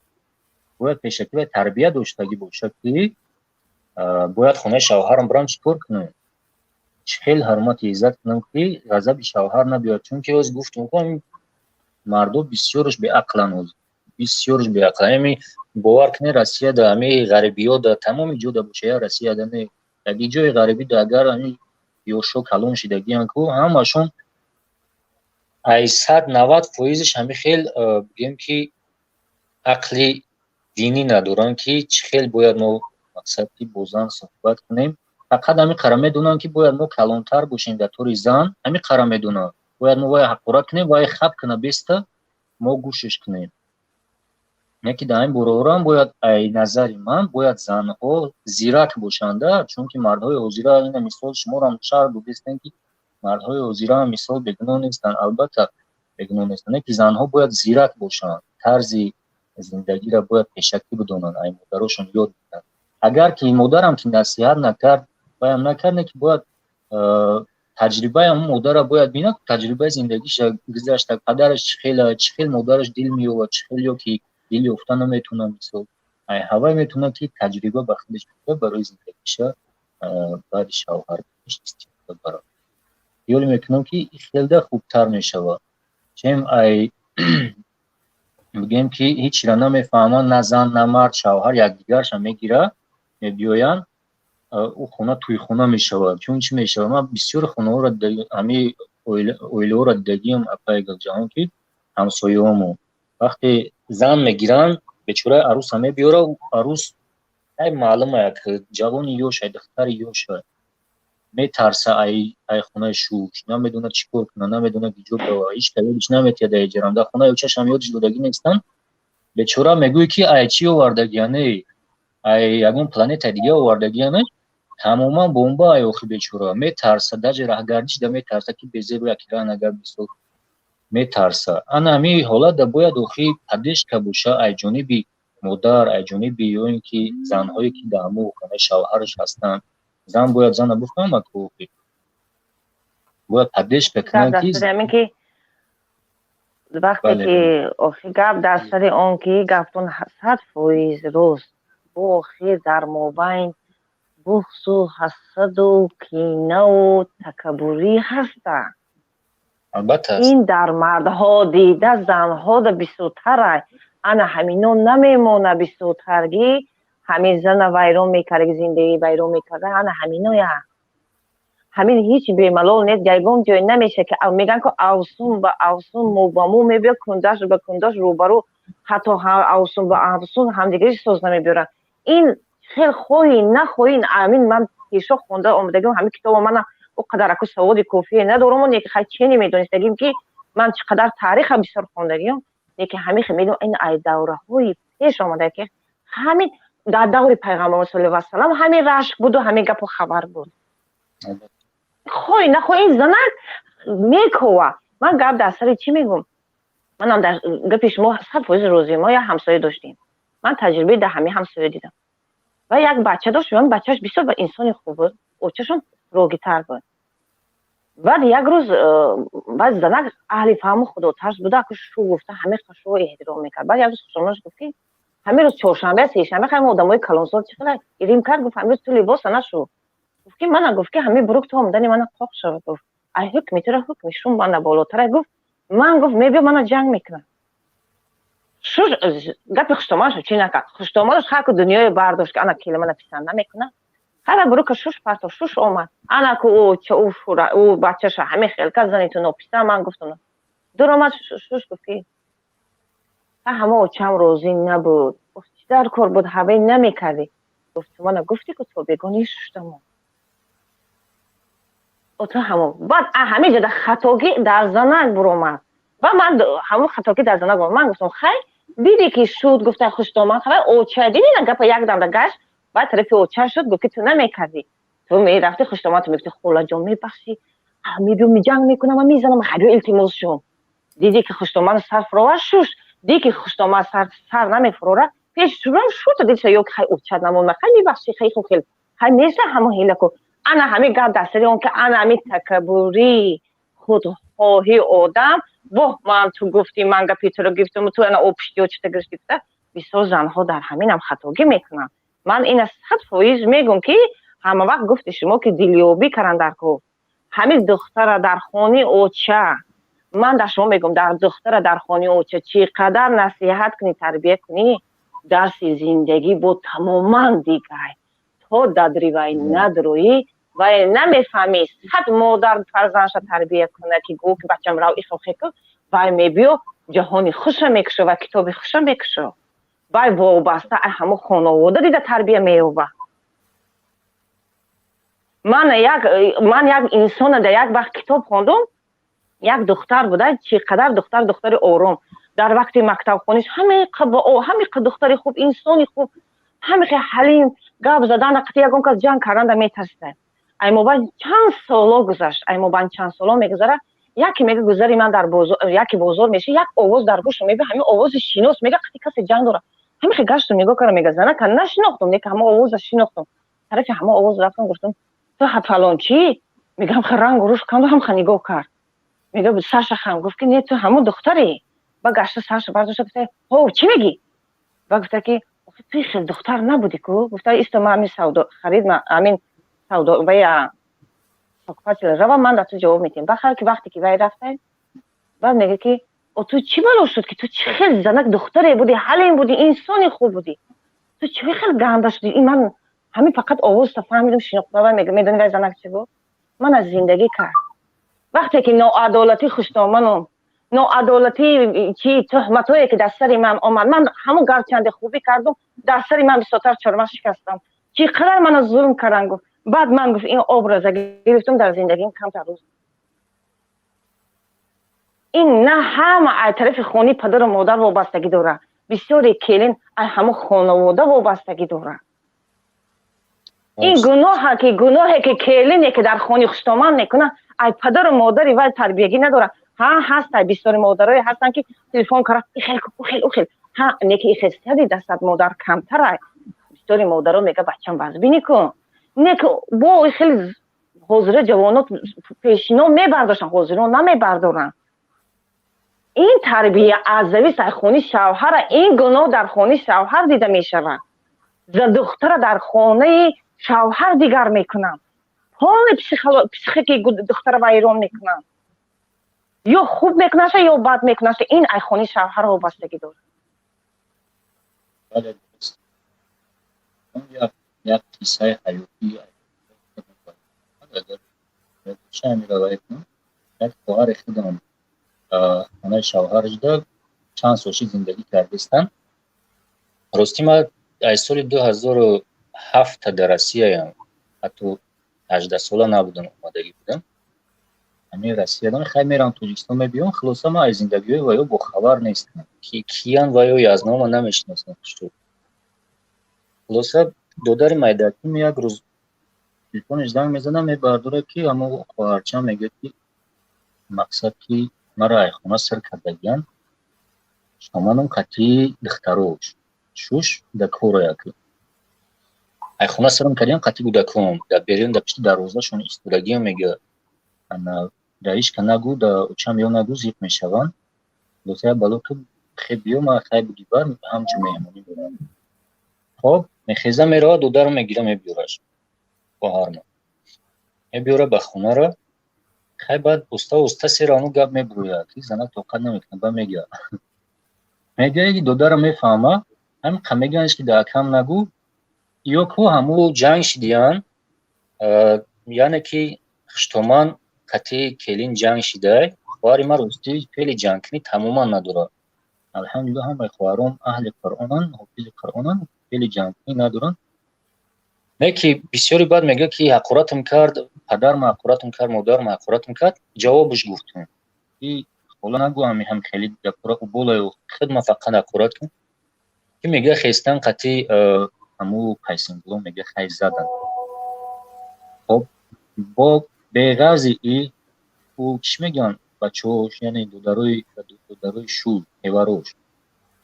бояд пешакӣ вай тарбия доштагӣ бошад, ки бояд хонаи шавҳарам бирам, чӣ кор кунам, чӣ хел ҳурмату иззат кунам, ки ғазаби шавҳар набиёяд. Чунки ҳоз гуфтум, мардо бисёраш беақланд, ҳозир бисёраш беақланд. Ами бовар кунед, Россияда, ами ғарибиёда, тамоми ҷода боша, я Россияда не, яки ҷои ғарибида, агар ами ёшо калон шидагиян ку, ҳамашон ай 190 фоизаш ҳами хел, бигӯем ки ақли динӣ надоранд, ки чӣ хел бояд мо, мақсад ки бо зан суҳбат кунем. Фақат ҳами қара медонанд, ки бояд мо калонтар бошем дар тори зан. Ҳами қара медонанд, бояд мо вай ҳақорат кунем, вай хаб куна беста, мо гӯшиш кунем. Не ки дар ин бораорам бояд, ай назари ман, бояд занҳо зирак бошанда, чунки мардҳои ҳозира, ина мисол, шуморам шарҳ додистем, ки мардҳои ҳозираам мисол бегуноҳ нестанд, албатта бегуноҳ нестанд. Не ки занҳо бояд зирак бошанд, тарзи зиндагиро бояд пешакӣ бидонанд, ай модарошон ёд бидиҳанд. Агар ки модарам ки насиҳат накард, ваям накард, не ки бояд таҷрибаи ҳамон модарро бояд бинад, таҷрибаи зиндагиша гузашта, падараш чӣ хел, чӣ хел модараш дил меёбад, чӣ хел ё ки дил ёфта наметавонад. Мисол, ай ҳавай метавонад, ки таҷриба ба худаш бигирад, барои зиндагиша баъди шавҳар истифода барад. Хаёл мекунам, ки хелда хубтар мешавад, чем ай бигӯем, ки ҳечра намефаҳманд, на зан, на мард. Шавҳар якдигарша мегирад, мебиёянд, ӯ хона тӯйхона мешавад. Чун чӣ мешавад? Ман бисёри хонаҳоро, ҳамин оилаҳоро дидагиам, апаи Гулҷаҳон, ки ҳамсояҳомо вақте зан мегиранд, бечораи арӯса мебиёрад. Арӯс ай маълума, як ҷавони ёша, духтари ёша, метарса ай хонаи шуш, намедонад чӣ кор кунад, намедонад ки ҷо бирава, ҳеҷ ка ёдиш наметиҳад. Ай ҷарам дар хонаи очашам ёдиш додагӣ нестанд. Бечора мегӯяд, ки ай чӣ овардагия, не, ай ягон планетаи дига овардагия, не, тамоман бомба. Ай охи бечора метарса, даже раҳгардишда метарса, ки безебу яки раҳ нагар, мисол, метарса. Ана ҳамин ҳолатда бояд охи поддержка боша ай ҷониби модар, ай ҷониби ё ин ки занҳое, ки дар ҳамон хонаи шавҳараш ҳастанд. Зан бояд зана бифаҳмад, ки охи бояд поддержка кунанд, ки вақте ки охи гап дар сари он ки гаптон 100% рост бо, охир дар мобайн буғзу ҳасаду кинаву такаббурӣ ҳаста. Албатта. Ин дар мардҳо дида, занҳода бисёртарай. Ана ҳамино намемона бисёртаргӣ. Ҳамин зана вайрон мекарда, зиндагӣ вайрон мекарда, ана ҳаминоя. Ҳамин ҳеҷ бемалол нест, ягон ҷой намеша, ки мегӯянд, ки авсун ба авсун, мӯ ба мӯ мебиёд, кундаш ба кундаш рӯбарӯ, ҳатто авсун ба авсун ҳамдигариш соз намебиёранд. Ин хел хоҳӣ нахоҳӣ, амин ман пешо хонда омадагим ҳамин китобо. Мана о қадар аку саводи кофие надорам, неки хай чене медонистагим, ки ман чӣ қадар тариха бисёр хондагиам, лекин ҳамин хел медонам, ин ай давраҳои пеш омада, ки ҳамин дар даври пайғамбар саллаллоҳу васалам ҳамин рашк буду, ҳамин гапу хабар буд. Хоҳӣ нахоҳӣ, ин занак мекова. Ман гап дар сари чӣ мегӯм? Манам дар гапи шумо 100% розием. Мо як ҳамсоя доштем, ман таҷрибаи дар ҳамин ҳамсоя дидам ва як бача дошт. Бачааш бисёр ба инсони хуб буд, очашон рогитар буд. Баъд як рӯз баъд занак аҳли фаҳму худотарс буда, аку шу гуфта ҳамин шу эҳтиром мекард. Баъд як рӯз хушомадаш гуфт, ки ҳамин рӯз чоршанбе, сешанбе, хай одамои калонсол чӣ хела ирим кард, гуфт: «Ҳамин рӯз ту либоса нашу», гуфт, ки мана, гуфт, ки ҳамин бурук то омадани мана қоқ шавад. Гуфт: «Ай ҳукми тура ҳукми шум мана болотара», гуфт. Ман, гуфт, мебиё, мана ҷанг мекунам. Шуш гапи хуштомадаш чӣ накард, хуштомадаш хаку дунёе бардошт, ки ана кела мана писанд намекунад. Ҳара бурука шуш парто, шуш омад, ана ку ӯ бачаша ҳамин хел кар, зани ту нописанд. Ман гуфтам, дуромад шуш, гуфт, ки ҳама очам розӣ набуд. Гуфт: «Чӣ дар кор буд, ҳаве намекардӣ?» Гуфт: «Ту мана гуфтӣ, ку то бегоҳ шуштамо ту ҳамон». Баъд ҳамин ҷода хатогӣ дар занак буромад ва ман ҳамон хатогӣ дар занак буромад. Ман гуфтам: «Хай, дидӣ, ки шуд», гуфта хуштомад, хай оча дидӣ на, гапа як дамда гашт, баъд тарафи оча шуд. Гуфт, ки ту намекардӣ, ту мерафти хуштомад, ту мегуфти: «Холаҷон, мебахшӣ, мебиём, ҷанг мекунам ва мезанам, хайбиё, илтимос шум». Дидӣ, ки хуштомад сар фуровар шуш, дидӣ, ки хуштомад сар намефурора, пеш шурам шуд, диша ё хай оча намома, хай мебахшӣ, хай хел хай неста, ҳамон ҳила ку. Ана ҳамин гап дар сари он, ки ана ҳамин такаббурӣ, худхоҳӣ одам, воҳ, ман ту гуфтӣ, ман гапи туро гирифтам, ту ана опишти очата гирифти, гуфта бисёр занҳо дар ҳаминам хатогӣ мекунанд. Ман ина 100% мегӯм, ки ҳама вақт гуфти шумо, ки дилёбӣ каран дар кор ҳамин духтара дар хони оча. Ман дар шумо мегӯм, дар духтара дар хони оча чӣ қадар насиҳат кунӣ, тарбия кунӣ, дарси зиндагӣ бо тамоман дигар. То дадри вай надроӣ, вай намефаҳмӣ. Сад модар фарзандша тарбия кунад, ки гӯ, ки бачам рав, ихо хеку, вай мебиё, ҷаҳони хуша мекушо ва китоби хуша мекушо. Вай вобаста ай ҳамо хонавода дида тарбия меёбад. Ман як инсона дар як вақт китоб хондум, як духтар буда, чӣ қадар духтар, духтари ором, дар вақти мактабхониш ҳамиқа духтари хуб, инсони хуб, ҳамиқа ҳалим, гап задан қати ягон кас ҷанг карданда метарсида. Аймобайн чанд соло гузашт, аймобайн чанд соло мегузара, яке мега, гузари ман дар бозор, яке бозор меша, як овоз дар гӯшам мега, ҳамин овози шинос, мега, қати касе ҷанг дора. Ҳамихе гаштум, нигоҳ кардам, мега, занака нашинохтум, неки ҳама овоза шинохтум. Тарафи ҳама овоз рафтам, гуфтам: «Ту фалон чӣ?» Мегам, ха рангу руш канду, ҳамха нигоҳ кард, мега, сарша хам, гуфт, ки не, ту ҳамон духтаре. Ба гашта сарша бардошта, гуфта: «Ҳо, чӣ мегӣ?» Ба гуфта, ки ту хел духтар набудӣ ку. Гуфта: «Исто, ман ҳамин савдо харид, ҳамин савдо вая покупатель рава, ман дар ту ҷавоб медиҳам». Бахар ки вақте ки вай рафта, баъд мега, ки о, ту чӣ бало шуд, ки ту чӣ хел занак духтаре будӣ, ҳалим будӣ, инсони хуб будӣ, ту чӣ хел ганда шудӣ? Ин ман ҳамин фақат овозта фаҳмидам, шинохта. Вай мега: «Медонӣ, вай занак чӣ гуфт? Ман аз зиндагӣ кард, вақте ки ноадолатӣ хуштоману ноадолатӣ чи тӯҳматое ки дар сари ман омад, ман ҳамон гарчанде хубӣ кардум, дар сари ман бисёртар чормағз шикастам, чӣ қадар мана зулм кардан», гуфт. Баъд ман, гуфт, ин образа гирифтум, дар зиндагим камтар рӯз. Ин на ҳама ай тарафи хони падару модар вобастагӣ дорад, бисёре келин ай ҳамон хонавода вобастагӣ дорад. Ин гуноҳа, ки гуноҳе ки келине ки дар хони хуштоман мекунад, ай падару модари вай тарбиягӣ надорад. Ҳа, ҳастай, бисёри модарое ҳастанд, ки телефон кара, ихел, ухел, ухел, ҳа, неки ихел сади дастад модар камтарай. Бисёри модаро мега: «Бачам, вазбинӣ кун», неки бо хеле ҳозира ҷавонот пешино мебардоштанд, ҳозиро намебардоранд. Ин тарбия аз завис ай хони шавҳара. Ин гуноҳ дар хони шавҳар дида мешавад. За духтара дар хонаи шавҳар дигар мекунанд, полный психики духтара вайрон мекунанд, ё хуб мекунаша, ё бад мекунаша. Ин ай хони шавҳар вобастагӣ дорад. Бале, дуруст. Як қиссаи ҳаётӣ, агар равоя кунам. Як хоҳари худам хонаи шавҳараш да чанд сол ши зиндагӣ кардистанд. Ростӣ, ман аз соли 2007 дар Россияям, ҳатто 18-сола набудам, омадагӣ будам ҳамин Россиядан. Хай, мерам Тоҷикистон, мебиём. Хулоса, ман аз зиндагиҳои ваё бохабар нестам, ки киян ва ё язнома намешиносам. Хулоса, додари майдаким як рӯз телефонаш занг мезанам, мебардорад, ки ҳамо хоҳарчам мегӯяд, ки мақсад, ки маро ай хона сир кардагиян, шоманам қатъи духтарош шуш да кора, як ай хона сирам кардиям, қатъи кӯдаком дар берун, дар пишти дарвозашон истодагиам. Мега, ана да ҳичка нагӯ, да очам ё нагӯ, зиқ мешаванд. Хулоса, як бало ки хе биё, ма хай буди бар ҳамчун меҳмонӣ дорам. Хоб, мехеза, меравад, додарам мегира, мебиёраш, хоҳарма мебиёра ба хонара. Хай, баъд уста уста серану гап мебурӯяд, ки занак тоқат намекунад. Ба мегӯяд, ки додарам мефаҳма, ҳамин қа мегӯянд, ки да акам нагӯ. Ё ку ҳаму ҷанг шидиян, яъне ки хуштоман қатъи келин ҷанг шидай. Хоҳари ман, ростӣ, феъли ҷангкунӣ тамоман надорад. Алҳамдулилла, ҳамаи хоҳарон аҳли Қуръонанд, ҳофизи Қуръонанд, феъли ҷангкунӣ надоранд. Не ки бисёре баъд мегӯяд, ки ҳақоратам кард, падарам ҳақоратам кард, модарам ҳақоратам кард. Ҷавобаш гуфтум, ки хола, нагӯ ҳами ҳам хеле гапора уболаю хидма, фақат ҳақорат кун. Ки мега, хестан қатъи ҳаму пайсингуло, мега, хай задан. Хоб, бо беғарзи и ӯ чӣ мегӯянд, бачаҳош, яъне додарои шул,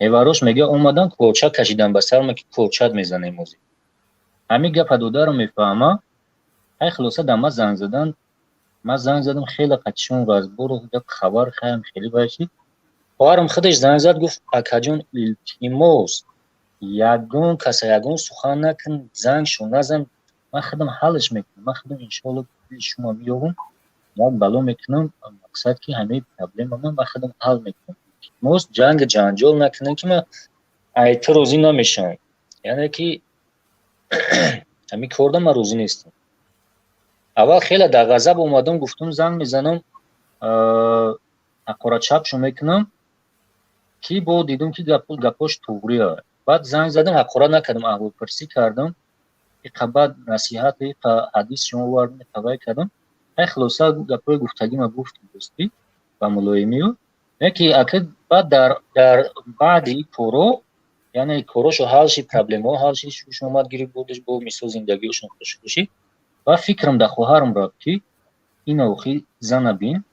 ҳеварош, мега, омадан, корчак кашидан ба сарма, ки корчак мезанем ҳозир. Ҳамин гапа додарам мефаҳма. Хай, хулоса, да ма занг задан. Ман занг задам, хеле қатишон разбору гап хабар хаям хеле вайши. Хоҳарам худаш занг зад, гуфт: «Акаҷон, илтимос, ягон каса ягон сухан накун, зангшо назан, ман худам ҳаллаш мекунам, ман худам иншоалло дили шумо меёбам, як бало мекунам, мақсад, ки ҳамаи проблема ман худам ҳал мекунам. Илтимос, ҷанг ҷанҷол накунем, ки ман ай ту розӣ намешавам, яъне ки ҳамин корда ман розӣ нестам». Аввал хеле дар ғазаб омадам, гуфтум, занг мезанам, ҳақоратчапшо мекунам, ки бо дидум, ки гапош туғрия. Баъд занг задам, ҳақорат накардам, аҳволпурсӣ кардам, иқа баъд насиҳат, иқа ҳадис шумо овардам, иқа вай кардам. Ай, хулоса, гапҳои гуфтагима гуфтам, дӯстӣ ба мулоимию яке ака. Баъд дар баъди ин коро, яъне корошо ҳал шид, проблемаҳо ҳал шид, шуш омад, гирифт, бурдаш, бо мисол зиндагиошон хушхушӣ. Ва фикрам дар хоҳарам рафт, ки ин охи зана бин,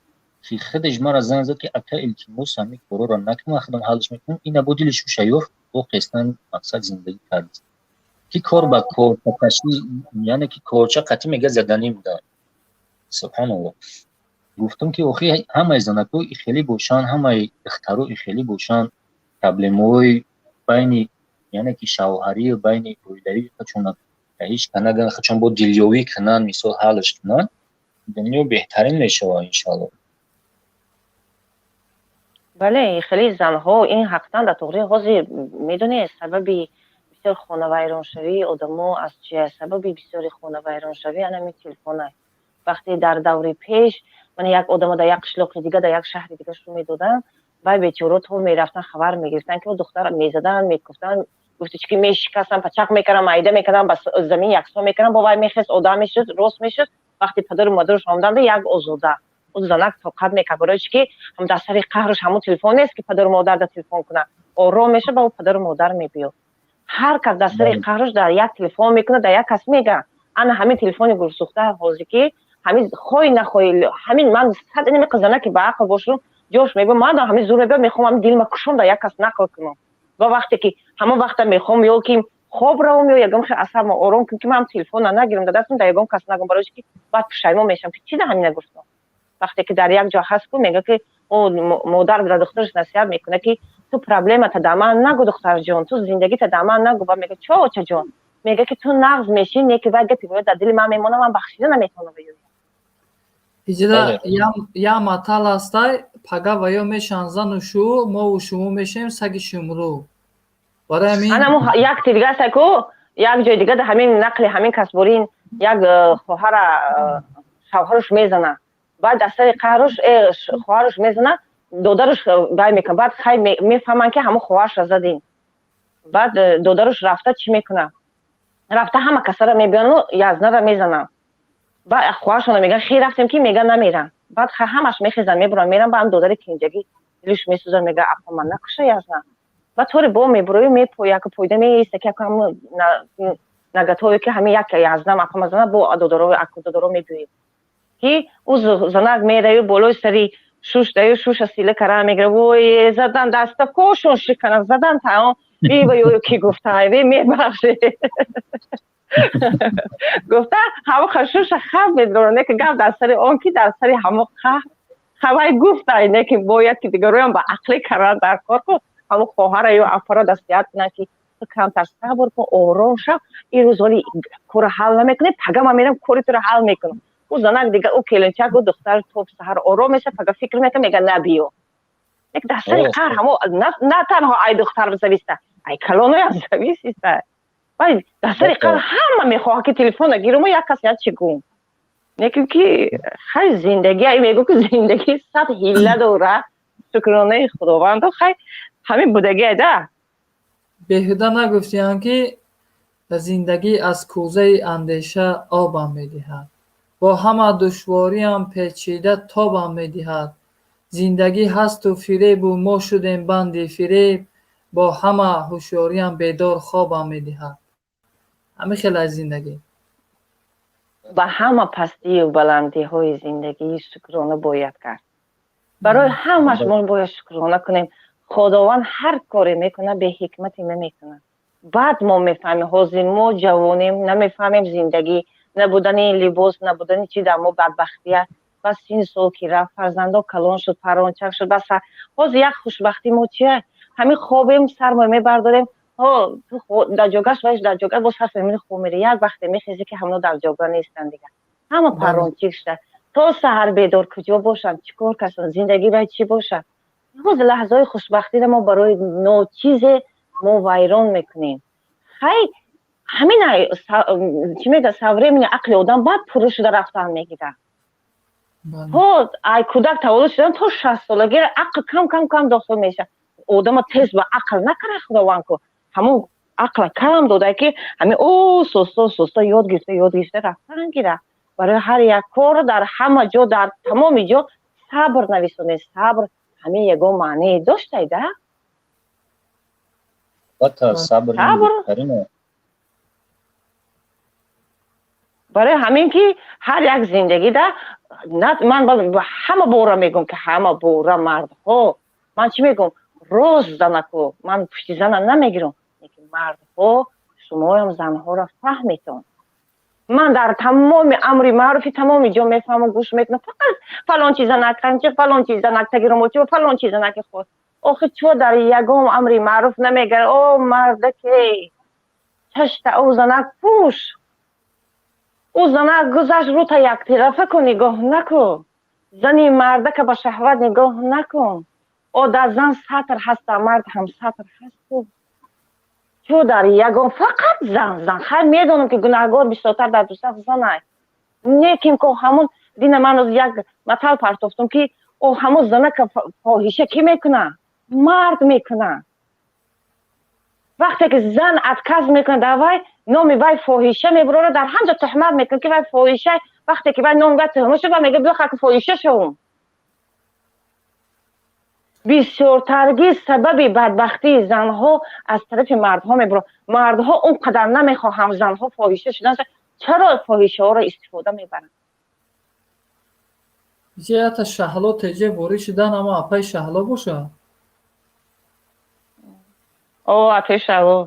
ки худаш мара занг зад, ки ака, илтимос, ҳамин корора накун, ман худам ҳаллаш мекунам. Ина бо дили шуша ёфт, бо хестан, мақсад, зиндагӣ кард, ки кор ба корчакашӣ, яъне ки корча қатъӣ мега заданӣ буданд. Субҳаналло, гуфтам, ки охи ҳамаи занакҳо ихелӣ бошанд, ҳамаи духтаро ихелӣ бошанд, проблемаҳои байни, яъне ки шавҳарию байни оилавӣ худшон ҳеҷ наган, худшон бо дилёвӣ кунанд, мисол, ҳаллаш кунанд, дунё беҳтарин мешавад, иншоалло. Бале, хеле занҳо ин ҳақтан дар туғри. Ҳозир медонед, сабаби бисёр хонавайроншавии одамо аз чия? Сабаби бисёри хонавайроншавӣ анами телефона. Вақте дар даври пеш мана як одамо дар як қишлоқи дига, дар як шаҳри дига шу медоданд, вай бечоро то мерафтан, хабар мегирифтанд, ки духтар мезаданд, мекуфтанд, гуфти чи ки мешикастанд, пачақ мекарданд, майда мекарданд, ба замин яксон мекарданд. Бо вай мехест, одам мешуд, рост мешуд. Вақте падару модараш омаданд, як озода ӯ занак тоқат мекард, барои чи ки ҳам дар сари қаҳраш ҳамун телефон нест, ки падару модар да телефон кунад, ором мешуд, ба ӯ падару модар мебиёд. Ҳар кас дар сари қаҳраш дар як телефон мекунад, дар як кас мега. Ана ҳамин телефони гулсӯхта ҳозир, ки ҳамин хоҳӣ нахоҳӣ, ҳамин ман сад инами занаки ба ақл бошум, ҷош мегӯям, ман ҳамин зур мебиёд, мехоҳам ҳамин дилма кушом, дар як кас нақл кунам. Ва вақте ки ҳамон вақта мехоҳам, ё ки хоб равам, ё ягон хел асабма ором кунам, ки ман телефона нагирам дар дастам, дар ягон кас нагӯям, барои ки баъд пушаймон мешавам, ки чи да ҳамина гуфтам. Вақте ки дар як ҷо ҳаст ку, мега, ки модар ба духтараш насиҳат мекунад, ки ту проблемата дар ман нагӯ, духтарҷон, ту зиндагита дар ман нагӯ. Ба мега, чо, очаҷон? Мега, ки ту нағз мешӣ, не ки вай гапи бояд дар дили ман мемонад, ман бахшида наметавонам. Иҷода як матал ҳастай: пага ва ё мешаванд зану шу, мову шумо мешавем саги шумрӯ. Барои ҳамин Анамо як тиргаса ку. Як ҷои дига да ҳамин нақли ҳамин касборин як хоҳара шавҳаруш мезана, баъд аз сари қаҳруш хоҳаруш мезана, додаруш бай мекунад. Баъд хай мефаҳманд, ки ҳамон хоҳарша задин. Баъд додаруш рафта чӣ мекунад? Рафта ҳама касара мебиёну язнара мезананд. Баъд хоҳаршона меган, хе рафтем, ки меган, намерам. Баъд ҳамаш мехезан, мебуран, меран. Ба ҳам додари кенҷагӣ дилиш месӯзад, мега: «Апа, ман накуша язна». Баъд тори бо мебурою мепояку пойда меиста, ки наготове, ки ҳамин як язнам апама зана, бо додаро мебиёем, ки ӯ занак мераю болои сари шуш даю, шуша сила кара мегира: «Вой, задан, даста кошон шикана задан». Таом вива ё ки гуфта: «Ве, мебахше», гуфта, ҳамо шуша хаб медорад. Не ки гап дар сари он ки дар сари ҳамо қаҳр хавай гуфта, не ки бояд ки дигароям ба ақлӣ кардан дар кор ку, ҳамо хоҳара ё апара дастиҳат кунад, ки ту камтар сабр кун, ором шав, ин рӯз ҳоли кора ҳал намекунӣ, пага ман мерам, кори туро ҳал мекунам. Ӯ занак дига, ӯ келинчак, ӯ духтар то саҳар ором меша, пага фикр мекунад, мега: «Набиё». Дар сари қаҳр ҳамо на танҳо ай духтар зависта, ай калоноям зависиста. Дар сари қаҳр ҳама мехоҳад, ки телефона гируму як кас як чи гум неким, ки хай, зиндагӣ ай мегӯ, ки зиндагӣ сад ҳилла дора. Шукронаи Худовандо, хай, ҳамин будагӣ да. Беҳуда нагуфтиям, ки зиндагӣ аз кӯзаи андеша обам медиҳад, бо ҳама душвориам печида тобам медиҳад. Зиндагӣ ҳасту фиребу мо шудем банди фиреб, бо ҳама ҳушёриам бедор хобам медиҳад. Ҳамин хел аз зиндагӣ. Ба ҳама пастию баландиҳои зиндагӣ шукрона бояд кард. Барои ҳамаш мо бояд шукрона кунем. Худованд ҳар коре мекунад, беҳикмате намекунад. Баъд мо мефаҳмем, ҳозир мо ҷавонем, намефаҳмем. Зиндагӣ набудани либос, набудани чи дар мо бадбахтия. Бас син сол ки рафт, фарзандо калон шуд, парончак шуд, бас ҳозир як хушбахтӣ мо чия? Ҳамин хобем, сармо мебардорем, дар ҷогаш ваш дар ҷога боз ҳаст, мемини, хоб мере. Як вақте мехези, ки ҳамно дар ҷога нестанд дига, ҳама парончик шуда, то саҳар бедор. Куҷо бошанд, чӣ кор карданд, зиндагӣ вай чӣ бошад? Ҳозир лаҳзаҳои хушбахтиро мо барои ночизе мо вайрон мекунем. Хай, ҳамин чӣ мега, со времени ақли одам баъд пурра шуда рафтан мегирад. То ай кӯдак таваллуд шудан то 60 солагира ақл кам кам кам дохил мешавад. Одама тез ба ақл накара Худованд ку, ҳамон ақла кам дода, ки ҳамин оста оста ёд гирифта, ёд гирифта рафтан гирад. Барои ҳар як кор дар ҳама ҷо, дар тамоми ҷо сабр нависонед. Сабр ҳамин ягон маънее доштай да. Сабр. Барои ҳамин ки ҳар як зиндагида ман ҳама бора мегӯм, ки ҳама бора мардҳо, ман чӣ мегӯм, рост занаку ман пушти зана намегирам, лекин мардҳо, шумоям занҳоро фаҳметон. Ман дар тамоми амри маъруфи тамоми ҷо мефаҳмам, гӯш мекунам, фақат фалон чиза наканчи, фалон чиза нактагиромочи, фалон чиза наки ход. Охи чо дар ягон амри маъруф намегар: «О мардаке, чашта ӯ занак пӯш, ӯ занак гузашт, рӯта яктарафа кун, нигоҳ накун, зани мардака ба шаҳват нигоҳ накун». О, дар зан сатр ҳаста, мард ҳам сатр ҳасту. Чо дар ягон фақат зан, зан? Хайр, медонам, ки гунаҳгор бисёртар дар дусаф занай, неким ко ҳамон дина ман як матал партофтум, ки о ҳамон занака фоҳиша кӣ мекуна? Мард мекуна. Вақте ки зан отказ мекунад, дар вай номи вай фоҳиша мебурора, дар ҳамҷо туҳмат мекунад, ки вай фоҳиша. Вақте ки вай номи вай туҳмат шуд, вай мега: «Биё, хаки фоҳиша шавум». Бисёртарги сабаби бадбахтии занҳо аз тарафи мардҳо мебурад. Мардҳо он қадар намехоҳанд занҳо фоҳиша шудан, чаро фоҳишаҳоро истифода мебаранд? Ята Шаҳло теҷе ворид шудан, ама апаи Шаҳло бошад. О, апаи Шаҳло.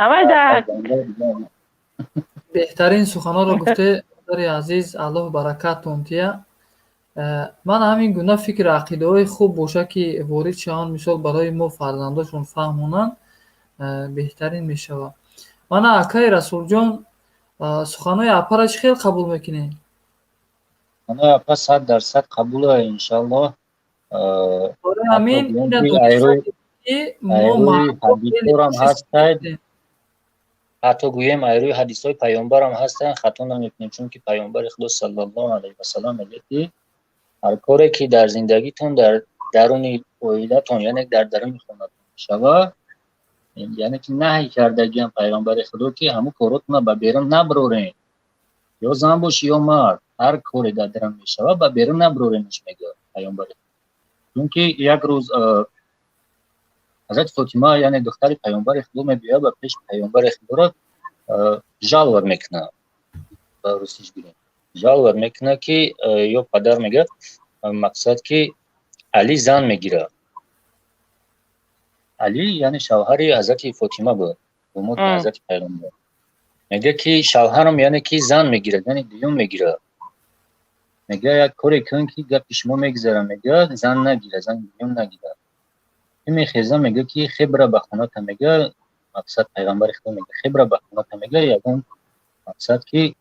Амайда. Беҳтарин суханҳоро гуфте, модари азиз, Аллоҳ баракаттон тия. Ман ҳамин гуна фикру ақидаҳои хуб боша, ки ворид шаванд, мисол, барои мо фарзандошон фаҳмонанд, беҳтарин мешавад. Мана, акаи Расулҷон, суханҳои апара чӣ хел қабул мекунед? Суханҳои апа 100% қабула, иншаллоҳ. Барои ҳамин ки мо ҳадисҳорам ҳастад, ҳатто гӯем, ай рӯи ҳадисҳои паёмбарам ҳастанд, хато намекунем, чунки паёмбари худо саллаллоҳу алайҳи васаллам мегӯяд, ки ҳар коре ки дар зиндагитон, дар даруни оилатон, яъне дар даруни хонатон мешавад, яъне ки наҳй кардагиам пайғамбари худо, ки ҳамун коротона ба берун наброрем, ё зан бошӣ, ё мард, ҳар коре дар дарун мешавад, ба берун наброренаш, мегӯяд пайғамбари. Чунки як рӯз ҳазрати Фотима, яъне духтари паёмбари худо, мебиёяд ба пеши паёмбари худоро жаловать мекунад, ба русиш гирем, жаловать мекунад, ки ё падар, мегӯяд, мақсад ки Али зан мегирад. Али, яъне шавҳари ҳазрати Фотима буд, домоди ҳазрати пайғамбар. Мегӯяд, ки шавҳарам, яъне ки зан мегирад, яъне дуюм мегирад. Мегӯяд, як коре кун, ки гапи шумо мегузарам, мегӯяд, зан нагирад, зан дуюм нагирад. Мехеза, мегӯяд, ки хебра ба хоната, мегӯяд, мақсад пайғамбари худо мегӯяд, хебра ба хоната, мегӯяд, ягон мақсад ки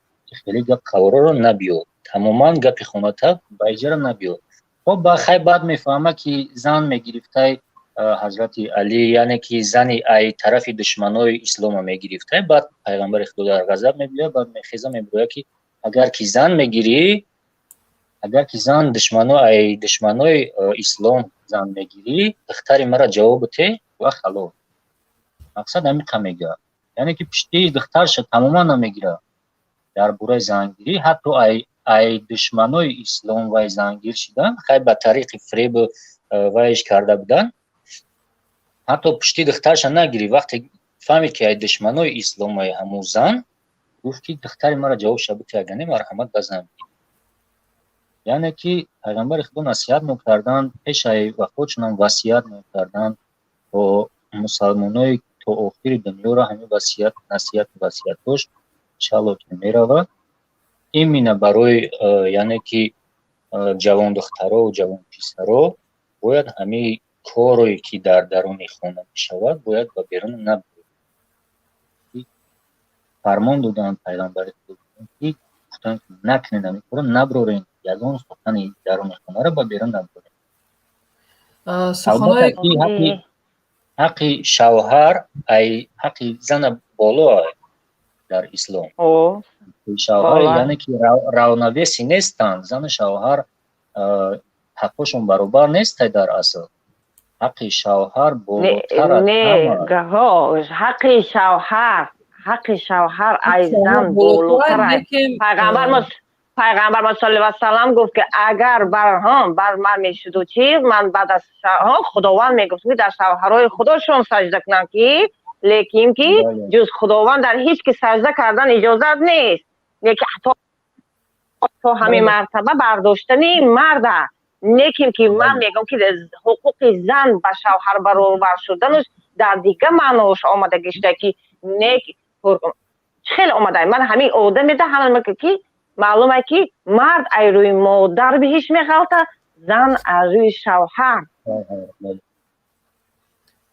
хеле гап хабароро набиёд, тамоман гапи хоната ба иҷара набиёд. Хоб, ба хай, баъд мефаҳма, ки зан мегирифтай ҳазрати Алӣ, яъне ки зани ай тарафи душманои ислома мегирифтай. Баъд пайғамбари худо дар ғазаб мебиёяд, баъд мехеза, мебиёяд, ки агар ки зан мегирӣ, агар ки зан душмано, ай душманои ислом зан мегирӣ, духтари мара ҷавоб те ва халос. Мақсад ҳамиқа мегӯяд, яъне ки пишти духтарша тамоман намегирад. Дар бораи зангирӣ, ҳатто ай душманои ислом вай зангир шидан, хай, ба тариқи фребу вайш карда буданд, ҳатто пушти духтарша нагирӣ. Вақте фаҳмид, ки ай душманои ислом ай ҳамун зан, гуфт, ки духтари мара ҷавобша бите, агар не, марҳамат, ба зан. Яъне ки пайғамбари худо насиҳат мекарданд, пеш ай вафотшонам васият мекарданд то мусалмоное то охири дунёро. Ҳамин васият, насиҳату васиятҳош, иншаалло, ки меравад именно барои яъне ки ҷавондухтаро, ҷавонписаро. Бояд ҳамин коре ки дар даруни хона мешавад, бояд ба берун набурад. Фармон доданд пайғамбари худо, ки гуфтанд, накунед ҳамин корро, наброрен, ягон сухани даруни хонаро ба берун набуред. Албатта ки ҳаққи шавҳар ай ҳаққи зана боло дар ислом. Шавҳар, яъне ки равновесӣ нестанд, зану шавҳар ҳаққошон баробар нестай. Дар асл ҳаққи шавҳар болотар. Не, ҳаққи шавҳар ай зан болотар. Пайғамбар мо салли васалам гуфт, ки агар бар ман мешуду чи ман баъд аз Худованд мегуфт, ки дар шавҳарҳои худошон саҷда кунам, ки лекин ки ҷуз Худованд дар ҳеҷ ки саҷда кардан иҷозат нест. Лекин то ҳамин мартаба бардоштани марда, лекин ки ман мегӯям, ки ҳуқуқи зан ба шавҳар баробар шуданаш дар дига маънош омада гишта, ки не, хеле омада. Ман ҳамин одамеда ҳама ки маълум е, ки мард ай рӯи модар биҳиш меғалта, зан аз рӯи шавҳар.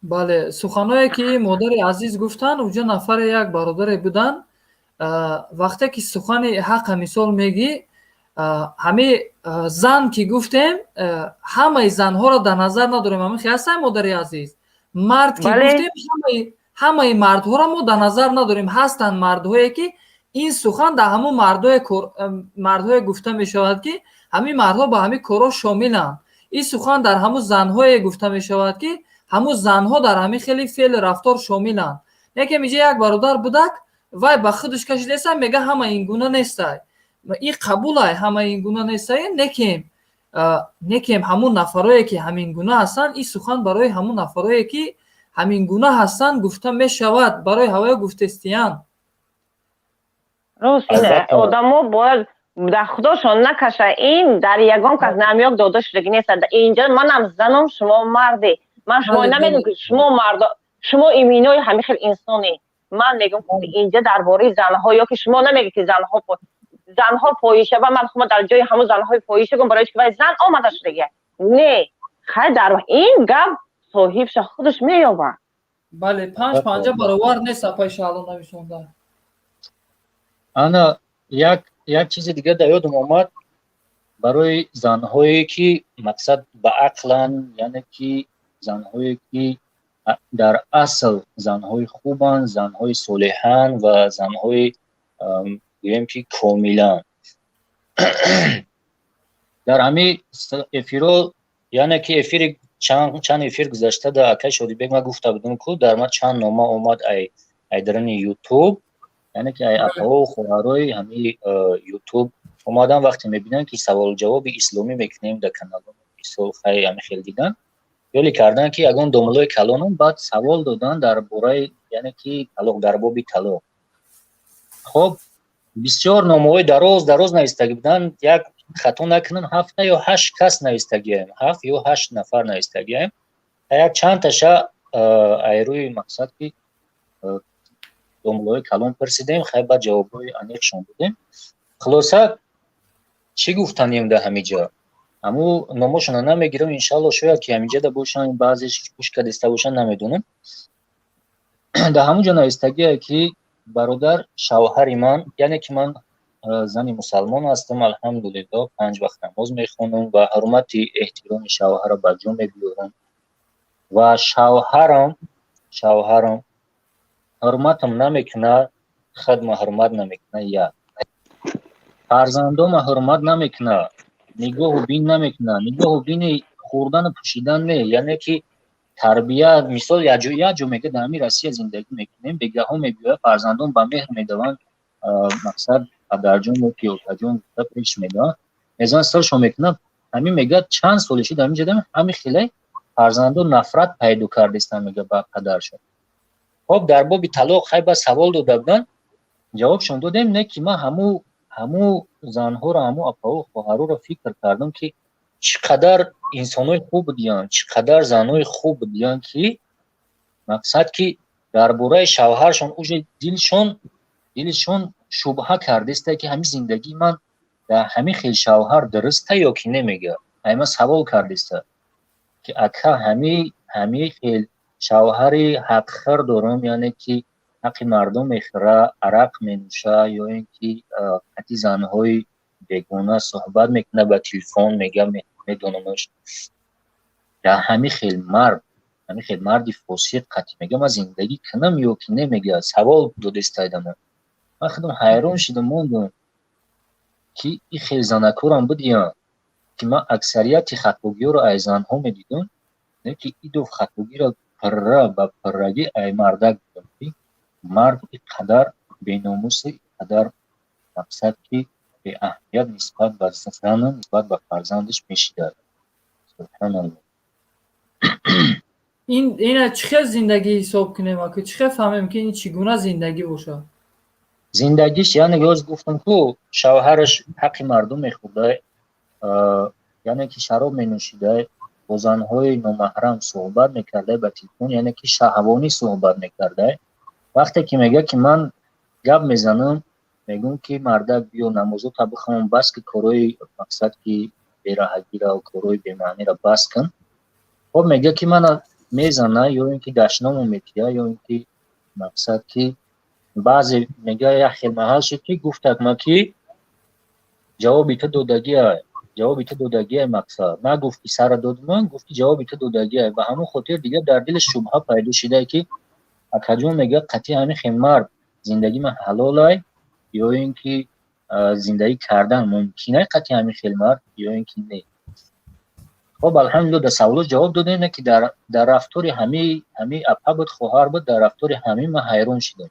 Бале, суханҳое ки модари азиз гуфтанд, уҷо нафаре, як бародаре буданд. Вақте ки сухани ҳақа мисол мегӣ, ҳами зан ки гуфтем, ҳамаи занҳоро дар назар надорем. Ҳамин хел ҳастам, модари азиз. Мард ки гуфтем, ҳамаи мардҳоро мо дар назар надорем. Ҳастанд мардҳое, ки ин сухан дар ҳамун мардҳое гуфта мешавад, ки ҳамин мардҳо ба ҳамин корҳо шомиланд. Ин сухан дар ҳамун занҳое гуфта мешавад, ки ҳамун занҳо дар ҳамин хели феълу рафтор шомиланд. Лекин инҷа як бародар будак, вай ба худаш кашидаеста, мега, ҳама ин гуна нестай. Ин қабулай, ҳама ин гуна нестай, некем ҳамун нафарое, ки ҳамин гуна ҳастанд, ин сухан барои ҳамун нафарое, ки ҳамин гуна ҳастанд, гуфта мешавад, барои ҳавое гуфтестиянд. Рост, одамо бояд дар худошон накаша. Ин дар ягон кас намёк дода шудагӣ нест. Инҷа манам занам, шумо марде. Ман шумо намедонам, ки шумо мардо, шумо иминои ҳамин хел инсоне. Ман мегӯям, ки инҷа дар бораи занҳо, ё ки шумо намегӯед, ки занҳо фоҳиша ва ман хума дар ҷои ҳамун занҳои фоҳиша гум, барои ки вай зан омада шудагия. Не, хай, дар ин гап соҳибша худаш меёбад. Бале, панҷ панҷа баровар нест, апаи Шаҳло нависонда. Ана як чизи дига дар ёдам омад. Барои занҳое ки, мақсад, ба ақланд, яъне ки занҳое ки Дар асл занҳои хубанд, занҳои солеҳанд ва занҳои, гӯем ки, комиланд. Дар ҳамин эфиро, яъне ки эфири чанд эфир гузашта дар акай Шодибек ман гуфта будам, ку дар ман чанд нома омад ай даруни Ютуб, яъне ки ай апаҳо, хоҳарои ҳамин Ютуб омадан. Вақте мебинанд, ки саволу-ҷавоби исломӣ мекунем дар каналҳо, мисол, хай, ҳамин хел дидан, ёле кардан, ки ягон домулои калонам баъд савол додан дар бораи, яъне ки, талоқ, дар боби талоқ. Хоб, бисёр номаҳои дароз дароз навистагӣ буданд. Як хато накунам, ҳафта ё ҳашт кас навистагием, ҳафт ё ҳашт нафар навистагием. Як чандташа ай рӯи мақсад, ки домулои калон пурсидем, хай, баъд ҷавобҳои аниқшон додем. Хулоса, чӣ гуфтанем дар ҳамин ҷо? Ҳамун номошонро намегирам, иншалло, шояд ки ҳаминҷода бошанд, баъзеш гӯш кардиста бошанд, намедонам. Дар ҳамун ҷо навистагие, ки бародар, шавҳари ман, яъне ки ман зани мусалмон ҳастам, алҳамдулилло, панҷ вақт намоз мехонам ва ҳурмати эҳтироми шавҳарро ба ҷо мебиёрам ва шавҳарам ҳурматам намекунад, худма ҳурмат намекунад, як фарзандома ҳурмат намекунад, нигоҳу бин намекунад. Нигоҳу бини хӯрдану пӯшидан не, яъне ки тарбия. Мисол, як ҷо мега, дар ҳамин Россия зиндагӣ мекунем, бегаҳо мебиёяд, фарзандон ба меҳр медаванд, мақсад, падарҷон ё ки отаҷон гуфта пеш медаванд, мезананд, саршон мекунанд. Ҳамин мега, чанд соли шуд ҳамин ҷода, ҳамин хеле фарзандон нафрат пайдо кардистанд, мега, ба падаршон. Хоб, дар боби талоқ, хай, ба савол дода буданд, ҷавобшон додем. Не ки ман ҳаму занҳоро, ҳаму апаву хоҳароро фикр кардам, ки чӣ қадар инсонҳои хуб будиянд, чӣ қадар занҳои хуб будиянд, ки мақсад, ки дар бораи шавҳаршон уже дилшон шубҳа кардеста, ки ҳамин зиндагии ман дар ҳамин хел шавҳар дуруста ё ки не. Мега, айма савол кардеста, ки ака, ҳамин хел шавҳари ҳақхӯр дорам, яъне ки ҳаққи мардум мехӯра, арақ менӯша ё ин ки қати занҳои бегона суҳбат мекунад ба телефон, мега, медонамаш. Дар ҳамин хел мард, ҳамин хел марди фосиқ қати, мега, ман зиндагӣ кунам ё ки не? Мега, савол додестайдама. Ман худам ҳайрон шудам, мондам, ки ин хел занакорам будиянд, ки ман аксарияти хатогиҳоро аз занҳо медидам, не ки идов хатогиро пурра ба пуррагӣ ай мардак дидам, ки мард ин қадар беномусе, ин қадар, мақсад, ки беаҳамият нисбат ба зану нисбат ба фарзандаш мешидад. Субҳаналлоҳ. Ин ина чӣ хел зиндагӣ ҳисоб кунем, аку? Чӣ хел фаҳмем, ки ин чӣ гуна зиндагӣ бошад? Зиндагиш, яъне ёз гуфтам ку, шавҳараш ҳаққи мардум мехӯрда, яъне ки шароб менӯшида, бо занҳои номаҳрам суҳбат мекарда ба телефон, яъне ки шаҳвонӣ суҳбат мекарда. Вақте ки мега, ки ман гап мезанам, мегӯм, ки мардак, биё, намозота бихон, бас ки корҳои, мақсад, ки бераҳагира, корҳои бемаънира бас кун. Хоб, мега, ки мана мезана ё ин ки дашному метия, ё ин ки, мақсад, ки баъзе мега, як хел маҳал шуд, ки гуфтак ма, ки ҷавоби ту додагиай, ҷавоби ту додагиай. Мақсад, нагуфт, ки сара додман, гуфт, ки ҷавоби ту додагиай. Ба ҳамон хотир дигар дар дили шубҳа пайдо шидае, ки акаҷон, мега, қатъи ҳамин хел мард зиндагӣ ман ҳалолай ё ин ки зиндагӣ кардан мумкинай қатъи ҳамин хел мард ё ин ки не? Хоб, алҳамдулилло, дар саволо ҷавоб додем. Не ки дар рафтори ҳами апа буд, хоҳар буд, дар рафтори ҳамин ман ҳайрон шудам.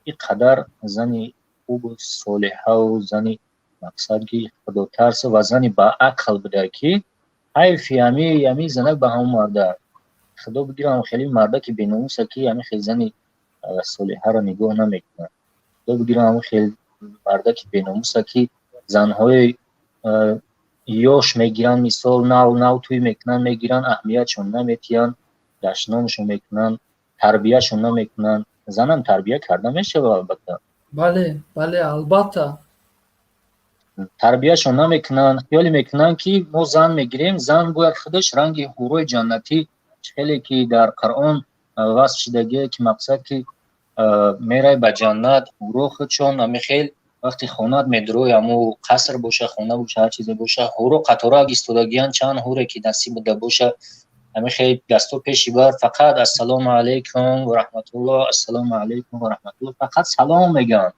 Ин қадар зани хубу солиҳаву зани, мақсад, ки худотарсу ва зани баақл буда, ки ҳайфи ҳами занак ба ҳамон марда. Худо бигирам хеле марда, ки беномуса, ки ҳамин хел зани солиҳаро нигоҳ намекунад. Худо бигирам ҳамин хел марда, ки беномуса, ки занҳои ёш мегиранд, мисол, нав нав тӯй мекунанд, мегиранд, аҳамиятшон наметиҳанд, дашномшон мекунанд, тарбияшон намекунанд. Занам тарбия карда мешавад, албатта. Бале, албатта. Тарбияшон намекунанд, хиёле мекунанд, ки мо зан мегирем, зан бояд худаш ранги ҳурои ҷаннатӣ, хеле ки дар Қуръон васф шудагие, ки, мақсад, ки мерай ба ҷаннат ҳуро худшон ҳамин. Вақти хонат медурӯй, ҳаму қаср боша, хона боша, ҳар чизе боша, ҳуро қаторак истодагиянд, чанд ҳуре ки насиб буда боша. Ҳамин хел дасто пеши бар, фақат ассалому алайкум ва раҳматуллоҳ, ассалому алайкум ва раҳматуллоҳ, фақат салом мегӯянд,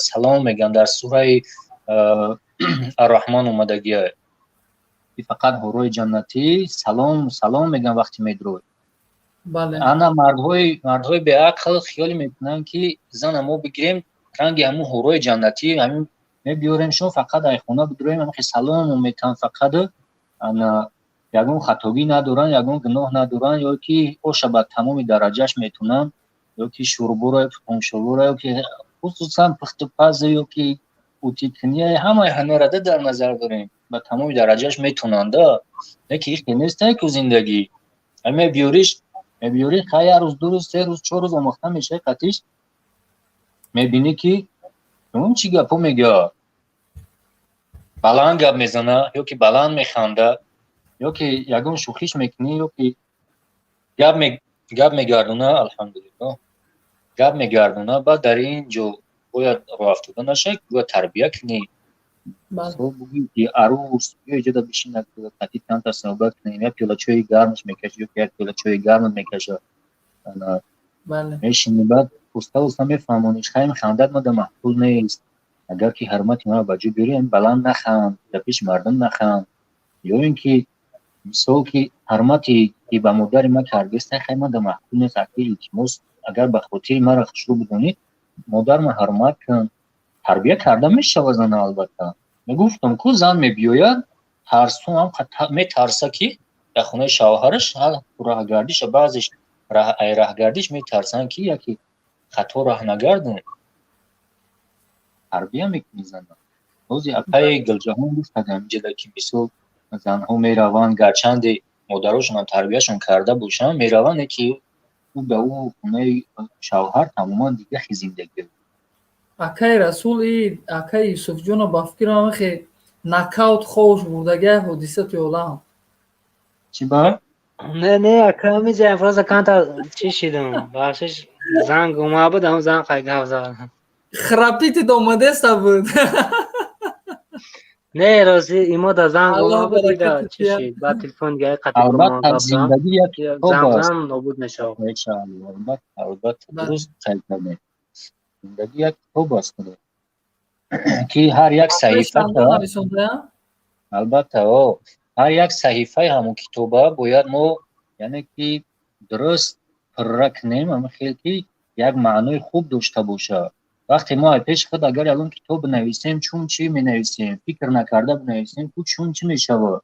салом мегӯянд. Дар сураи Арраҳмон омадагия, ки фақат ҳурои ҷаннатӣ салом салом мегӯянд вақте медурӯй. Ана мардҳои беақл хиёле мекунанд, ки зана мо бигирем, ранги ҳамун ҳурои ҷаннатӣ ҳамин мебиёрем, шумо фақат ай хона бидуроем, ҳамин хел салом метаҳанд, фақат ана ягон хатогӣ надоранд, ягон гуноҳ надоранд, ё ки оша ба тамоми дараҷаш метунанд, ё ки шӯрборо, ё ки қумшӯрборо, ё ки хусусан пухтупаза, ё ки утикния, ҳамаи ҳамаро дар назар дорем, ба тамоми дараҷаш метунанда. Леки ихе нестай ку зиндагӣ. Мебиёриш, мебиёрӣ, хай, як рӯз, 2 рӯз, 3 рӯз, 4 рӯз омӯхта мешавӣ қатиш, мебинӣ, ки он чӣ гапҳо мегӯяд, баланд гап мезана, ё ки баланд механда, ё ки ягон шӯхиш мекунӣ, ё ки гап мегардона, алҳамдулиллоҳ, гап мегардона. Баъд дар ин ҷо бояд роҳафтода нашавӣ, бояд тарбия кунӣ, бугӯӣ, ки арӯс, биё иҷода бишина, қати камтар суҳбат кунем. Як пиёла чойи гармаш мекашӣ, ё ки як пиёла чойи гармат мекаша, мешинӣ, баъд уста уста мефаҳмониш: хайм, хандат мада маъқул нест, агар ки ҳурмати маро ба ҷо биёрӣ, баланд наханд, дар пеши мардум наханд, ё ин ки мисол ки ҳурмате ки ба модари ман кардеста, хай, мада маъқул нест, аки илтимос, агар ба хотири маро хушрӯ бидонӣ, модарма ҳурмат кун. Тарбия карда мешава зана, албатта. Мегуфтам ку, зан мебиёяд, тарсу метарса, ки дар хонаи шавҳараш раҳгардиша, баъзеш раҳгардиш метарсанд, ки яке хато раҳ нагардон. Тарбия мекунӣ зана. Бози апаи Гулҷаҳон гуфтад ҳаминҷода, ки мисол занҳо мераванд, гарчанде модарошонам тарбияшон карда бошанд, мераванд, ки ӯ ба ӯ хонаи шавҳар тамоман дига хел зиндагӣ. Акаи Расул, и акаи Юсуфҷоно, ба фикрам, хе нокаут ховш бурдагия ҳодиса ту олам. Чӣ ба? Не, не, ака, ҳамиҷа просто камтар чӣ шидам, бахшиш, занг омада буд, ҳамн занг қай гап зад. Храпитид омадеста буд. Не, рости, имода занг омада буд, дига чӣ шид, баъд телефон дига қати. Албатта, зиндагӣ як китоб аст. Занг нобуд мешавад. Албатта, албатта, дуруст қайд кардем. Зиндагӣ як китоб аст, ки ҳар як саҳифа, албатта, ҳар як саҳифаи ҳамон китоба бояд мо, яъне ки, дуруст пурра кунем, ҳамин хел ки як маънои хуб дошта бошад. Вақте мо аз пеши худ агар ягон китоб бинависем, чун чӣ менависем, фикр накарда бинависем, ку чун чӣ мешавад?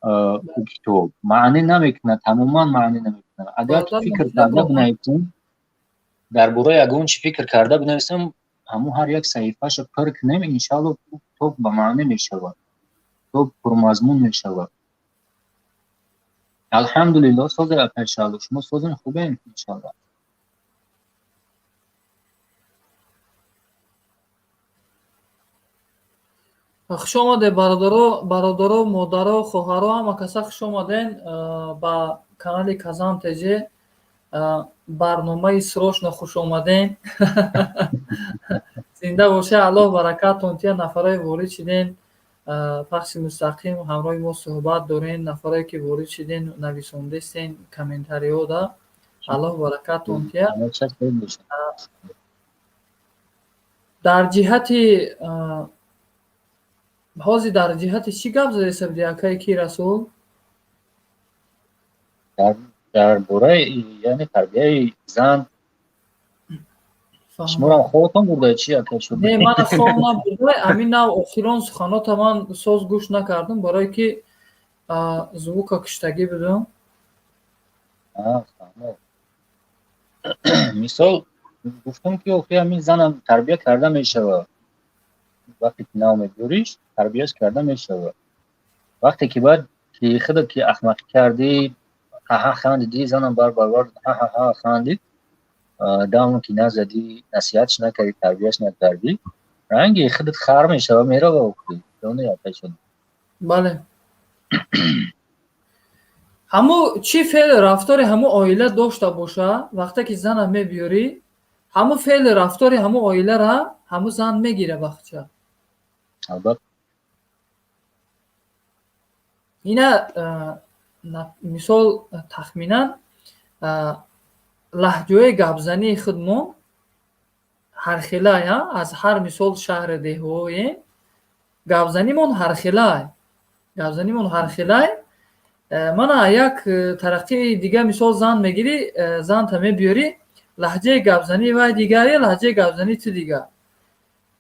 Ӯ китоб маънӣ намекунад, тамоман маънӣ намекунад. Агар фикр карда бинависем, дар бораи ягон чӣ фикр карда бинависем, ҳамун ҳар як саҳифаашро пур кунем, иншаалло, китоб ба маънӣ мешавад, китоб пурмазмун мешавад. Алҳамдулилло, созе, апайшаалло, шумо созем, хубем, иншалло. Хуш омадед, бародаро, бародаро, модаро, хоҳаро, ҳама каса хуш омаден ба канали Казан ТЖ, барномаи срочно хуш омаден. Зинда боша, Аллоҳ баракатон тия. Нафарое ворид шиден, пахши мустақим ҳамроҳи мо суҳбат дорем. Нафарое ки ворид шиден, нависондестен комментариҳода, Аллоҳ баракатон тия. Дар ҷиҳати ҳозир, дар ҷиҳати чӣ гап задеста буди, акаи ки Расул? Дар бораи, яъне, тарбияи зан. Шуморам хобатон бурда, чи, ака? Не, мана хоб набурда, ҳамин нав охирон суханота ман соз гӯш накардам, барое ки звука куштагӣ будам. Фаҳмо. Мисол гуфтам, ки охи ҳамин занам тарбия карда мешавад. Вақте ки нав мебиёриш, тарбияш карда мешавад. Вақте ки баъд ки худат ки ахмақӣ кардӣ, ҳаҳа хандидӣ, занам бар баробар ҳаҳаҳа хандид, дамо ки назадӣ, насиҳатш накардӣ, тарбияш накардӣ, ранги худат хар мешава, мерава охи. Бале, ҳаму чӣ феъли рафтори ҳаму оила дошта боша, вақте ки зана мебиёрӣ, ҳаму феъли рафтори ҳаму оилара ҳаму зан мегира бахча. Албатта. Ина Мисол, тахминан лаҳҷаҳои гапзании худмон ҳархелай, аз ҳар мисол шаҳри деҳҳоем гапзанимон ҳархелай, гапзанимон ҳархелай. Мана як тараққии дига, мисол, зан мегирӣ, занта мебиёрӣ, лаҳҷаи гапзании вай дигаре, лаҳҷаи гапзании ту дигар.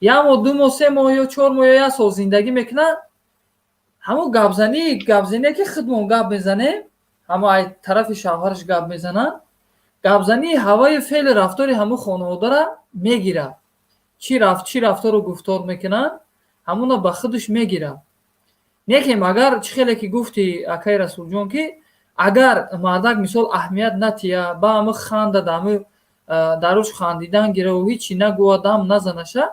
Як моҳ, 2 моҳ, 3 моҳ ё 4 моҳ ё як сол зиндагӣ мекунад, ҳамун гапзание ки худмон гап мезанем, ҳамо ай тарафи шавҳараш гап мезананд, гапзании ҳаваю феъли рафтори ҳамун хонаводаро мегирад. Чӣ рафтору гуфтор мекунанд, ҳамуна ба худаш мегирад. Лекин агар чӣ хеле ки гуфти, акаи Расулҷон, ки агар мардак, мисол, аҳамият натия, ба ҳаму хандад, ҳаму даруш хандидан гираву ҳичи нагӯя, дам назанаша,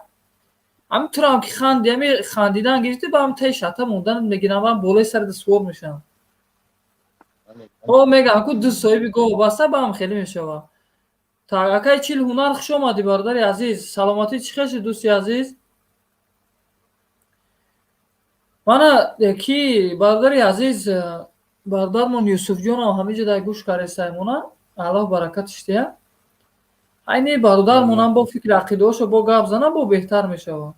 ҳами турам ки ханди, ҳами хандидан гирифти, ба ҳам таи шата мондан мегирам, ба болои сарат сувор мешавам. О, мегам ку ду соҳиби гов баста ба ҳам хеле мешавад. Так, акаи Чил Ҳунар, хуш омадӣ, бародари азиз. Саломатӣ чӣ хел шуд, дӯсти азиз? Мана ки, бародари азиз, бародармон Юсуфҷонам ҳамиҷо дар гӯш кардестаймона, Аллоҳ баракатш диҳад. Айни бародармонам бо фикри ақидаҳошо бо гап зана, бо беҳтар мешавад.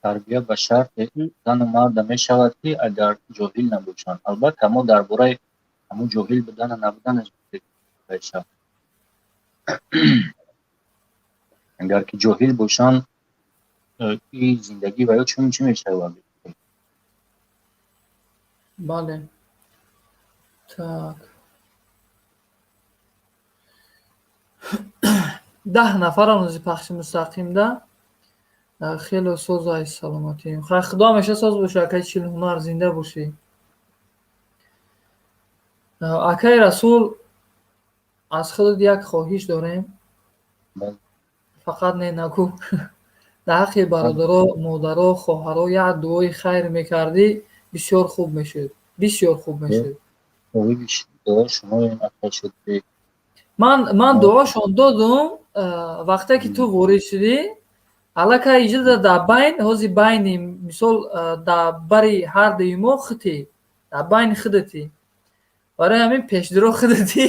Тарбия ба шарте зану марда мешавад, ки агар ҷоҳил набошанд. Албатта, мо дар бораи ҳамун ҷоҳил будану набуданаш гуфтем. Агар ки ҷоҳил бошанд, ин зиндагӣ ва ё чун чӣ мешавад? Бале, так, 10 нафарам ози пахши мустақимда. Хело соз ай, саломатӣ. Худо ҳамеша соз боша, акаи Чил Ҳунар, зинда бошӣ. Акаи Расул, аз худат як хоҳиш дорем, фақат не нагӯ, дар ҳаққи бародаро, модаро, хоҳаро як дуои хайр мекардӣ, бисёр хуб мешуд, бисёр хуб мешуд. Ман дуошон додум вақте ки ту ворид шудӣ, аллакай иҷода дар байн, ҳози байни, мисол, дар бари ҳар дуи мо худтӣ, дар байни худатӣ, барои ҳамин пешдиро худатӣ.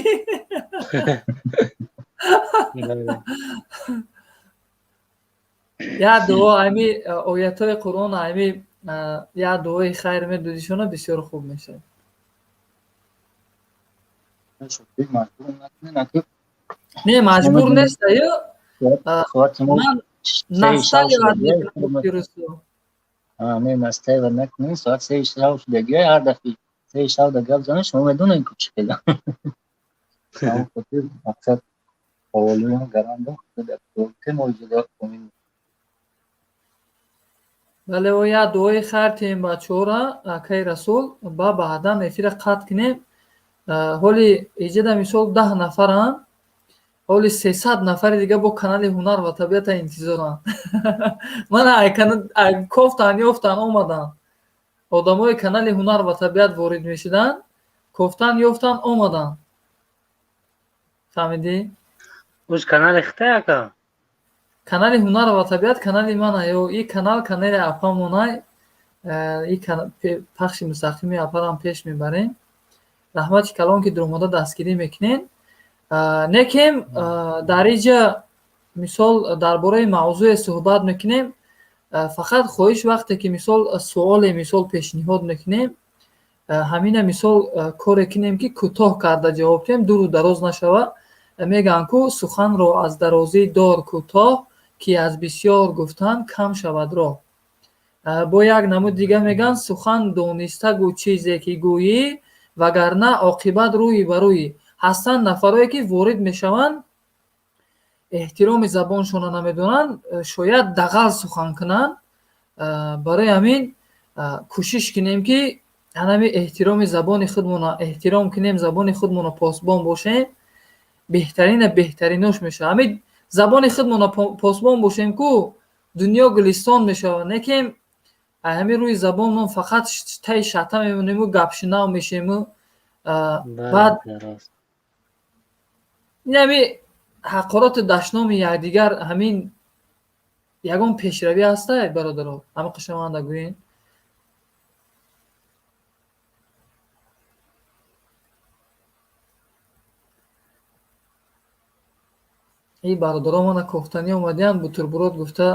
Як дуо, ами оятҳои Қуръон, ами як дуои хайр медодишона, бисёр хуб мешавад. Не, маҷбур неста ё ман настаивать мекунам. Не настаивать накунем, соат 3 шав шудагӣ, ҳар дафъи 3 шав да гап занем, шумо медонед ку чӣ хела. Хотир мақсад ҳаволиам гаранда. Бале, о, як дуои хайр тиҳем бачаҳора, акаи Расул, ба баъдан эфира қатъ кунем. Ҳоли иҷода, мисол, 10 нафаранд, ҳоли 300 нафари дига бо канали Ҳунар ва табиата интизоранд. Мана кофтан ёфтан омаданд одамои канали Ҳунар ва табиат, ворид мешуданд, кофтан ёфтан омаданд, фаҳмидӣ? Уж канали хитай, ака? Канали Ҳунар ва табиат канали мана ё и канал канали апамонай, и пахши мустақими апарам пеш мебарем. Раҳмати калон, ки дуромада дастгирӣ мекунед. Некем дар иҷа, мисол, дар бораи мавзӯе суҳбат мекунем. Фақат хоҳиш, вақте ки, мисол, суоле, мисол, пешниҳод мекунем, ҳамина, мисол, коре кунем, ки кӯтоҳ карда ҷавоб диҳем, дуру дароз нашавад. Мегӯянд ку: суханро аз дарозӣ дор кӯтоҳ, ки аз бисёр гуфтан кам шавад роҳ. Бо як намуд дига мегӯянд: сухан дониста гӯ чизе ки гӯӣ, вагарна оқибат рӯи ба рӯӣ. Ҳастанд нафарое, ки ворид мешаванд, эҳтироми забоншонро намедонанд, шояд дағал сухан кунанд. Барои ҳамин кӯшиш кунем, ки ҳанами эҳтироми забони худмона эҳтиром кунем, забони худмона посбон бошем, беҳтарина беҳтаринош мешавад. Ҳамин забони худмона посбон бошем ку, дунё гулистон мешавад. Некем ҳамин рӯи забонмон фақат таи шата мемонему, гапшинав мешему, баъд ин ҳами ҳақороту дашноми якдигар, ҳамин Ягон пешравӣ ҳастай, бародаро? Ҳама қишаванда гӯен. И бародаро мана кофтанӣ омадиянд, бутерброд гуфта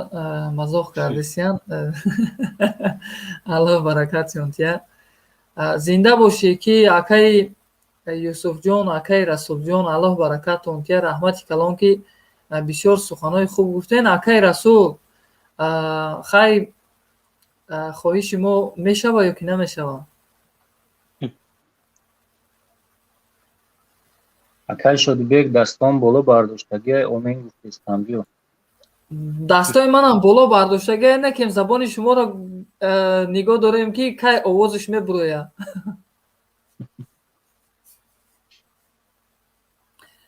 мазоқ кардисиянд. Аллоҳ баракатшон тия. Зинда бошӣ, ки акаи Юсуфҷон, акаи Расулҷон, Аллоҳ баракатон тия, раҳмати калон, ки бисёр суханҳои хуб гуфтен. Акаи Расул, хай, хоҳиши мо мешава ё ки намешава? Акай Шодибек, дастон боло бардоштагиай, омин гуфтестам, биё. Дастои манам боло бардоштагиай, накем забони шуморо нигоҳ дорем, ки кай овозаш мебурояд.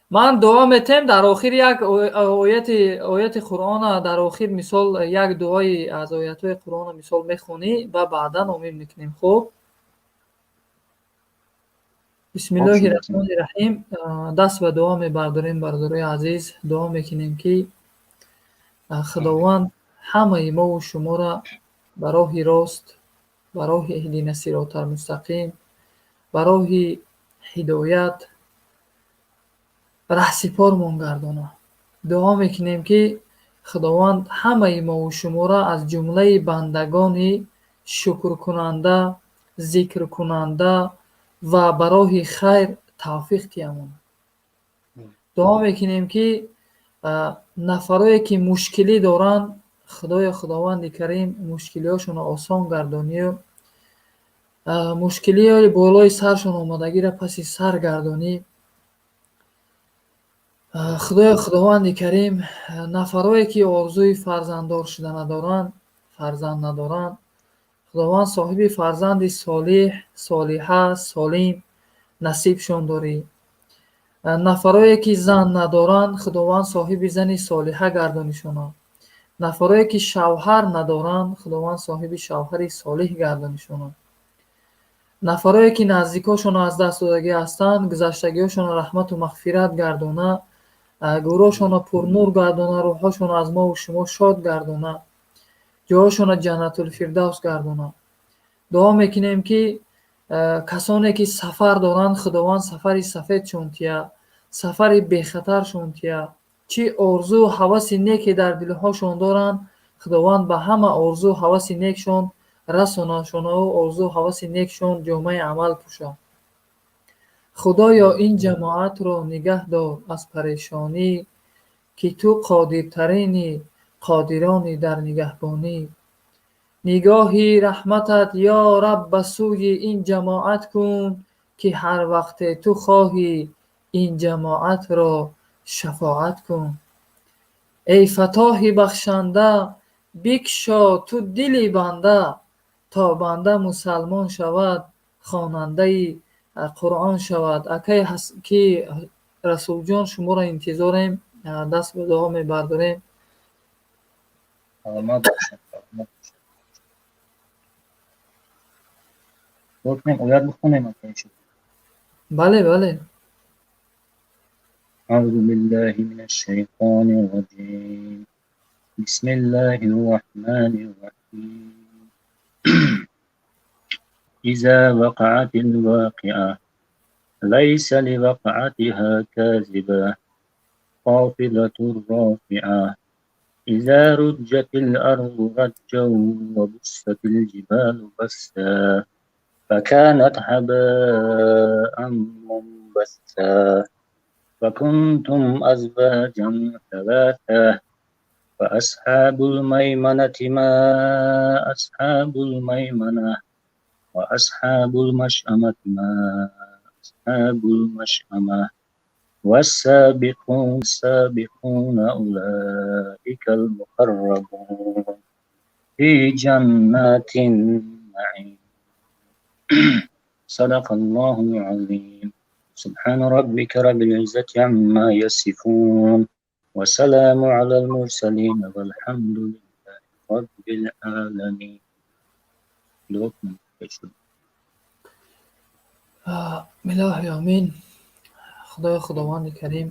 Ман дуо метем дар охир, як ояти Қуръона дар охир, мисол, як дуои аз оятҳои Қуръона, мисол, мехонӣ ва баъдан омин мекунем. Хуб, бисмиллоҳи раҳмони раҳим. Даст ба дуо мебардорем, бародарои азиз, дуо мекунем, ки Худованд ҳамаи мову шуморо ба роҳи рост, ба роҳи иҳдина сироталмустақим, ба роҳи ҳидоят раҳсипормон гардонад. Дуо мекунем, ки Худованд ҳамаи мову шуморо аз ҷумлаи бандагони шукркунанда, зикркунанда ва ба роҳи хайр тавфиқ диҳамонад. Дуо мекунем, ки нафарое ки мушкилӣ доранд, Худоё, Худованди Карим, мушкилиҳошонро осон гардонию мушкилиҳои болои саршон омадагиро паси сар гардонӣ. Худоё, Худованди Карим, нафарое ки орзуи фарзанддор шуда надоранд, фарзанд надоранд, Худованд, соҳиби фарзанди солиҳ, солиҳа, солим насибшон дорӣ. Нафарое ки зан надоранд, Худованд, соҳиби зани солиҳа гардонишонад. Нафарое ки шавҳар надоранд, Худованд, соҳиби шавҳари солиҳ гардонишонад. Нафарое ки наздикошонро аз даст додагӣ ҳастанд, гузаштагиҳошонро раҳмату мағфират гардона, гӯрошонро пурнур гардона, рӯҳҳошонро аз мову шумо шод гардона, ҷоҳошонро Ҷаннатулфирдавс гардона. Дуо мекунем, ки касоне ки сафар доранд, Худованд, сафари сафедшон тия, сафари бехатаршон тия. Чӣ орзу ҳаваси неке дар дилҳошон доранд, Худованд, ба ҳама орзу ҳаваси некшон расонашонаву орзу ҳаваси некшон ҷомаи амал пӯшад. Худоё, ин ҷамоатро нигаҳ дор аз парешонӣ, ки ту қодиртарини қодирони дар нигаҳбонӣ. Нигоҳи раҳматат, ё Раб, ба сӯи ин ҷамоат кун, ки ҳар вақте ту хоҳӣ, ин ҷамоатро шафоат кун. Эй Фаттоҳи бахшанда, бикшо ту дили банда, то банда мусалмон шавад, хонандаи Қуръон шавад. Акай ки Расулҷон, шуморо интизорем, даст ба дуо мебардорем. Саломат бошед, саломат бошед. Оят бихонем, акай? Бале, бале. أعوذ بالله من الشيطان الرجيم. بسم الله الرحمن الرحيم. إذا وقعت الواقعة، ليس لوقعتها كاذبة، خافضة رافعة، إذا رجت الأرض رجا وبست الجبال بسا، فكانت هباء منبثا، فكنتم أزواجا ثلاثة، فأصحاب الميمنة ما أصحاب الميمنة، وأصحاب المشأمة ما أصحاب المشأمة، والسابقون السابقون، أولئك المقربون في جنات النعيم. صدق الله العظيم. سبحان ربك رب العزة عما يصفون، وسلام على المرسلين، والحمد لله رب العالمين. Илоҳи, омин. Худоё, Худованди Карим.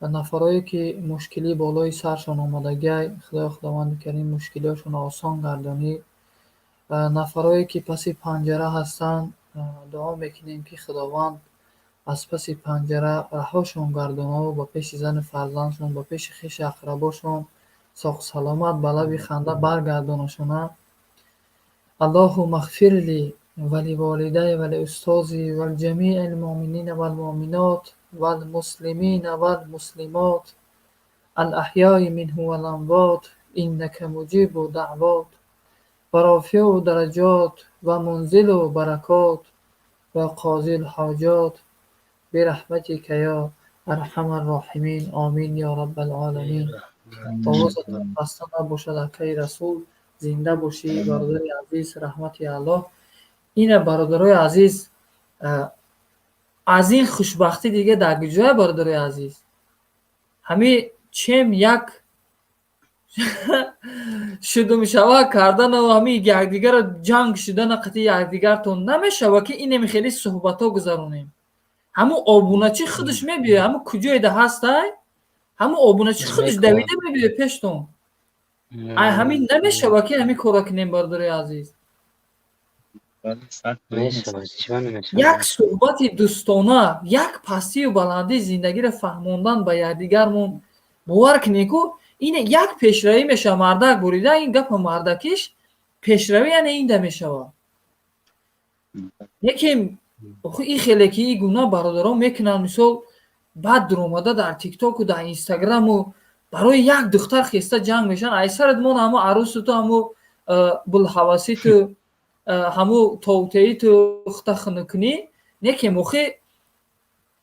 Нафарое, ки мушкилӣ болои саршон омадагиай, Худои Худованди Карим мушкилиҳошонро осон гардонӣ. Нафарое, ки паси панҷара ҳастанд, дуо мекунем, ки Худованд аз паси панҷара раҳошон гардонаву ба пеши зану фарзандшон, ба пеши хешу ақрабошон соғ-саломат ба лаби ханда баргардонашона. اللهم اغفر لي ولوالدي ولأستاذي ولجميع المؤمنين والمؤمنات والمسلمين والمسلمات الأحياء منه والأموات إنك مجيب الدعوات ورافع الدرجات ومنزل البركات وقاضي الحاجات برحمتك يا أرحم الراحمين، آمين يا رب العالمين. Овозатон хаста набошад, акаи Расул, зинда бошӣ, бародари азиз, раҳмати Аллоҳ. Ина, бародарои азиз, аз ин хушбахтӣ дига дар куҷоя, бародарои азиз? Ҳами чем як шудумшава кардану ҳами якдигарро ҷанг шудана қати якдигартон намешава, ки инеми хеле суҳбатҳо гузаронем. Ҳамун обуначӣ худаш мебиёяд, ҳамун куҷоеда ҳастай, ҳамун обуначӣ худаш давида мебиёяд пештон. Ай ҳамин намешава, ки ҳамин корро кунем, бародарои азиз. Як суҳбати дӯстона, як пастию баландии зиндагиро фаҳмондан ба якдигармон, бовар кунед ку, ин як пешравӣ мешавад. Мардак бурида ин гапа, мардакиш пешравӣ, яъне инда мешавад. Лекин ин хеле ки ин гуна бародарон мекунанд, мисол, баъд дуромада дар Тиктоку, дар Инстаграму барои як духтар хеста ҷанг мешаванд. Ай сарат мон ҳамо арӯсуту, ҳамо булҳаваситу, ҳамо товтеиту хта хунукунӣ. Неке мохи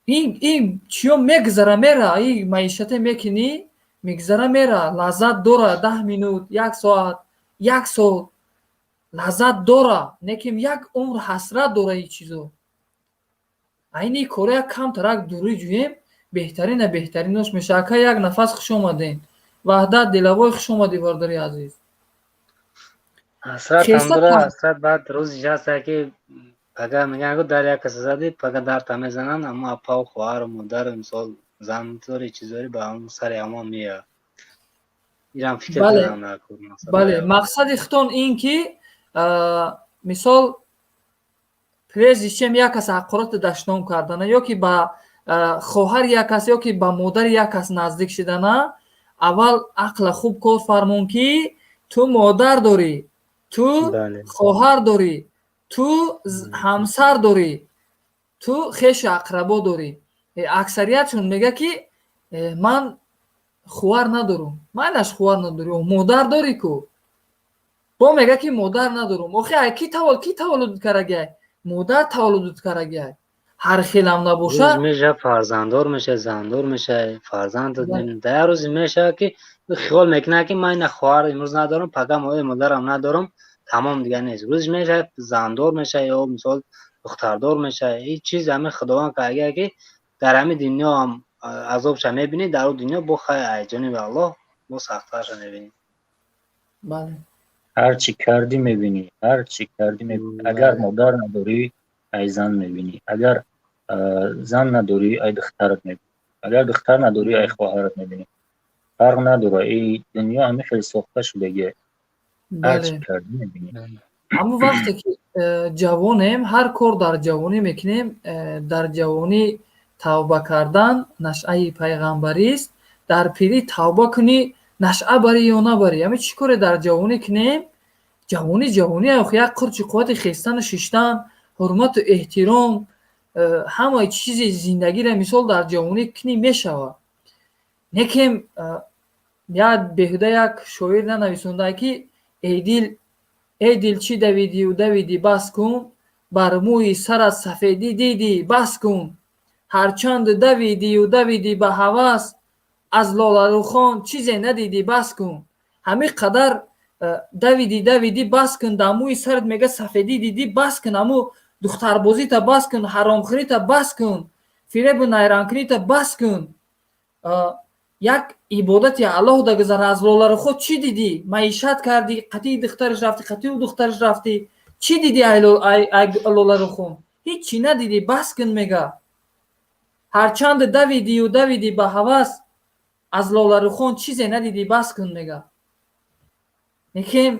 ин чиё мегзара, мера. Ин маишате мекунӣ, мегзара, мера. Лаззат дора 10 минут, як соат, як сол лаззат дора, неким як умр ҳасрат дора ин чизо. Айни коро як камтарак дурӣ ҷӯем, беҳтарина беҳтаринош мешавад. Ака, як нафас, хуш омадем. Ваҳдат Дилавой, хуш омадӣ, бародари азиз. Ҳасрат ҳам дора, ҳасрат. Баъд рӯзи ҳаста, ки пага мегӯянд, дар як каса задӣ, пага дарта мезананд. Аммо апаву хоҳару модару, мисол, зандори, чизори ба ҳамон сари ҳамон меояд. Ирам фикр. Бале, мақсади худтон ин ки, мисол, прежде чем як кас ҳақорати дашном кардана ё ки ба хоҳари як кас, ё ки ба модари як кас наздик шидана, аввал ақла хуб кор фармон, ки ту модар дорӣ, ту хоҳар дорӣ, ту ҳамсар дорӣ, ту хешу ақрабо дорӣ. Аксариятшон мегӯяд, ки ман хувар надорум. Майлаш, хувар надорӣ, модар дорӣ ку. Бо мегӯяд, ки модар надорум. Охи, ай ки таваллуд карагиай? Модар таваллудут карагиай. Ҳар хелам набоша. Меша, фарзанддор меша, зандор меша, фарзанд дар як рӯзе мешавад, ки хиёл мекунад, ки ман ина хоҳар имрӯз надорам, пага модарам надорам, тамом, дигар нест. Рӯзш мешавад, зандор мешавад ё, мисол, духтардор мешавад. Ҳеҷ чиз ҳамин Худованд карда, ки дар ҳамин дунё ҳам азобша мебинӣ, дар ӯ дунё бо хай, аз ҷониби Аллоҳ бо сахттарша мебинӣ. Бале. Ҳар чӣ кардӣ, мебинӣ, ҳар чӣ кардӣ, мебинӣ. Агар модар надорӣ, ай зан мебинӣ, агар зан надорӣ, ай духтарат мебинӣ, агар духтар надорӣ, ай хоҳарат мебинӣ. Фарқ надорад, и дунё ҳамин хел сохта шудагия, ҳар чӣ кардӣ, мебинӣ. Ҳамон вақте ки ҷавонем, ҳар кор дар ҷавонӣ мекунем. Дар ҷавонӣ тавба кардан нашъаи пайғамбарист. Дар пирӣ тавба кунӣ, нашъа барӣ ё набарӣ. Ҳамин чӣ коре дар ҷавонӣ кунем, ҷавонӣ ҷавонӣ, як қурчи қуввати хестану шиштан, ҳурмату эҳтиром, ҳамаи чизи зиндагиро, мисол, дар ҷавонӣ кунӣ, мешавад. Лекин як беҳуда як шоир нанависонда, ки эй дил, эй дил, чӣ давидию давидӣ, бас кун, бар мӯи сарат сафедӣ дидӣ, бас кун. Ҳарчанд давидию давидӣ ба ҳавас, аз лоларухон чизе надидӣ, бас кун. Ҳамин қадар давидӣ, давидӣ, бас кун. Дар мӯи сарат, мега, сафедӣ дидӣ, бас кун. Ҳамун духтарбозита бас кун, ҳаромхӯрита бас кун, фиребу найрангкунита бас кун, як ибодати Аллоҳ дагузар. Аз лоларухо чӣ дидӣ? Маишат кардӣ, қатъи духтараш рафтӣ, қатъи ӯ духтараш рафтӣ, чӣ дидӣ ай лоларухон? Ҳиччи надидӣ, бас кун, мега. Ҳарчанд давидию давидӣ ба ҳавас. Аз Лоларухон чизе надидӣ, бас кун, мега. Лекин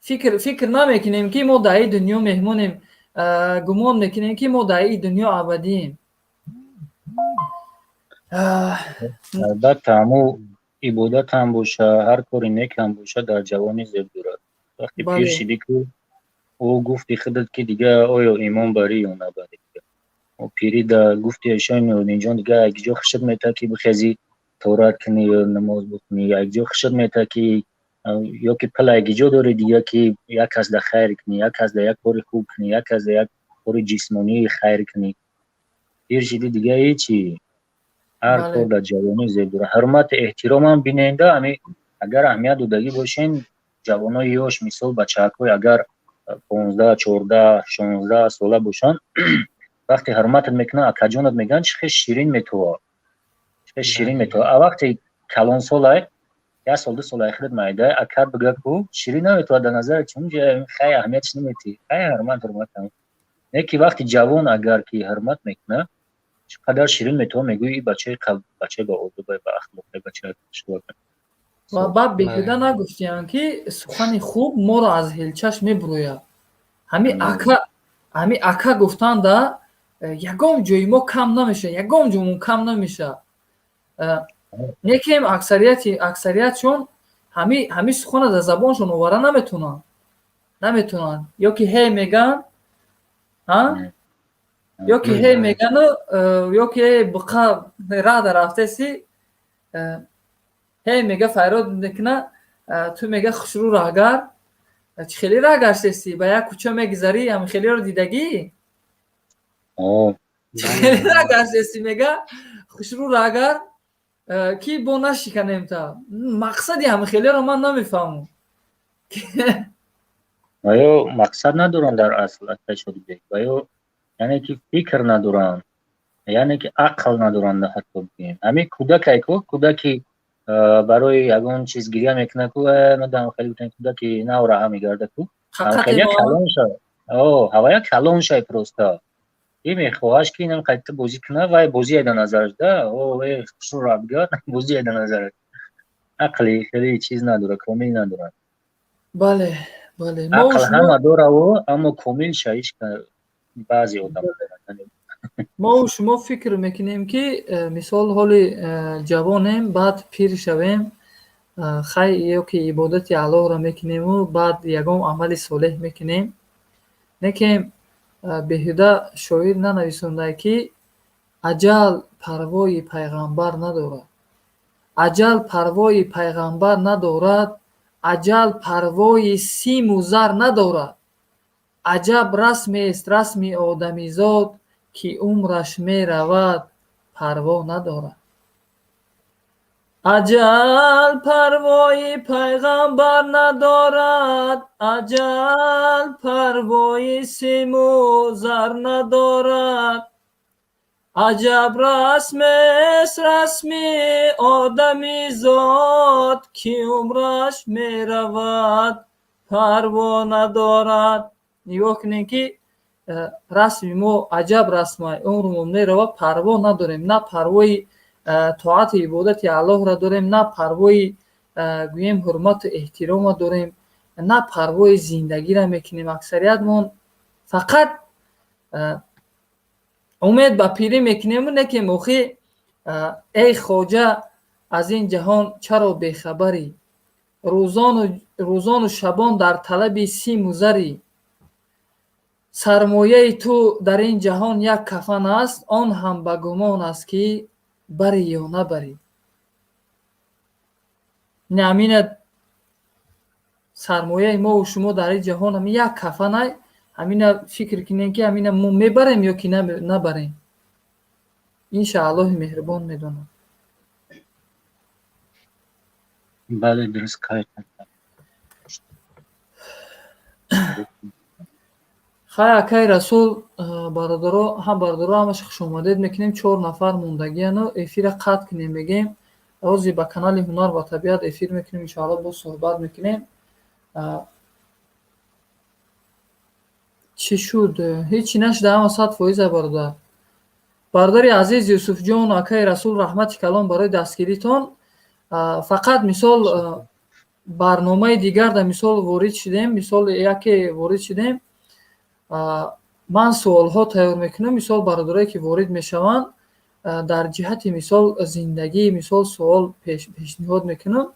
фикр намекунем, ки мо дар ин дунё меҳмонем, гумон мекунем, ки мо дар ин дунё абадием. Албатта, ҳамун ибодат ҳам боша, ҳар кори нек ҳам боша, дар ҷавонӣ зеб дорад. Вақте пир шидӣ, ку ӯ гуфти худат, ки дига оё имон барӣ ё набарӣ. Пирӣ да гуфти эшон инҷон дига якҷо хушат метавад, ки бихезӣ, тоҳорат кунӣ ё намоз бихонӣ, якҷо хушат метавад, ки ё ки пул якҷо дорӣ дига, ки як кас да хайр кунӣ, як кас да як кори хуб кунӣ, як кас да як кори ҷисмонии хайр кунӣ. Пир шидӣ, дига ҳечи. Ҳар кор дар ҷавонӣ зеб дорад. Ҳурмату эҳтиромам биненда, ами агар аҳамият додагӣ бошен, ҷавонои ёш, мисол бачаҳакҳои агар 15, 14, 16 сола бошанд, вақте ҳурматат мекунанд, акаҷонат мегӯянд, чӣ хел ширин метова, чӣ хел ширин метова. А вақте калонсолай, як сол, 2 сол худат майда, акат бига ку, ширин наметова дар назари, чун хай аҳамиятш наметӣ, хай ҳурмат ҳурмат. Не ки вақти ҷавон агар ки ҳурмат мекунад, чӣ қадар ширин метова, мегӯӣ и бачаи бачаи ба одобай, ба ахлоқай бача. Ва баъд беҳуда нагуфтиям, ки сухани хуб моро аз ҳелчаш мебурояд. Ҳами ака, ҳами ака гуфтанда ягон ҷои мо кам намешавад, ягон ҷомон кам намешавад. Некем аксариятшон ҳами сухана дар забоншон овара наметавонанд, ё ки ҳе мегӯянд, ё ки ҳе мегану, ё ки буқа рада рафтеси, ҳе мега, файрод мекуна, ту мега хушрӯ раҳгар, чӣ хеле раҳ гаштеси, ба як кӯча мегузарӣ, ҳами хелеро дидагӣ, чӣ хеле раҳ гаштеси, мега, хушрӯ раҳгар, ки бо нашиканем та. Мақсади ҳами хелеро ман намефаҳмам. Ва ё мақсад надоранд дар асл, акай Шодибек, ва ё яъне ки фикр надоранд, яъне ки ақл надоранд. Ҳатто бигӯем, ҳамин кӯдакай ку, кӯдаки барои ягон чиз гиря мекунад ку, мадам хеле гуфтем, кӯдаки нав раҳа мегарда ку, хеле калон шав, ҳавая калон шай, просто и мехоҳаш, ки инам қайта бозӣ кунад, вай бозие дар назараш да, хушрӯ бигар, бозие дар назараш, ақли хеле чиз надорад, комил надорад. Бале, бале. Ақл ҳама дораву, аммо комил шаиш баъзе одам. Мо шумо фикр мекунем, ки мисол ҳоли ҷавонем, баъд пир шавем, хай, ё ки ибодати Аллоҳро мекунему, баъд ягон амали солеҳ мекунем. Лекин беҳуда шоир нанависонда, ки аҷал парвои пайғамбар надорад, аҷал парвои пайғамбар надорад, аҷал парвои симу зар надорад. Аҷаб расмест расми одамизод, ки умраш меравад, парво надорад. Аҷал парвои пайғамбар надорад, аҷал парвои симу зар надорад. Аҷаб расмест расми одамизод, ки умраш меравад, парво надорад. Нигоҳ кунем, ки расми мо аҷаб расмай, умрумон меравад, парво надорем, на парвои тоату ибодати Аллоҳро дорем, на парвои, гӯем, ҳурмату эҳтирома дорем, на парвои зиндагиро мекунем. Аксариятмон фақат умед ба пирӣ мекунему, некем охи, эй хоҷа, аз ин ҷаҳон чаро бехабарӣ? Рӯзону шабон дар талаби симу зарӣ. Сармояи ту дар ин ҷаҳон як кафан аст, он ҳам ба гумон аст, ки барӣ ё набарӣ. Ҳамина сармояи мову шумо дар ин ҷаҳон ҳамин як кафанай. Ҳамина фикр кунем, ки ҳамина мо мебарем ё ки набарем, инша Аллоҳи меҳрубон медонад. Бале, дуруст қайд. Хай, акай Расул, бародаро ҳам, бародаро, ҳамаша хушомадед мекунем. Чор нафар мондагиану эфира қатъ кунем, мегем, ҳозир ба канали Ҳунар ва табиат эфир мекунем, иншоалло, боз суҳбат мекунем. Чӣ шуд? Ҳечи нашуда, ҳама 100%, бародар. Бародари азиз Юсуфҷон, акаи Расул, раҳмати калон барои дастгиритон. Фақат мисол барномаи дигар да мисол ворид шудем, мисол яке ворид шудем, ман суолҳо тайёр мекунам, мисол бародарое ки ворид мешаванд, дар ҷиҳати мисол зиндагӣ мисол суол пешниҳод мекунам.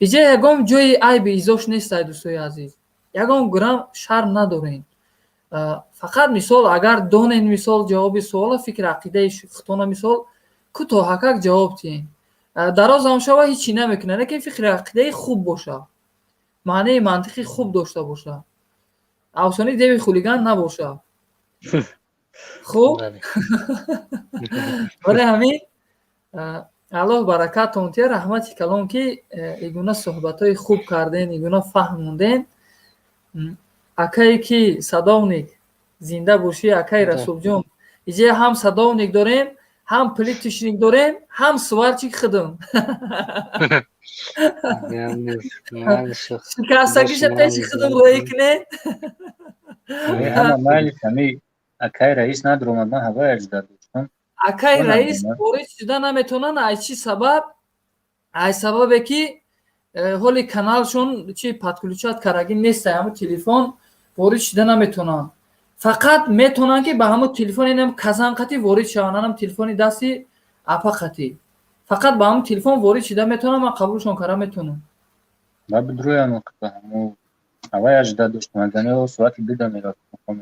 Иҷа ягон ҷои айби изош нестай, дӯстои азиз, ягон грамм шарм надорем. Фақат мисол агар донен мисол ҷавоби суола, фикри ақидаи худтона мисол кӯтоҳакак ҷавоб диҳем. Дарозам шава, ҳечи намекунад, лекин фикри ақидаи хуб боша, маънии мантиқи хуб дошта боша, афсонаи деви хулиган набоша. Хуб, барои ҳамин Аллоҳ баракатон тия. Раҳмати калон, ки игуна суҳбатҳои хуб карден, игуна фаҳмонден. Акае ки садовник, зинда бошӣ, акаи Расулҷон. Иҷа ҳам садовник дорем, ҳам плиточник дорем, ҳам сварщик худам. Шикастагиша пеши худам роӣ кунем. Акаи Раис надромад, ман ҳаваяш дардоштам. Акаи Раис ворид шуда наметавонанд. Ай чӣ сабаб? Ай сабабе ки ҳоли каналшон чи подключать карагӣ нестай, ҳамун телефон ворид шуда наметавонанд. Фақат метавонанд, ки ба ҳамун телефон инам казан қатӣ ворид шаванд, анам телефони дасти апа қатӣ. Фақат ба ҳамун телефон ворид шуда метавонам, ман қабулшон карда метавонам. Ҳаваяш дадоштам, агане соати 2 да мерафт.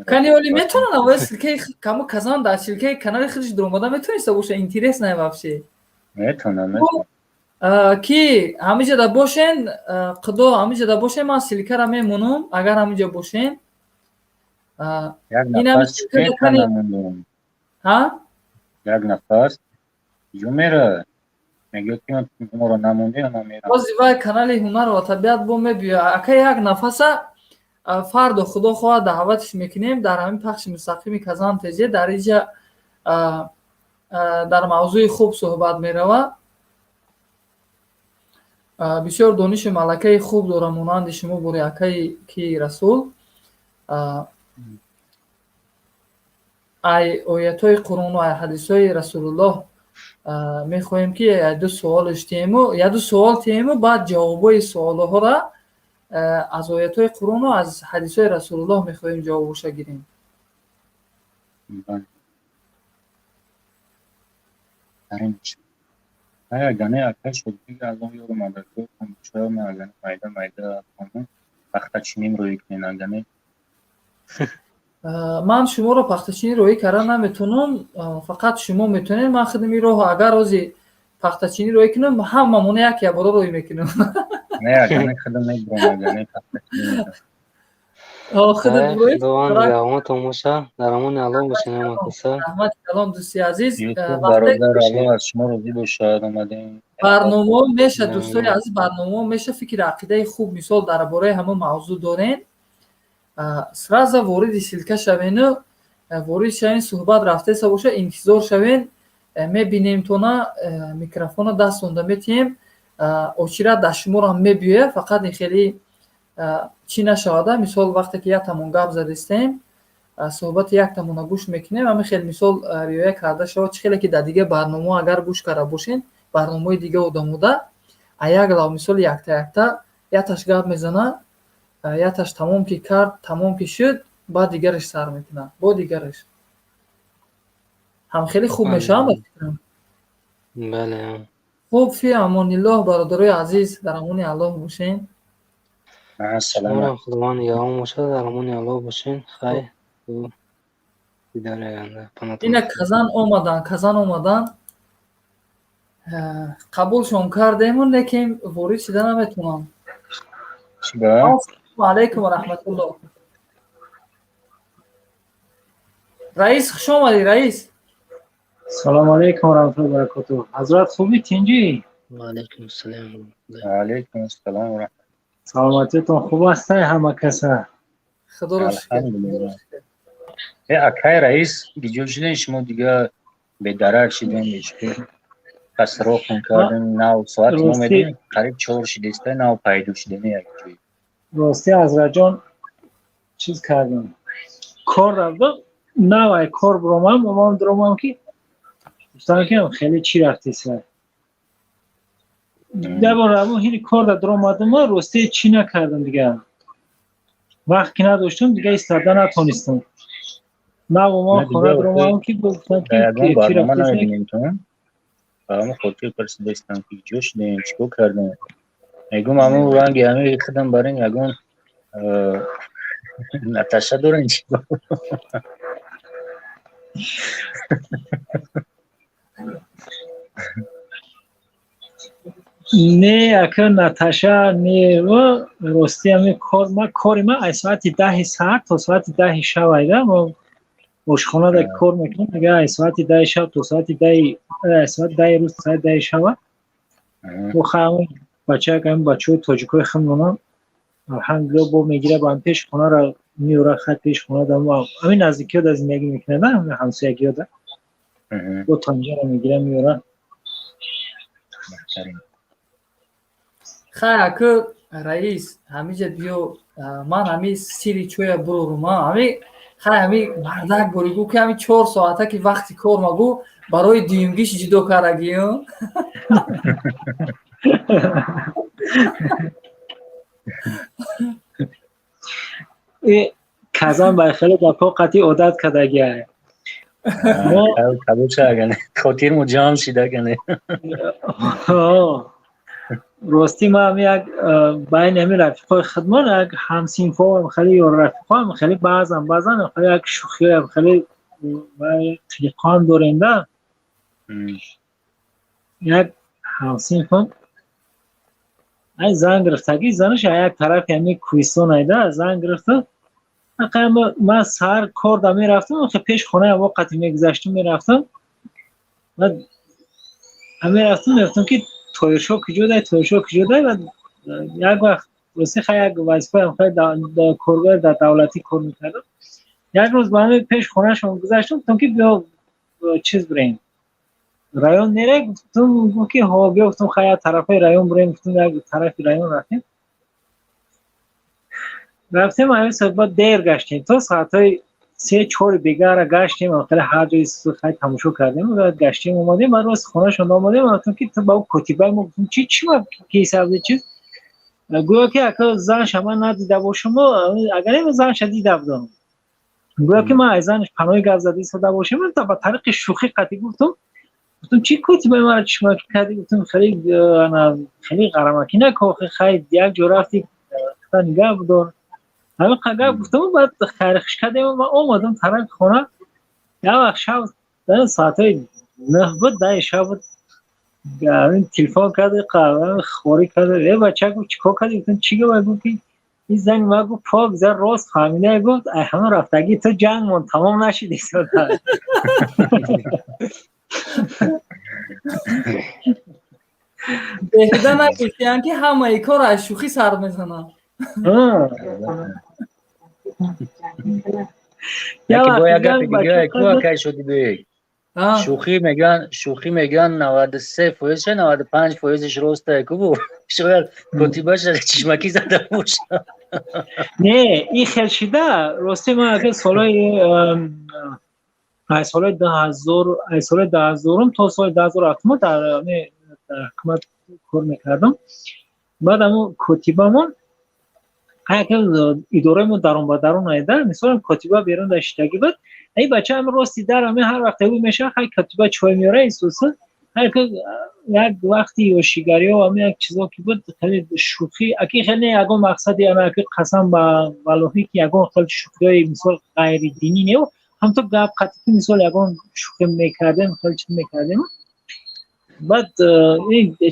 Кани оли метавонанд аввал ссылка и каму казан дар ссылка и канали худаш дуромада метавониста боша. Интересно вообще. Метавонам. Ки ҳамиҷада бошен, қудо, ҳамиҷада бошен, ман ссылка ра мемонам, агар ҳамиҷа бошен. Як нафас. Як нафас ҷо мера, мегӯяд, ки моро намондем, ман мерам. Бози вай канали ҳунар ва табиат бо мебиёя. Ака як нафаса фардо, худо хоҳад, даъватш мекунем дар ҳамин пахши мустақими Казан ТЖ. Дар инҷа дар мавзӯи хуб суҳбат меравад. Бисёр донишу малакаи хуб дорам, монанди шумо бори, акаи ки Расул. Ай оятҳои Қуръону ай ҳадисҳои Расулуллоҳ мехоҳем, ки яду суолш тиҳему, яду суол тиҳему, баъд ҷавобҳои суолҳоро аз оятҳои Қуръону аз ҳадисҳои Расулуллоҳ мехоҳем ҷавобоша гирем. Агане ака шодбиг аз он ёру мададгор агане майда майда пахтачиним рӯй кунен агане. Ман шуморо пахтачинӣ роҳӣ карда наметавонам, фақат шумо метавонед. Ман худам ин роҳ агар рози пахтачинӣ роҳӣ кунам, ҳамамона як ябора роҳӣ мекунам. Не, агане худам мебурам, агане пахтачинӣ. Дар амони Аллоҳ бошед, ҳама каса. Раҳмати калом, дӯсти азиз. Бародар, Аллоҳ аз шумо розӣ бошад, омадем. Барномаҳо меша, дӯстои азиз, барномаҳо меша. Фикри ақидаи хуб мисол дар бораи ҳамон мавзӯъ дорем, сразу вориди ссылка шавену ворид шавен, суҳбат рафтеса боша, интизор шавен, мебинем тона, микрофона дастонда метиҳем, очират дар шуморо мебиёяд. Фақат ин хеле чӣ нашавада, мисол вақте ки як тамон гап задистем, суҳбати як тамона гӯш мекунем, ҳамин хел мисол риоя карда шавад. Чӣ хеле ки дар дигар барномаҳо агар гӯш карда бошен, барномаҳои дига одамода а як лав мисол якта якта якташ гап мезанад, якташ тамом ки кард, тамом ки шуд, баъд дигараш сар мекунад, бо дигараш ҳам хеле хуб мешавад, ба фикрам. Бале. Хуб, фи амониллоҳ, бародарои азиз, дар амони Аллоҳ бошен. Шуморам Худованд нигаҳбон бошад, дар амони Аллоҳ бошен. Хайр, дидори оянда. Ина казан омадан, казан омадан, қабулшон кардему, лекин ворид шуда наметавонам. Ассалому алайкум ва раҳматуллоҳ. Раис, хуш омадӣ, раис. Салому алайкум ва раҳматуллоҳи ва баракотуҳ. Ҳазрат, хубӣ, тинҷӣ? Ва алайкум ассалом. Ва алайкум ассалом ва раҳматуллоҳ. Саломатиятон хуб аст, ҳама каса? Худоро шукр. Э, акай раис, гиҷо шуден шумо, дига бедарак шиден, пас роҳтон кардем, нав соати мо медонем, қариб 4 шидеста, нав пайдо шудем як ҷой. Рости, ҳазратҷон, чиз кардем, кор равда, нав ай кор биромам, омам, дуромам, ки Гуфтам ки хеле чӣ рафтеса. Як бор ҳамон ҳини кор дар омадам, росте чӣ накардам, дигар вақт ки надоштам, дигар истода натонистам. Наву мо хона даромадам, ки гуфтам ки чӣ рафтеса. Ба ҳамон хотир пурсидаистам, ки ҷо шудем, чӣ кор кардем. Мегум, ҳамон ранги ҳамин худам барин ягон Наташа дорен, чӣ? Не, ака, Наташа не, рости ҳами кор, ма кори ма аз соати 10-и саҳар то соати 10-и шаб айда. Мо ошхонада кор мекунем, дига аз соати 10-и шаб то соати 10-и, соати 10-и рӯз то соати 10-и шаба. Ҳамон бачаак, ҳамин бачаҳои тоҷикои худмонам, алҳамдулилла, бо мегира, ба пеш хонаро меора, хай пеш хона да ҳамин наздикиёда зиндагӣ мекунад, ҳамин ҳамсоягиёда, бо танҷара мегира, меора. Хай, аку раис, ҳамиҷа биё, ман ҳами сири чоя бурорум. Ҳами хай, ҳами мардак бори гу, ки ҳами 4 соата ки вақти кор магу барои дуюмгиш ҷудо кардагӣ. Казан ба хеле гапҳо қатъи одат кардагиа. Хотирмо ҷамъ шидагане. Ростӣ ман як байни ҳамин рафиқҳои худмон, як ҳамсинфоам хеле ё рафиқҳоам хеле, баъзан баъзан хеле як шӯхиам хеле қилиқоам дорем да. Як ҳамсинфам ай зан гирифтагӣ, занаш як тарафи ҳамин кӯҳистон айда зан гирифта. Ман саҳар кор да мерафтам, пеш хонаи ҳаво қатӣ мегузаштам, мерафтам, мерафтам, мегуфтам, ки Тоиршо куҷо дай, Тоиршо куҷо дай. Як вақт рости хай як вазифаам хай коргоҳ дар давлатӣ кор мекардам. Як рӯз ба ҳамин пеш хонаашон гузаштам, гуфтам, ки биё, чиз бирем, район мере. Гуфтам, гуфт, ки ҳо, биё. Гуфтам, хай як тарафаи район бирем. Гуфтам, як тарафи район рафтем, рафтем, ҳамин соат дер гаштем, то соатҳои 3-4 бегара гаштем, хеле ҳар ҷои хай тамошо кардем, гаштем, омадем. Баъд рост хонашон омадем, гуфтам, ки ба котибаи мо гуфтам, чи чи ма ки чиз, гӯё ки ака занша ман надида бошам, агар занша дида будам, гӯё ки ман аз занаш паноҳи гап зада истода бошам. Ба тариқи шӯхӣ қатъӣ гуфтам, гуфтам, чӣ котибаи маро чишмакӣ кардӣ? Гуфтам, хеле хеле ғарамакӣ накохи, хай як ҷо рафти, нигаҳ бидор. Ҳамин гап гуфтам, баъд хайрхуш кардем, ман омадам тарафи хона. Як вақт шаб соатҳои 9 буд, 10-и шаб буд, ҳамин телефон кард, хорӣ кард: «Э, бача», гуфт, «чӣ кор кардӣ?» Гуфтам, чӣ гап? Гуфт, ки ин зани ман, гуфт, пок зар рост фаҳмида, гуфт, ай ҳамон рафтагии ту ҷангмон тамом нашид истода. Беҳуда нагуфтиянд, ки ҳамаи кор аз шӯхӣ сар мезанад. Яке бо як гапи дига акай Шодибек. Шӯхӣ мегӯянд, шӯхӣ мегӯянд, 93 фоизша, 95 фоизаш ростае ку, шояд котибаша чишмакӣ зада боша. Не, ин хел шида, рости ман ака солҳои аз солҳои 2000, аз соли 2000-ум то соли 2007 дар ҳукумат кор мекардам. Баъд ҳамон котибамон, идораи мо дарун ба дарун айда, мисол, котиба берун дар шиштагӣ буд, ай бача ҳам рости дар ҳами ҳар вақт ӯ мешава, хай котиба чой меора, исуса як вақти ёшигариё ҳами як чизо ки буд, хеле шӯхӣ аки, хеле ягон мақсади ана аки, қасам ба валлоҳӣ, ки ягон хел шӯхиҳои мисол ғайридинӣ не, ҳамто гап қатӣ, мисол, ягон шӯхӣ мекардем, хеле чиз мекардем. Баъд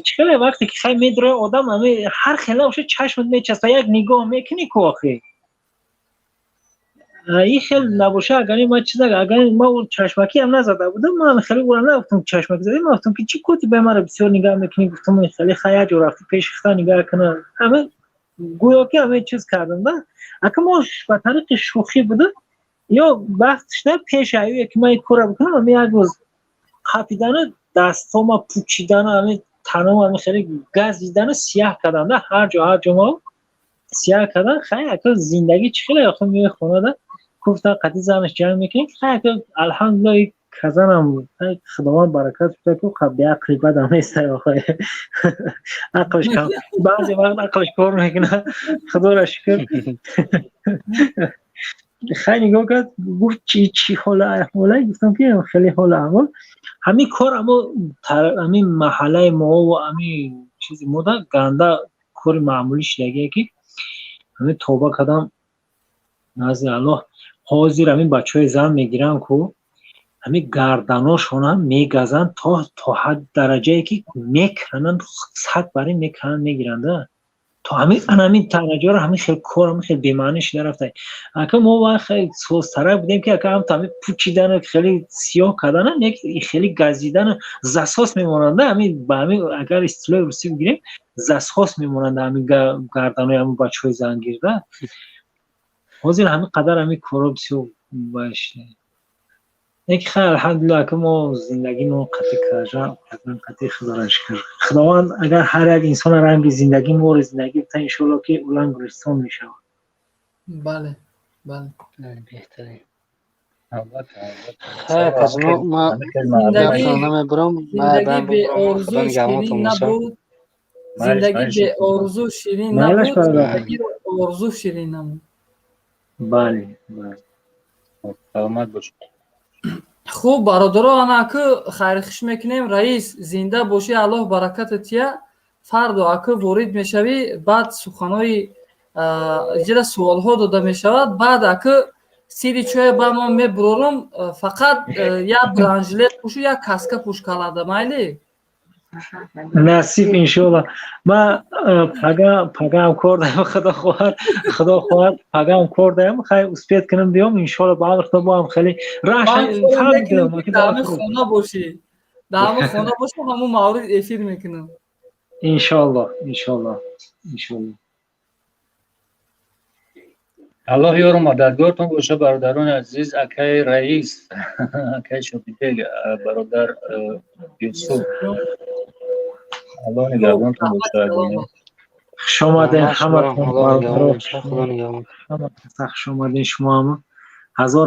чӣ хеле вақте ки хай медрои одам, ами ҳар хела боша, чашмат мечаспа, як нигоҳ мекунӣ ку, охи ин хел набоша. Агар ман чиз, агар ман чашмакӣ ҳам назада будам, ман хеле ӯра нагуфтам, чашмакӣ задем. Ман гуфтам, ки чӣ коти ба маро бисёр нигаҳ мекунӣ? Гуфтам, хеле хай як ҷо рафти, пеши хита нигаҳ куна, ҳама гӯё ки ҳама чиз кардам да. Ака мо ба тариқи шӯхӣ буда, ё вақт шуда пеш аюе ки ман ин корро бикунам, ами як рӯз қапидана дастҳома пучидана, ами танама ами хеле газидана, сияҳ кардан да, ҳар ҷо, ҳар ҷо мо сияҳ кардан. Хай ака, зиндагӣ чӣ хеле, охир меои хона да, гуфтан, қатъи занаш ҷанг мекунем. Хай ака, алҳамдулилла. Казанам Худованд баракат шуда, ку беақли бадам нест, ақлш кам, баъзе вақт ақлш кор мекунад, Худоро шукр. Хай, нигоҳ кард, гуфт: «Чи, чӣ ҳола аҳволай?» Гуфтам, ки хеле ҳола аҳвол, ҳамин кор, амо ҳамин маҳаллаи моову ҳамин чизи мода ганда кори маъмулӣ шудагие, ки ҳамин тавба кардам назди Аллоҳ. Ҳозир ҳамин бачаҳои зан мегиранд ку, ҳамин гарданошона мегазанд то ҳад дараҷае, ки мекананд, саг бар ин мекананд, мегиранда то ҳамин анамин дараҷаро. Ҳамин хел кор, ҳамин хел бемаънӣ шуда рафта. Ака, мо хеле созтарак будем, ки ака, ҳам ҳамин пучидану хеле сиёҳ кардана, як хеле газидану засос мемонанда. Ҳамин ба ҳамин, агар истилоҳи русӣ бигирем, засос мемонанда ҳамин гарданои ҳамин бачаҳои зангирда. Ҳозир ҳамин қадар ҳамин корҳо бисёр башта. Яки хайр, алҳамдулиллоҳ, ака, мо зиндагимо қатъи кажа, қатъи, Худоро шукр. Худованд агар ҳар як инсона ранги зиндагӣ моро зиндагӣ бита, иншоалло, ки олам гулистон мешавад. Бале. Беҳтарин. Албатта, албатта. Хайр, казино, ма намебурам. Зиндагӣ беорзу ширин набуд, зиндагӣ беорзу ширин набуд, зиндагиро орзу ширин намуд. Бале. Саломат бошед. Хуб, бародаро, ана аку хайрхуш мекунем. Раис, зинда бошӣ, Аллоҳ бараката тия. Фардо аку ворид мешавӣ, баъд суханои иҷра, суолҳо дода мешавад. Баъд аку сири чоя ба ман мебурорам, фақат як бронежилет пӯшу, як каска пӯш, калада майли. Насиб, иншоалло. Ма пагаам кор даем, Худо хоҳад, Худо хоҳад, пагаам кор даем. Хай, успеть кунам, биём, иншоалло, ба амр Худо боам хеле Даҳами хона бошӣ, даҳами хона бошӣ, ҳамун маврид эфир мекунам. Иншоалло, иншоалло, иншоалло. Аллоҳ ёру мададгортон боша, бародарони азиз, акаи Раис, акаи Шобибек, бародар Юсуф, Аллоҳ нигаҳбонтон бошад. Хушомаден ҳаматон, хуш омаден шумо ҳама, ҳазор.